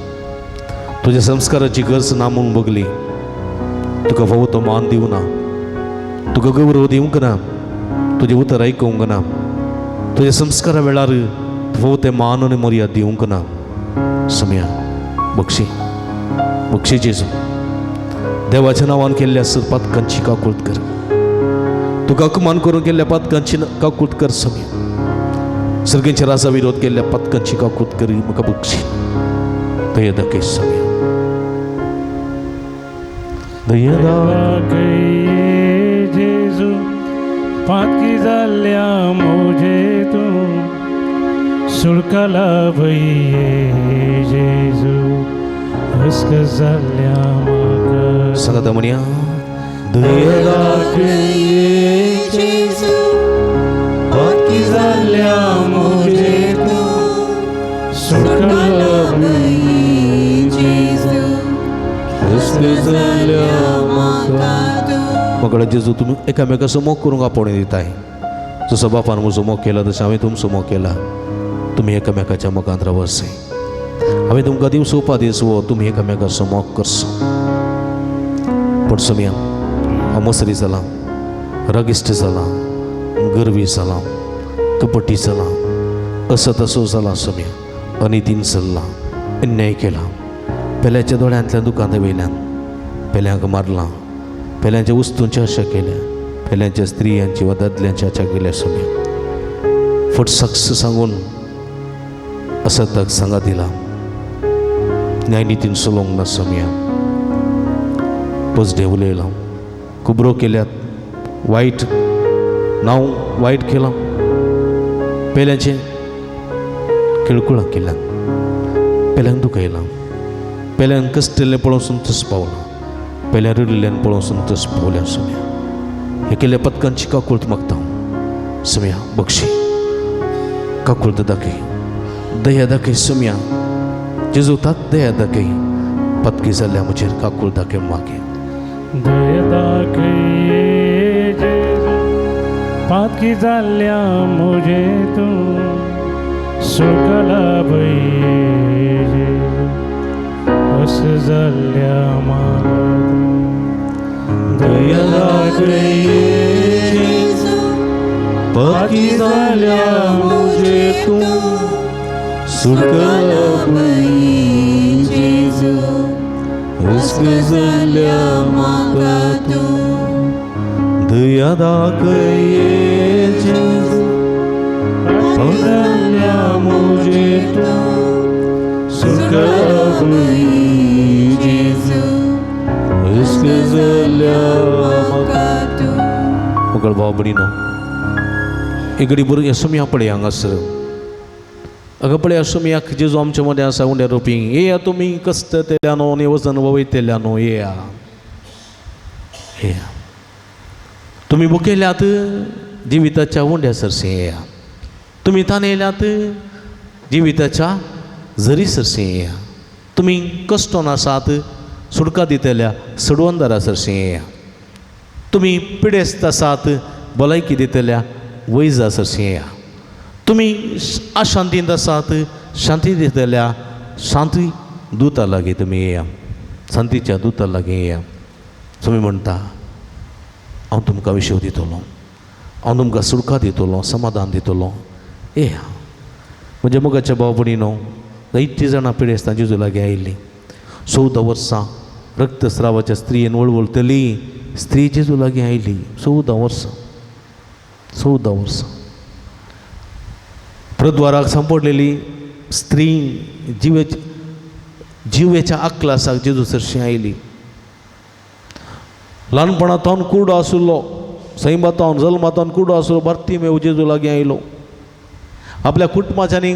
तुज्या संस्काराची गरज ना म्हूण बगली तुका फावो तो मान दिवना तुका गौरव दिवंक ना तुजें उतर आयकूंक ना तुज्या संस्कारा वेळार फावो तें मान आनी मर्याद दिवंक ना सोमया बक्षी बक्षी जेजू देवाच्या नांवान केल्ल्या पातकांची काकूळत कर तुका अपमान करून केल्ल्या पातकांची काकूळत कर सोमया सर्गेंच्या राजा विरोध केल्ल्या पातकांची काकूळत कर म्हाका बक्षी दया दाखय सोमया दया दाखय जेजू पातकी जाल्ल्या म्हजे तूं सुटका लाभय जेजू अस्क जाल्ल्या म्हाका सांगात म्हणया दया दाखय जेजू पातकी जाल्ल्या म्हजे तूं सुटका लाभय जेजू अस्क जाल्ल्या म्हाका तूं म्हाका जेजू तुमी एकामेकाचो मोग करूंक आपोवणें दिताय जसो बापान म्हजो मोग केला तशें हांवें तुमचो मोग केला तुमी एकामेकाच्या मोगांत रावसे हांवें तुमकां दिवचो उपादेस हो, तुमी एकामेकाचो मोग करचो. पूण सोम्या, हांव मसरी जालां, रागिश्ट जालां, गर्वी जालां, कपटी जालां, असो तसो जालां सोम्या, अनितीन चल्लां, अन्याय केला, पेल्याच्या दोळ्यांतल्या दुकां वयल्यान पेल्यांक मारलां, पेल्यांच्या वस्तूंची आशा केल्या, पेल्यांच्या स्त्रियांची वा दादल्यांची आशा केल्या सोम्या. फट साक्ष सांगून असताक सांगा दिला, न्यायनितीन चलोवंक ना सोम्या, पसडे उलयलां, कुबरो केल्यात, वायट नांव वायट केलां, पेल्याचें किळकुळां केल्यात, पेल्यांक दुखयलां, पेल्यान कश्टिल्लें पळोवन संतोष पावलां, पेल्या रडिल्ल्यान पळोवन संतोष पावल्या सोम्या. हे केल्ल्या पदकांची काकूळत मागता हांव सोम्या, बक्षी काकूळत दाखय, दया दाखय सोम्या, जेजू तात दया दाखय, पदकी जाल्ल्या म्हजेर काकूळ दाखय मागे. दया दाखय जेजू, पातकी जाल्ल्या म्हजे तूं सुकला भय जेजू, अस जाल्ल्या म्हाका तूं. दया दाखय जेजू, पातकी जाल्या म्हजे तूं सुटकला जेजू, हुस्क जाल्या म्हाका तूं. दया दाखय जेजू, पातकी जाल्या म्हजे तूं सुटकला जेजू, हुस्क जाल्या म्हाका. तूं. मोगळ भाव भयणीनो, एक घडी भुरगें सोम्या पळय हांगासर, अगं पळया सोम्याक जेजू आमच्या मदें आसा उंड्या रोपी. येया तुमी कश्ट तेल्यानो आनी वजन वयतेल्यानो, येया येया, तुमी मुखेल्यात जिविताच्या उंड्या सरशीं येया, तुमी तानेल्यात जिविताच्या झरी सरशीं येया, तुमी कश्टोन आसात सुडका दितल्या सडवंदारा सरशीं येया, तुमी पिडेस्त आसात भलायकी दितल्या वैजा सरशीं येया, तुमी अशांतींत आसात शांती दितल्या शांती दुता लागीं तुमी येया, शांतीच्या दुता लागीं येया. तुमी म्हणटा हांव तुमकां विशव दितलो, हांव तुमकां सुडका दितलो, समाधान दितलो, येया. म्हज्या मोगाच्या भाव भयणीनो, जायतीं जाणां पिडेस्तां जेजू लागीं आयिल्लीं. 14 वर्सां रक्तस्रावाच्या स्त्रियेन वळवळटली स्त्री जेजू लागीं आयली. 14 वर्सां, 14 वर्सां प्रद्वाराक सांपडलेली स्त्री जिवेच्या आकलासाक जेजू सरशीं आयली. ल्हानपणांत कुडो आशिल्लो, सैमातावन जल्मातावन कुडो आशिल्लो बार्तिमेव जेजू लागीं आयलो. आपल्या कुटुंबाच्यांनी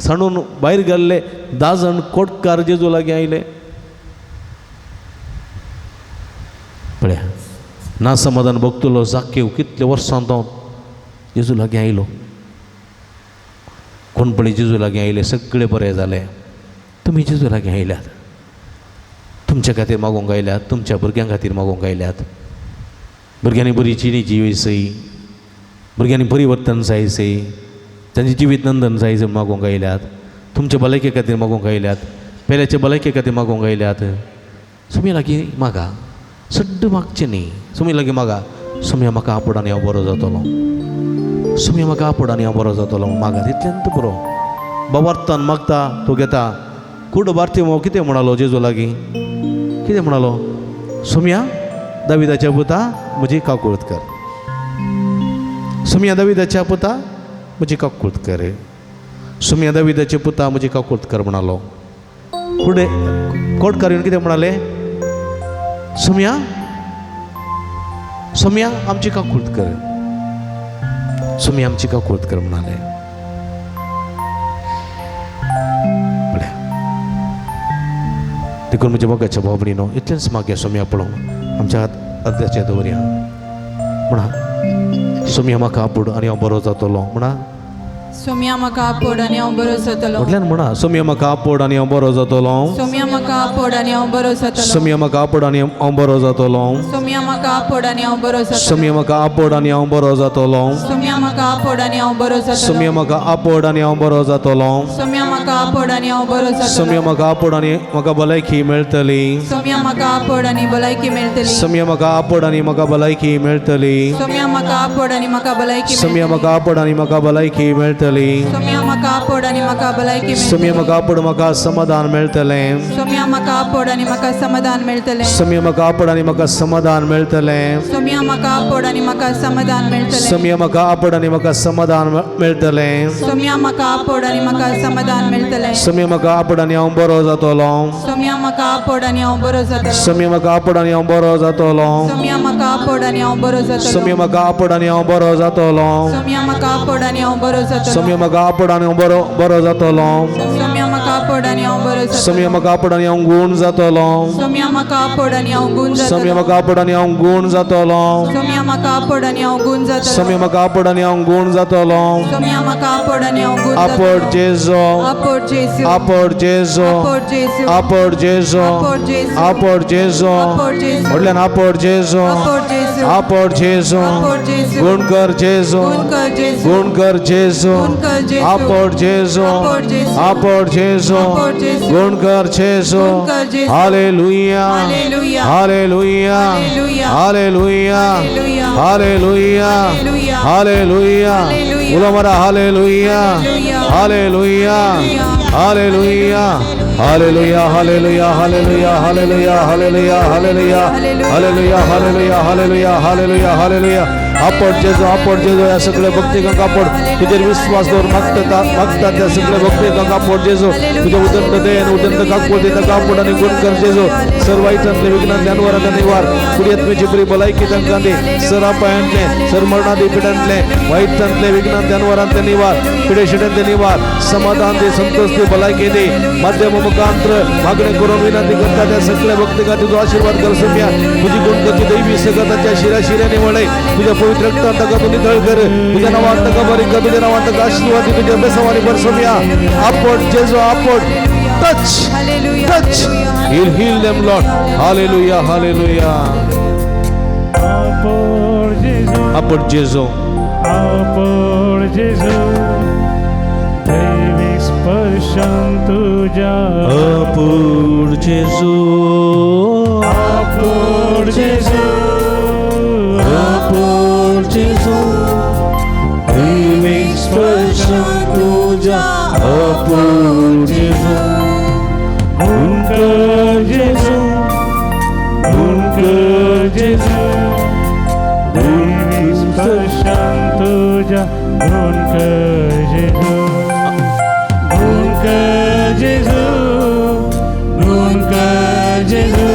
सांडून भायर गेल्ले 10 जाण कोटकार जेजू लागीं आयले. पळया ना समाधान भोगतलो जाकेव कितले वर्सां तो जेजू लागीं आयलो. कोण पळय जेजू लागीं आयले सगळे बरे जाले. तुमी जेजू लागीं आयल्यात, तुमच्या खातीर मागूंक आयल्यात, तुमच्या भुरग्यां खातीर मागूंक आयल्यात. भुरग्यांनी बरी जिणी जिवयसय, भुरग्यांनी परिवर्तन जायसय, तांचें जिवीत नंदन जायसय मागूंक आयल्यात. तुमच्या भलायके खातीर मागूंक आयल्यात, पेल्याच्या भलायके खातीर मागूंक आयल्यात. सुमी लागीं मागा, सड्ड मागचें न्ही, सुमी लागीं मागा, सुमया म्हाका आपोड आनी हांव बरो जातलो, सुमया म्हाका आपोड आनी हांव बरो जातलो, मागा तितल्यान बरो. बाबार्थान मागता तो घेता. कुडो बार्तिमो कितें म्हणालो जेजू लागीं, कितें म्हणालो? सुमया दाविदाच्या पुता म्हजी काकूळत कर, सुमया दाविदाच्या पुता म्हजी काकूळत कर, सुमया दाविदाच्या पुता म्हजी काकूळत कर म्हणालो. फुडें कोटकार येवन कितें म्हणाले? सुमया सुमया आमची काकूळत कर, सुमया आमची काकूळत कर म्हणाले. पळया देखून म्हज्या मोगाच्या भाव भयणीनो, इतलेंच मागया सोम्या पळोवंक आमच्या हात अर्द्याचे दवरया. म्हणा सोम्या म्हाका आपोड आनी हांव बरो जातलो. म्हणा सोम्या म्हाका आपोड आनी हांव बरो जातलो. म्हटल्यान म्हणा सोम्या म्हाका आपोड आनी हांव बरो जातलो. सोम्या म्हाका आपोड आनी हांव बरो जातलो. सोम्या म्हाका आपोड आनी हांव बरो जातलो. सोम्या म्हाका आपोड आनी हांव बरो जातलो. सोम्या म्हाका आपोड आनी हांव बरो जातलो. सोम्या म्हाका आपोड आनी हांव बरो जातलो. सोम्या म्हाका आपोड आनी हांव बरो जातलो. सोम्या म्हाका म्हाका आपोड आनी हांव बरो जातलो. सोम्या म्हाका आपोड आनी म्हाका भलायकी मेळटली. सोम्या म्हाका आपोड आनी भलायकी मेळटली. सोम्या म्हाका आपोड आनी म्हाका भलायकी मेळटली. सोम्या म्हाका आपोड आनी म्हाका भलायकी सोम्या म्हाका आपोड आनी म्हाका भलायकी मेळटली. सोम्या म्हाका आपोड आनी म्हाका भलायकी सोम्या मेळटली. म्हाका आपोड म्हाका समाधान मेळटलें. सोम्या म्हाका आपोड आनी म्हाका समाधान मेळटलें. सोम्या म्हाका आपोड आनी म्हाका समाधान मेळटलें. सोम्या म्हाका आपोड आनी म्हाका समाधान मेळटलें. सोम्या म्हाका आपोड आनी म्हाका समाधान मेळटलें. सोम्या म्हाका आपोड आनी म्हाका समाधान मेळटलें. सोम्या म्हाका आपोड आनी हांव बरो जातलो. सोम्या म्हाका आपोड आनी हांव बरो जातलो. सोम्या म्हाका आपोड आनी हांव बरो जातलो. सोम्या म्हाका आपोड आनी हांव बरो जातलो. सोम्या म्हाका आपोड आनी हांव बरो जातलो. सोम्या म्हाका आपोड आनी हांव बरो जातलो. सोम्या म्हाका आपोड आनी हांव बरो बरो जातलो. सोम्या म्हाका आपोड आनी हांव बरो जातलो. सोम्या म्हाका आपोड आनी हांव गूण जातलो. सोम्या म्हाका आपोड आनी हांव गूण सोम्या जातलो. म्हाका आपोड आनी हांव गूण जातलो. सोम्या म्हाका आपोड आनी हांव गूण जातलो. सोम्या म्हाका आपोड आनी हांव गूण जातलो. सोम्या म्हाका आपोड आनी हांव गूण आपोड जातलो. जेजो. आपोड जेजू. आपोड जेजो. आपोड जेजू. आपोड जेजो. आपोड जेजू. आपोड जेजो. आपोड जेजू. व्हडल्यान आपोड जेजो. आपोड जेजू. आपोड जेजो. आपोड जेजू. गूण कर जेजो. गूण कर जेजू. गूण कर जेजो. गूण कर जेजू. आपोड जेजो. आपोड जेजू. आपोड जेजो. आपोड जेजू. गूण कर जेजो. गूण कर जेजू. Hallelujah. Hallelujah. Hallelujah. Hallelujah. Hallelujah. Hallelujah. Hallelujah. Hallelujah. Hallelujah. उलो मारा hallelujah. Hallelujah. Hallelujah. Hallelujah. Hallelujah. Hallelujah. Hallelujah. Hallelujah. Hallelujah. Hallelujah. Hallelujah. Hallelujah. Hallelujah. Hallelujah. आपोड जेजो. आपोड जेजो. ह्या सगळ्या भक्तिकांक आपोड. तुजेर विश्वास दवर मागता मागता त्या सगळ्या भक्तिकांक आपोड जेजो. तुज्या उदंत दयेन उदंत काकुळती तांकां आपोड आनी गूण कर जेजो. सर वायटांतले विघ्नांतले अनवरांतले निवार कुडयेतमेची बरी भलायकी तांकां दी. सर अपायांतले सर मरणादी पिडांतले वायटांतले विघ्नांतले अनवरांतले निवार पिडेशिड्यांतले निवार समाधान दी संतोष दी भलायकी दी. माध्यम मुखांत्र मागणे करून विनंती करता त्या सगळ्या भक्तिकां तुजो आशीर्वाद कर सोम्या. तुजी गुण करची दैवी सगळ्या शिरा शिऱ्याने वळय. तुझ्या पवित्र रक्तान ताका तूं नितळ कर. तुझ्या नांवान ताका बरी कर. तुझ्या नांवान ताका आशीर्वाद दी. तुझ्या बेसवानी भर सोम्या. आपोड जेजो. आपोड. Touch. Touch. He'll heal them, Lord. Hallelujah. Hallelujah. आपोड जेजू. आपोड जेजो. आपोड जेजू. दैवी स्पर्शान तुझ्या. आपोड जेजो. आपोड जेजू. आपोड जेजो. दैवी स्पर्शान तुझ्या. आपोड जेजो. गुण कर जेजू. गुण कर जेजू. दैवी स्पर्शान तुझ्या. गुण कर जेजू. गुण कर जेजू. गुण कर जेजू.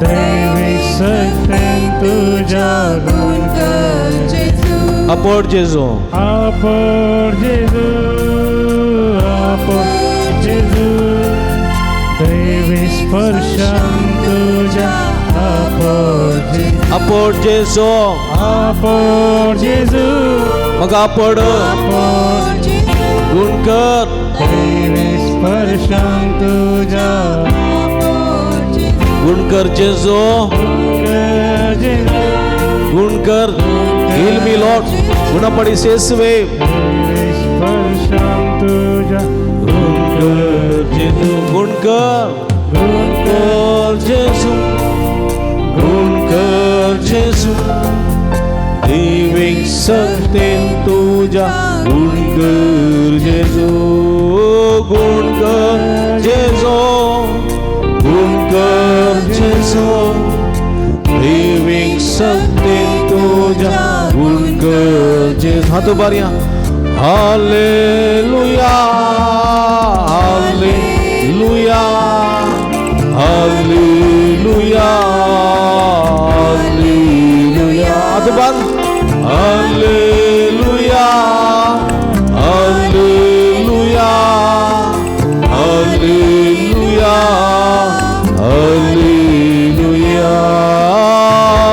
दैवी शक्तीन तुझ्या. गुण कर जेजू. आपोड जेजो. आपोड जेजू. आपोड जेजू. दैवी स्पर्शान तुझ्या. आपोड जेजू. आपोड जेजो. आपोड जेजू. म्हाका आपोड. आपोड जेजू. गुण कर. दैवी स्पर्शान तुझ्या. आपोड जेजू. गुण कर जेजो. गुण कर जेजू. गुण कर. Heal me, Lord. गुणपडी सेसवे. दैवी स्पर्शान तुझ्या. गुण कर जेजू. गुण कर. गुण कर जेजू. गुण कर जेजू. दैवीक शक्तीन तुझ्या. गुण कर जेजू. गुण कर जेजू. गुण कर जेजू. दैवीक शक्तीन तुझ्या. गुण कर जेजू. हात उबारया. हालेलुया. हालेलुया. हालेलुया. हालेलुया. हात उबार. Hallelujah. Hallelujah. Hallelujah. Hallelujah.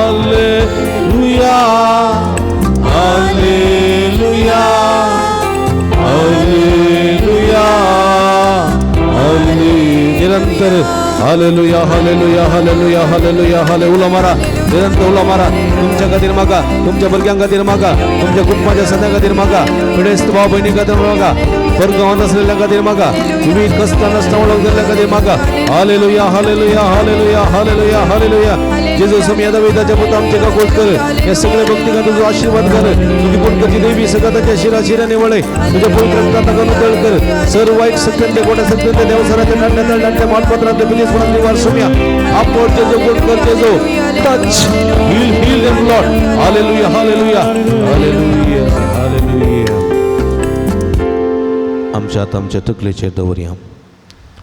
Hallelujah. Hallelujah. Hallelujah. हाले निरंतर. Hallelujah hallelujah hallelujah hallelujah हाले उलो मारा निरंतर उलो मारा. तुमच्या खातीर मागा, तुमच्या भुरग्यां खातीर मागा, तुमच्या कुटुंबाच्या सद्या खातीर मागा, पिडेस्त भाव भयणी खातीर मागा, परगांवांत आसलेल्या खातीर मागा, विविध कश्टां नासतना वळख जाल्ल्या खातीर मागा. Hallelujah hallelujah hallelujah hallelujah hallelujah. जेजू स्वामी दाविदाच्या पुता आमचे काकूट कर, या सगळ्या भक्तीका तुझो आशीर्वाद कर. तुझी गुणकरची देवी सगळं ताच्या शिरा शिराने वळय, तुझ्या पवित्र रक्ताचा उदळ कर. सर्व वाईट सत्यंते गोड्या सत्यंते देवसराच्या नाट्यात नाट्य मानपत्रातले पिलीस निवार सुम्या आपण जेजू गुण कर. जेजू touch heal heal them Lord. Hallelujah hallelujah hallelujah hallelujah. आमच्या आत आमच्या तकलेचेर दवरया,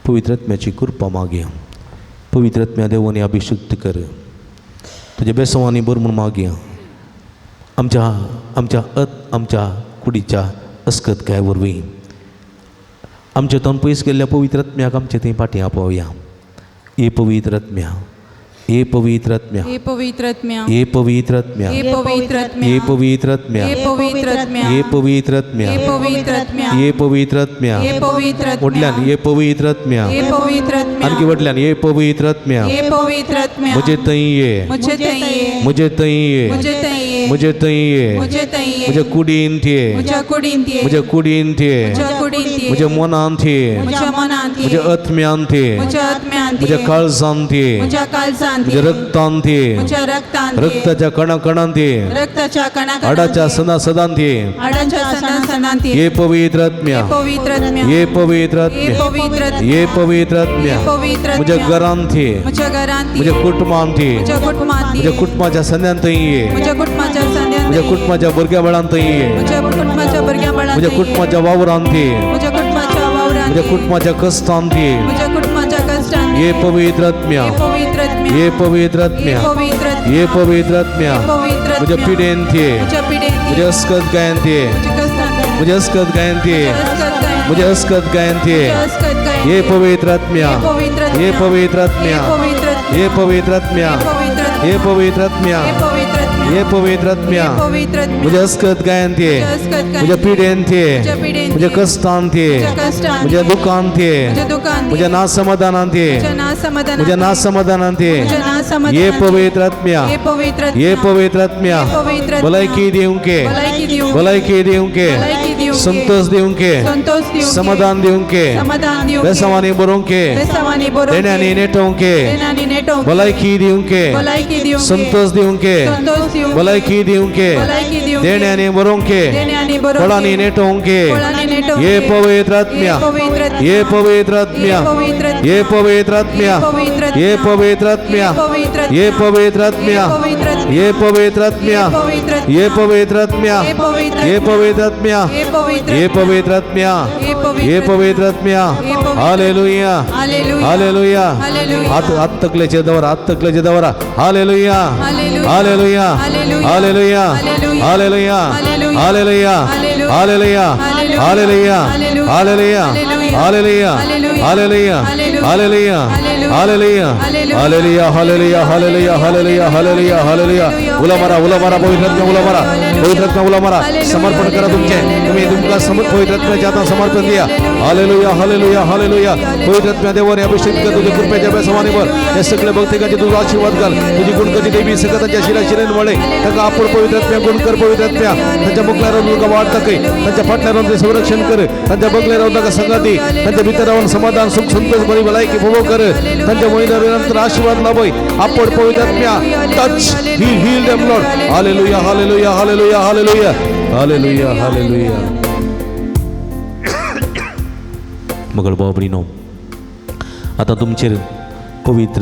पवित्र आत्म्याची कृपा मागया. पवित्र आत्म्या देवानी अभिषिक्त कर, तुज्या बेसवानी भर म्हूण मागया. आमच्या आमच्या आमच्या कुडीच्या अस्कत काय वरवीं आमच्या तोंड पयस गेल्ल्या पवित्र आत्म्याक आमचे थंय फाटीं आपोवया. ए पवित्र आत्म्या, ए पवित्र आत्म्या, ए पवित्र आत्म्या, ए पवित्र आत्म्या, ए पवित्र आत्म्या, ए पवित्र आत्म्या, ए पवित्र आत्म्या, ए पवित्र आत्म्या, ए पवित्र आत्म्या, ए पवित्र आत्म्या, ए पवित्र आत्म्या, वडल्यान ए पवित्र आत्म्या, ए पवित्र आत्म्या, आणखी वडल्यान ए पवित्र आत्म्या, ए पवित्र आत्म्या, म्हजे थंय ये, म्हजे थंय ये, म्हजे थंय ये, म्हजे थंय ये, म्हजे थंय ये, म्हजे थंय ये, म्हज्या कुडींत ये, म्हज्या कुडींत ये, म्हज्या कुडींत ये, म्हज्या कुडींत ये, म्हज्या मनांत ये, म्हज्या मनांत ये, म्हज्या आत्म्यांत ये, म्हज्या आत्म्यांत म्हज्या ये, काळजांत ये, म्हज्या काळजांत ये, म्हज्या रक्तांत ये, म्हज्या रक्तांत ये, रक्ताच्या कणाकणांत ये, रक्ताच्या कणाकणांत हाडाच्या ये, सणा सदांत ये, हाडाच्या सणा सणांत ये, ये पवित्र आत्म्या, पवित्र आत्म्या, ये पवित्र ये आत्म्या, पवित्र आत्म्या, ये पवित्र आत्म्या, ये पवित्र आत्म्या, म्हज्या घरांत ये, म्हज्या घरांत ये, म्हज्या कुटुंबांत ये, म्हज्या कुटुंबांत ये, म्हज्या कुटुंबाच्या संद्यांत ये, म्हज्या कुटुंबाच्या संद्यांत म्हज्या ये, कुटुंबाच्या भुरग्या बाळांत ये, म्हज्या कुटुंबाच्या भुरग्या बाळांत म्हज्या ये, कुटुंबाच्या वावरांत ये, म्हज्या कुटुंबाच्या वावरांत म्हज्या ये, कुटुंबाच्या कश्टांत ये, म्हज्या कुटुंबाच्या कश्टांत ये पवित्र आत्म्या, ये पवित्र आत्म्या, ये पवित्र आत्म्या, ये पवित्र आत्म्या, ये पवित्र आत्म्या, ये पवित्र म्हज्या आत्म्या, पिडेंत ये, म्हज्या पिडेंत ये, म्हज्या अस्कत गायंत ये, म्हज्या कश्टांत ये, म्हज्या अस्कत गायंत ये, अस्कत गायंत ये, म्हज्या अस्कत गायंत ये, अस्कत गायंत ये ये, पवित्र आत्म्या, ये पवित्र आत्म्या, ये पवित्र आत्म्या, ये पवित्र आत्म्या, ये पवित्र आत्म्या, ये पवित्र आत्म्या, ये पवित्र आत्म्या, ये पवित्र आत्म्या, ये पवित्र आत्म्या, ये पवित्र आत्म्या, म्हज्या अस्कत गायंत ये, म्हज्या अस्कत गायंत म्हज्या पिडेंत ये, म्हज्या पिडेंत म्हज्या ये, कश्टांत ये, म्हज्या कश्टांत म्हज्या ये, दुखांत ये, म्हज्या दुखांत ये, म्हज्या नासमाधानांत ये, म्हज्या नासमाधानांत म्हज्या ये, नासमाधानांत ये, म्हज्या नासमाधानांत ये ये, पवित्र आत्म्या, ये पवित्र आत्म्या, ये पवित्र आत्म्या, ये पवित्र आत्म्या, भलायकी दिवंक, भलायकी दिवंक, भलायकी दिवंक, भलायकी दिवंक, संतोष दिवंक, संतोष दिवंक, समाधान दिवंक, समाधान दिवंक, बेसवानी बरोवंक, बेसवानी बरोवंक, देण्यांनी नेटोवंक, देण्यांनी नेटोवंक, भलायकी दिवंक, भलायकी दिवंक, संतोष दिवंक, संतोष दिवंक, भलायकी दिवंक, भलायकी दिवंक, देण्यांनी बरोवंक, देण्यांनी बरोवंक, फळांनी नेटोवंक, फळांनी नेटोवंक, ये पवित्र आत्म्या, ये पवित्र आत्म्या, ये पवित्र आत्म्या, ये पवित्र आत्म्या, ये पवित्र आत्म्या, ये पवित्र ये आत्म्या, पवित्र आत्म्या, ये पवित्र आत्म्या, ये पवित्र आत्म्या, ये पवित्र आत्म्या, ये पवित्र आत्म्या, ये पवित्र ये पवित्र आत्म्या, ये पवित्र आत्म्या, ये पवित्र आत्म्या, ये पवित्र आत्म्या, hallelujah hallelujah hallelujah. Hallelujah. हात हात तकलेचे दवरा, हात तकलेचे दवरा. Hallelujah hallelujah. Hallelujah hallelujah. Hallelujah hallelujah. Hallelujah hallelujah. Hallelujah hallelujah. Hallelujah hallelujah. Hallelujah hallelujah. Hallelujah hallelujah. Hallelujah hallelujah. Hallelujah hallelujah hallelujah hallelujah hallelujah. उला मारा, उला मारा पवित्र आत्म्या, उला मारा पवित्र आत्म्या, उला मारा. समर्पण करा तुमचे, तुम्ही तुमका पवित्र आत्म्याच्या हातात समर्पण दिया. Hallelujah hallelujah hallelujah. पवित्र आत्म्या देवाने अभिषेक कर, तुझ्या कृपेच्या बेसवानीवर या सगळ्या भक्तिकांचे तुझा आशीर्वाद घाल. तुझी गुणकरची देवी सगळं त्यांच्या शिरा शिरेन वळे त्यांना आपण पवित्र आत्म्या गुण कर. पवित्र आत्म्या त्यांच्या मुखल्यावर तुका वाट दाखय, त्यांच्या फाटल्यावर ते संरक्षण कर, त्यांच्या बगल्यावर तुका संगाती, त्यांच्या भितर राहून समाधान सुख संतोष बरी भलायकी भोगो कर, त्यांच्या महिन्यावर निरंतर आशीर्वाद लाभय. आपण पवित्र आत्म्या touch heal heal them Lord. Hallelujah hallelujah hallelujah hallelujah hallelujah hallelujah. मगळ बाबरीनो, आतां तुमचेर पवित्र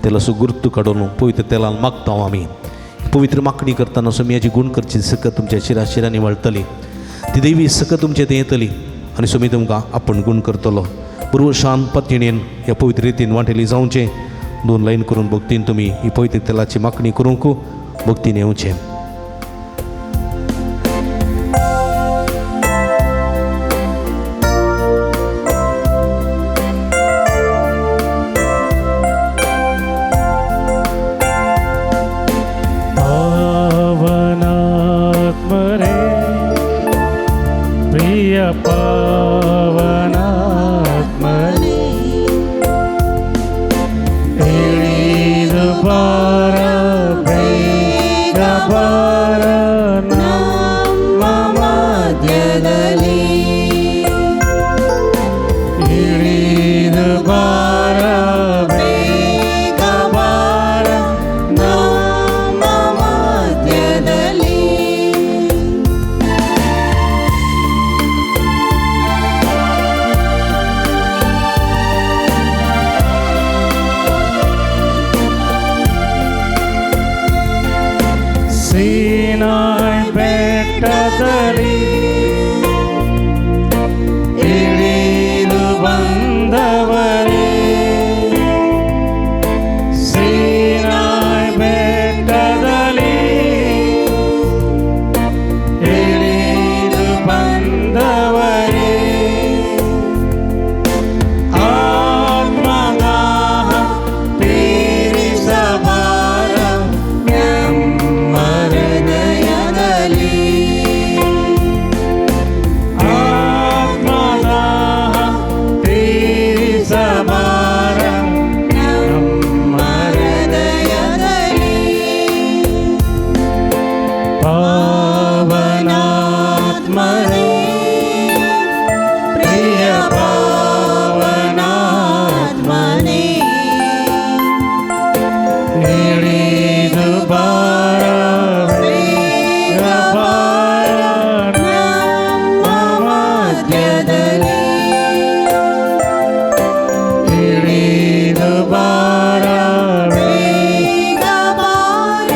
तेलाचो गुर्तू काडून पवित्र तेलान मागता आमी. पवित्र मागणी करतना सोमयाची गुण करची सकत तुमच्या शिरा शिरांनी वळटली, ती देवी सकत तुमचे थंय येतली आनी सोमी तुमकां आपूण गुण करतलो. पूर्व शांत पत्नीन ह्या पवित्र रितीन वांटेली जावचें. दोन लायन करून भक्तीन तुमी ही पवित्र तेलाची मागणी करूंक भक्तीन येवचें. पावनात्मरे प्रिय पावनात्मरे ಸಿನಾಯ್ ಬೆಟ್ಟದಲ್ಲಿ ಇಳಿದು ಬಂದವರೇ, ಸಿನಾಯ್ ಬೆಟ್ಟದಲ್ಲಿ ಇಳಿದು ಬಂದವರೇ, ಆತ್ಮದಾಹ ತೀರಿಸಬಾರ ನಮ್ಮ ಹೃದಯದಲ್ಲಿ, ಆತ್ಮದಾಹ ತೀರಿಸಬಾರ ನಮ್ಮ ಹೃದಯದಲ್ಲಿ, ಪಾವನಾತ್ಮನೇ ಪ್ರಿಯ ಪಾವನಾತ್ಮನೇ, ಇಳಿದು ಬಾರ ಬೇಗ ಬಾರ ನಮ್ಮ ಮಧ್ಯದಲ್ಲಿ, ಇಳಿದು ಬಾರ ಬೇಗ ಬಾರ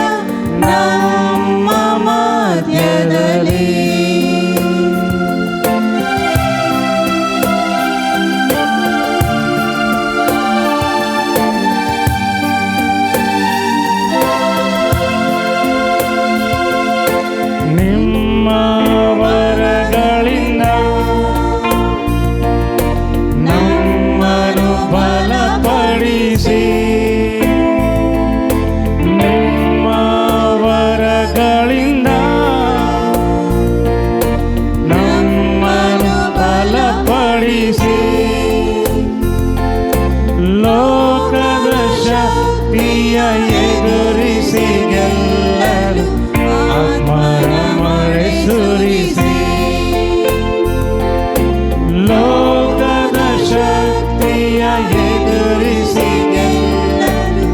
ನಮ್ಮ ಮಧ್ಯದಲ್ಲಿ. ನಿಮ್ಮ ವರಗಳಿಂದ ನಮ್ಮನ್ನು ಬಲಪಡಿಸಿ, ನಿಮ್ಮ ವರಗಳಿಂದ ನಮ್ಮನ್ನು ಬಲಪಡಿಸಿ, ಲೋಕದ ಶಕ್ತಿಯ ಎದುರಿಸಿ ಗೆಲ್ಲಲು ಆತ್ಮನ ಮಳೆ ಸುರಿಸಿ, ಲೋಕದ ಶಕ್ತಿಯ ಎದುರಿಸಿ ಗೆಲ್ಲಲು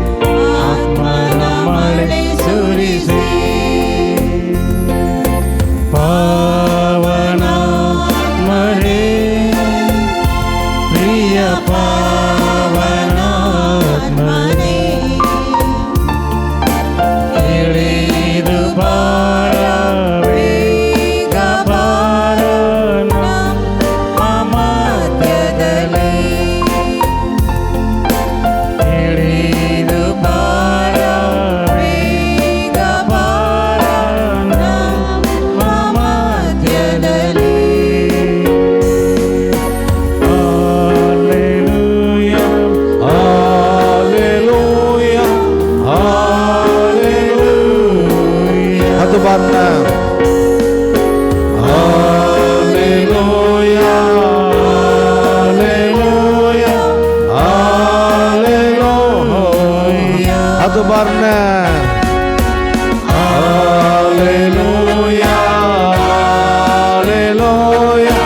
ಆತ್ಮನ ಮಳೆ ಸುರಿಸಿ, ಪಾವನಾತ್ಮರೇ ಪ್ರಿಯ ಪಾವನಾತ್ಮರೇ, ಇಳಿದು ಬಾರ ಬೇಗ ಬಾರ ನಮ್ಮ ಮಧ್ಯದಲ್ಲಿ, ಇಳಿದು ಬಾರ ಬೇಗ ಬಾರ ನಮ್ಮ ಮಧ್ಯದಲ್ಲಿ. Hallelujah, hallelujah, hallelujah. ಹತ್ತು ಬಾರ್ನ. Hallelujah, hallelujah, hallelujah. ಹತ್ತು ಬಾರ್ನ. Hallelujah, hallelujah,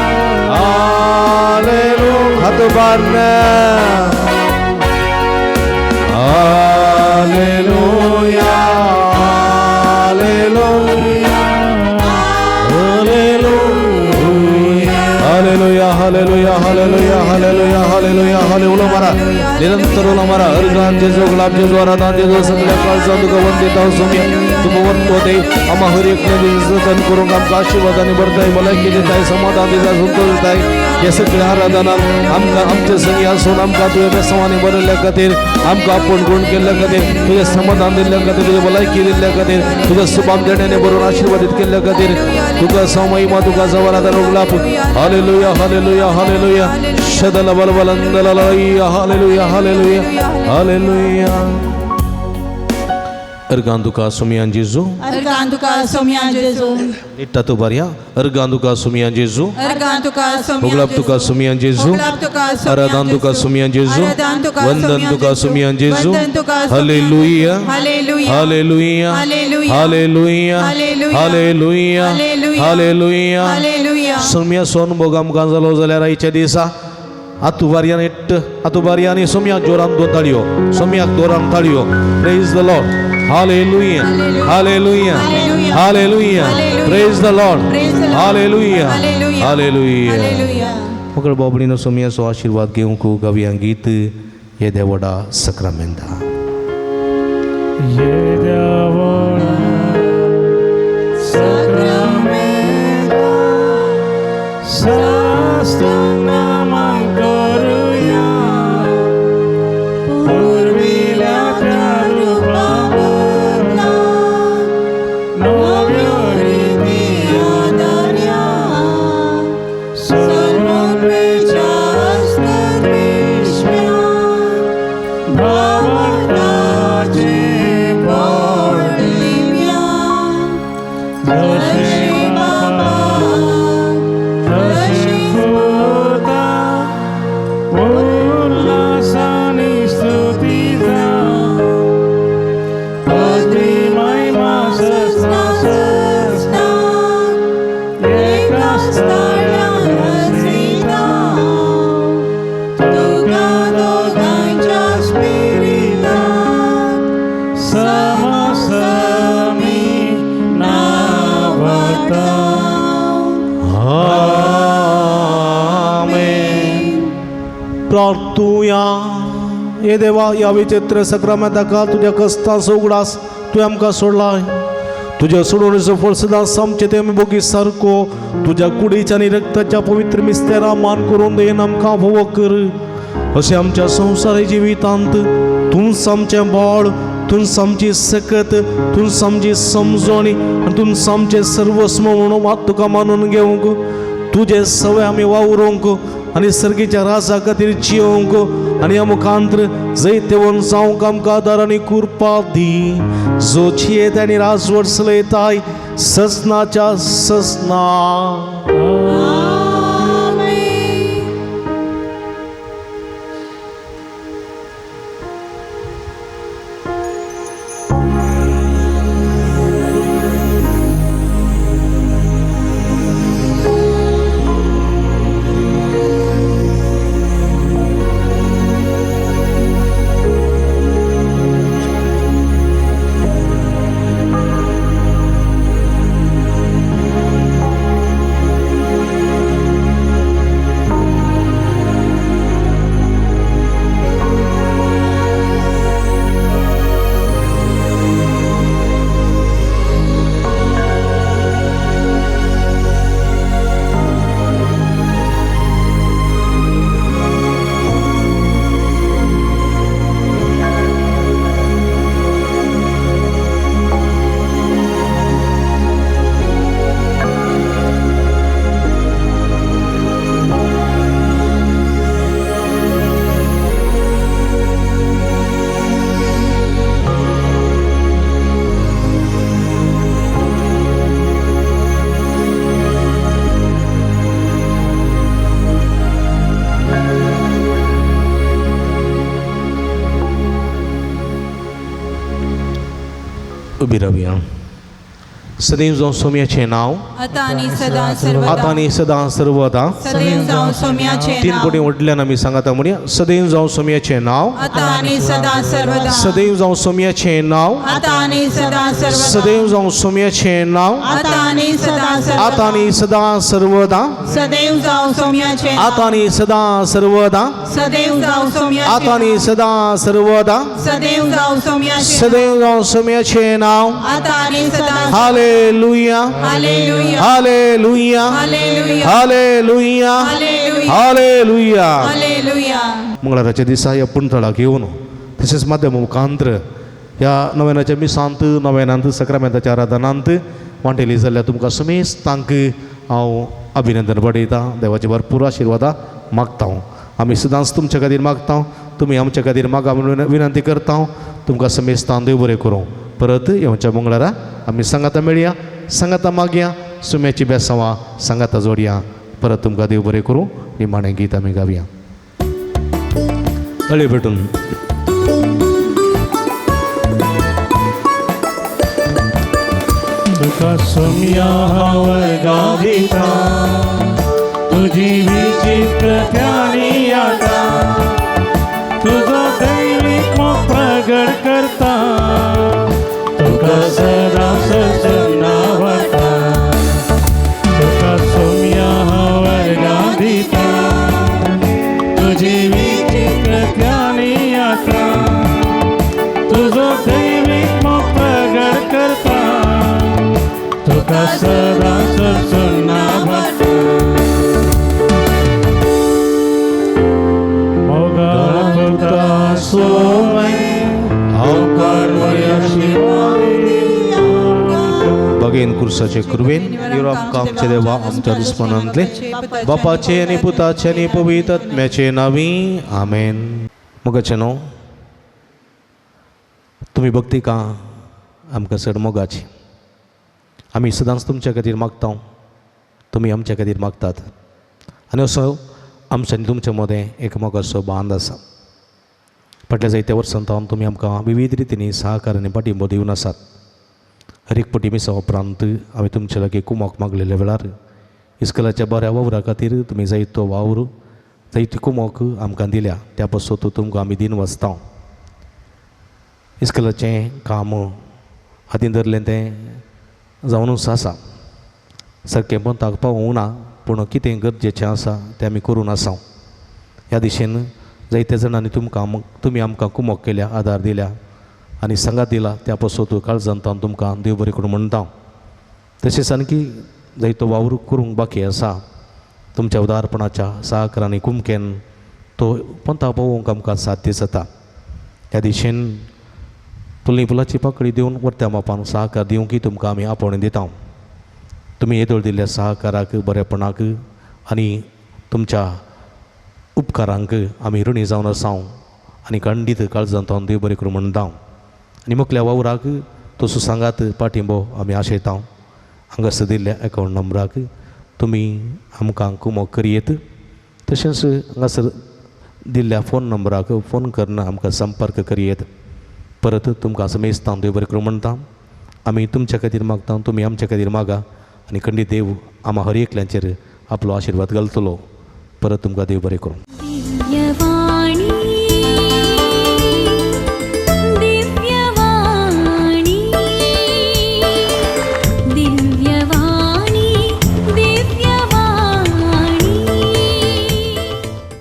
hallelujah. ಹತ್ತು ಬಾರ್ನ. Hallelujah, hallelujah, hallelujah. Hallelujah, hallelujah, hallelujah, hallelujah, hallelujah, hallelujah. ಮರ ನಿರಂತರ ಮರ ಅರ್ಗಾನ್ ಜೇಸು ಗುಲಾಬ್ ಜೇಸು ಆರಾಧನ್ ಜೇಸು सगळ्या काळजान तुका वंदिता सोम्या तुका वंदतो आम्हा हर एक जतन करूंक आमकां आशीर्वादांनी भरताय, भलायकी दिताय, समाधान दिताय, संतोष दिताय. हे सगळ्या आराधनाक आमकां आमचे संगी आसून आमकां तुवें बेसवांनी बरयल्ल्या खातीर, आमकां आपूण गुण केल्ल्या खातीर, तुजें समाधान दिल्ल्या खातीर, तुजें भलायकी दिल्ल्या खातीर, तुज्या सुबाम देण्याने बरोवन आशीर्वादीत केल्ल्या खातीर तुका महिमा, तुका जवाराधन उगलाप. Hallelujah, hallelujah, hallelujah. शदल बल बलंदललैया. Hallelujah, hallelujah, hallelujah. अर्गान तुका सुमियान जेजू, अर्गान तुका सोम्या जेजू, निट्टा तू बारया. अर्गान तुका सुमियान जेजू, अर्गान तुका सोम्या उगलाप तुका सुमियान जेजू, उगलाप तुका सोम्या आराधन तुका जेजू, सुमियान जेजू, आराधन तुका वंदन सोम्या तुका जेजू, सुमियान जेजू. वंदन तुका Saumya hallelujah, hallelujah, hallelujah, hallelujah, hallelujah, hallelujah, hallelujah, hallelujah, hallelujah. Hallelujah. Soumya सोन भोग आमकां जालो जाल्यार आयच्या दिसा आतू बारयान it आतू बारयानी सोम्याक जोरान दोन ताळयो, सोम्याक दोरान ताळयो. Praise the Lord. Hallelujah, hallelujah, hallelujah. Praise the Lord. Praise the Lord. Hallelujah, hallelujah, hallelujah. Hallelujah. मगळ बाबडीनो सोम्याचो आशिर्वाद घेवंक गावया गीत येद्या व्हडा सक्रामेंता. येद्या व्हडा ताळ्यान हसयता तुका दोगांयच्या स्पिरिताक समसमी नावता. आमेन. प्रार्थुया. हे देवा, ह्या विचित्र सक्रामेंताका तुज्या कस्तांचो उगडास तुवें आमकां सोडलाय. तुज्या सोडवणेचो फळ सदांच आमचे ते आमी बोगी सारको तुज्या कुडीच्या आनी रक्ताच्या पवित्र मिस्तेरा मान करून देन आमकां भोव कर. अशें आमच्या संवसारी जिवितांत तूंच आमचें बळ, तूंच आमची सकत, तूंच आमची समजणी आनी तूंच आमचें सर्वस्व म्हणून मात तुका मानून घेवंक, तुजे सवय आमी वावरूंक आनी सर्गीच्या राजा खातीर जियोवंक आनी ह्या मुखांत्र जैतेवन जावंक आमकां आदार आनी कृपा दी, जो जियेत आनी राजवट चलयताय सजनाच्या सजना. आमेन. उबी रावया. सदैव जावं सोम्याचें नांव, आतां आनी सदां सर्वदा. आतां आनी सदां सर्वदा. सदैव जावं सोम्याचें तीन नांव. कोटी व्हडल्यान आमी सांगता म्हणया. सदैव जावं सोम्याचें नांव, आतां आनी सदां सर्वदा. सदैव जावं सोम्याचें नांव, आतां आनी सदां सर्वदा. सदैव जावं सोम्याचें नांव, आतां आनी सदां सर्वदा. आतां आनी सदां सर्वदा. सदैव जावं सोम्याचें नांव. आतां आनी सदां सर्वदा. सदैव जावं सोम्याचें आतां आनी सदां सर्वदा. सदैव जावं सोम्याचें सदैव जावं सोम्याचें नांव. आतां आनी सदां. Hallelujah, hallelujah, hallelujah, hallelujah, hallelujah, hallelujah, hallelujah. Hallelujah. मंगळाराच्या दिसा ह्या पुणतळाक येवन तशेंच माध्यम मुखांत्र ह्या नव्यानाच्या मिसांत, नव्यानांत सक्रामेंताच्या आराधनांत वांटेली जाल्यार तुमकां समेस्तांक हांव अभिनंदन बडयतां. देवाचे भरपूर आशिर्वादां मागता. आमी सदांच तुमच्या खातीर मागता, तुमी आमच्या खातीर मागा म्हणून विनंती करता. तुमकां समेस्तांक देव बरें करूं. परत येवच्या मंगळारा आमी सांगाता मेळया, सांगाता मागया, सुम्याची बेसांवां सांगाता जोडया. परत तुमकां देव बरें करूं. निमाणें गीत आमी गावया तळी भेटून. तुका सोम्या हांव गाविता, तुजी विचित्र ज्ञानी आता, तुजो दैवीक मोग प्रगट करता, तुका सदां सजनावता. तुका सोम्या हांव गाविता, तुजी विचित्र ज्ञानी आता, तुजो दैवीक मोग प्रगट करता, तुका सदां सजनावता. मोगा पुता सोमे बगेन कुर्साचे कृपेन युरोप आमचे देवा आमच्या दुस्मनांतले बापाचे आनी पुताचे आनी पवित्र आत्म्याचे नावी आमेन. मोगाचे न्हू तुमी भक्ती का आमकां चड मोगाची. आमी सदांच तुमच्या खातीर मागता, तुमी आमच्या खातीर मागतात आनी असो आमच्या आनी तुमच्या मदें एक मोगाचो बांद आसा. फाटल्या जायत्या वर्सां सावन तुमी आमकां विविध रितींनी सहकार आनी पाठिंबो दिवन आसात. हर एक पटी मिसा उपरांत हांवें तुमच्या लागीं कुमोक मागलेल्या वेळार इस्कलाच्या बऱ्या वावरा खातीर तुमी जायतो वावर जायती कुमोक आमकां दिल्या त्या पासत तुमकां आमी दिन वाचता. इस्कलाचें काम हातीन धरलें तें जावनूच आसा, सारकें पंताक पावूंक ना, पूण कितें गरजेचें आसा तें आमी करून आसा. ह्या दिशेन जायते जाणांनी तुमकां तुमी आमकां कुमोक केल्या, आदार दिल्या आनी सांगात दिला, त्या पासत काळजांत तुमकां देव बरें करूं म्हणटा. तशेंच आणकी जायतो वावर करूंक बाकी आसा, तुमच्या उदारपणाच्या सहकारान आनी कुमकेन तो पंता पावोवंक आमकां साध्य जाता. ह्या दिशेन फुलनी फुलाची पाकळी दिवन वर्त्या मापान सहकार दिवंक तुमकां आमी आपोवणें दिता. तुमी येदोळ दिल्ल्या सहकाराक, बरेपणाक आनी तुमच्या उपकारांक आमी ऋणी जावन आसा आनी खंडीत काळजांत देव बरें करूं म्हणटा. आनी मुखल्या वावराक तसो सांगात पाठिंबो आमी आशयता. हांगासर दिल्ल्या एकावंट नंबराक तुमी आमकां कुमोक करयेत, तशेंच हांगासर दिल्ल्या फोन नंबराक फोन करून आमकां संपर्क करयेत. परत तुमकां समेस्तां देव बरें करूं म्हणटा. आमी तुमच्या खातीर मागता, तुमी आमच्या खातीर मागा आनी खंडीत देव आमा हर एकल्यांचेर आपलो आशिर्वाद घालतलो. परत तुमकां देव बरें करूं.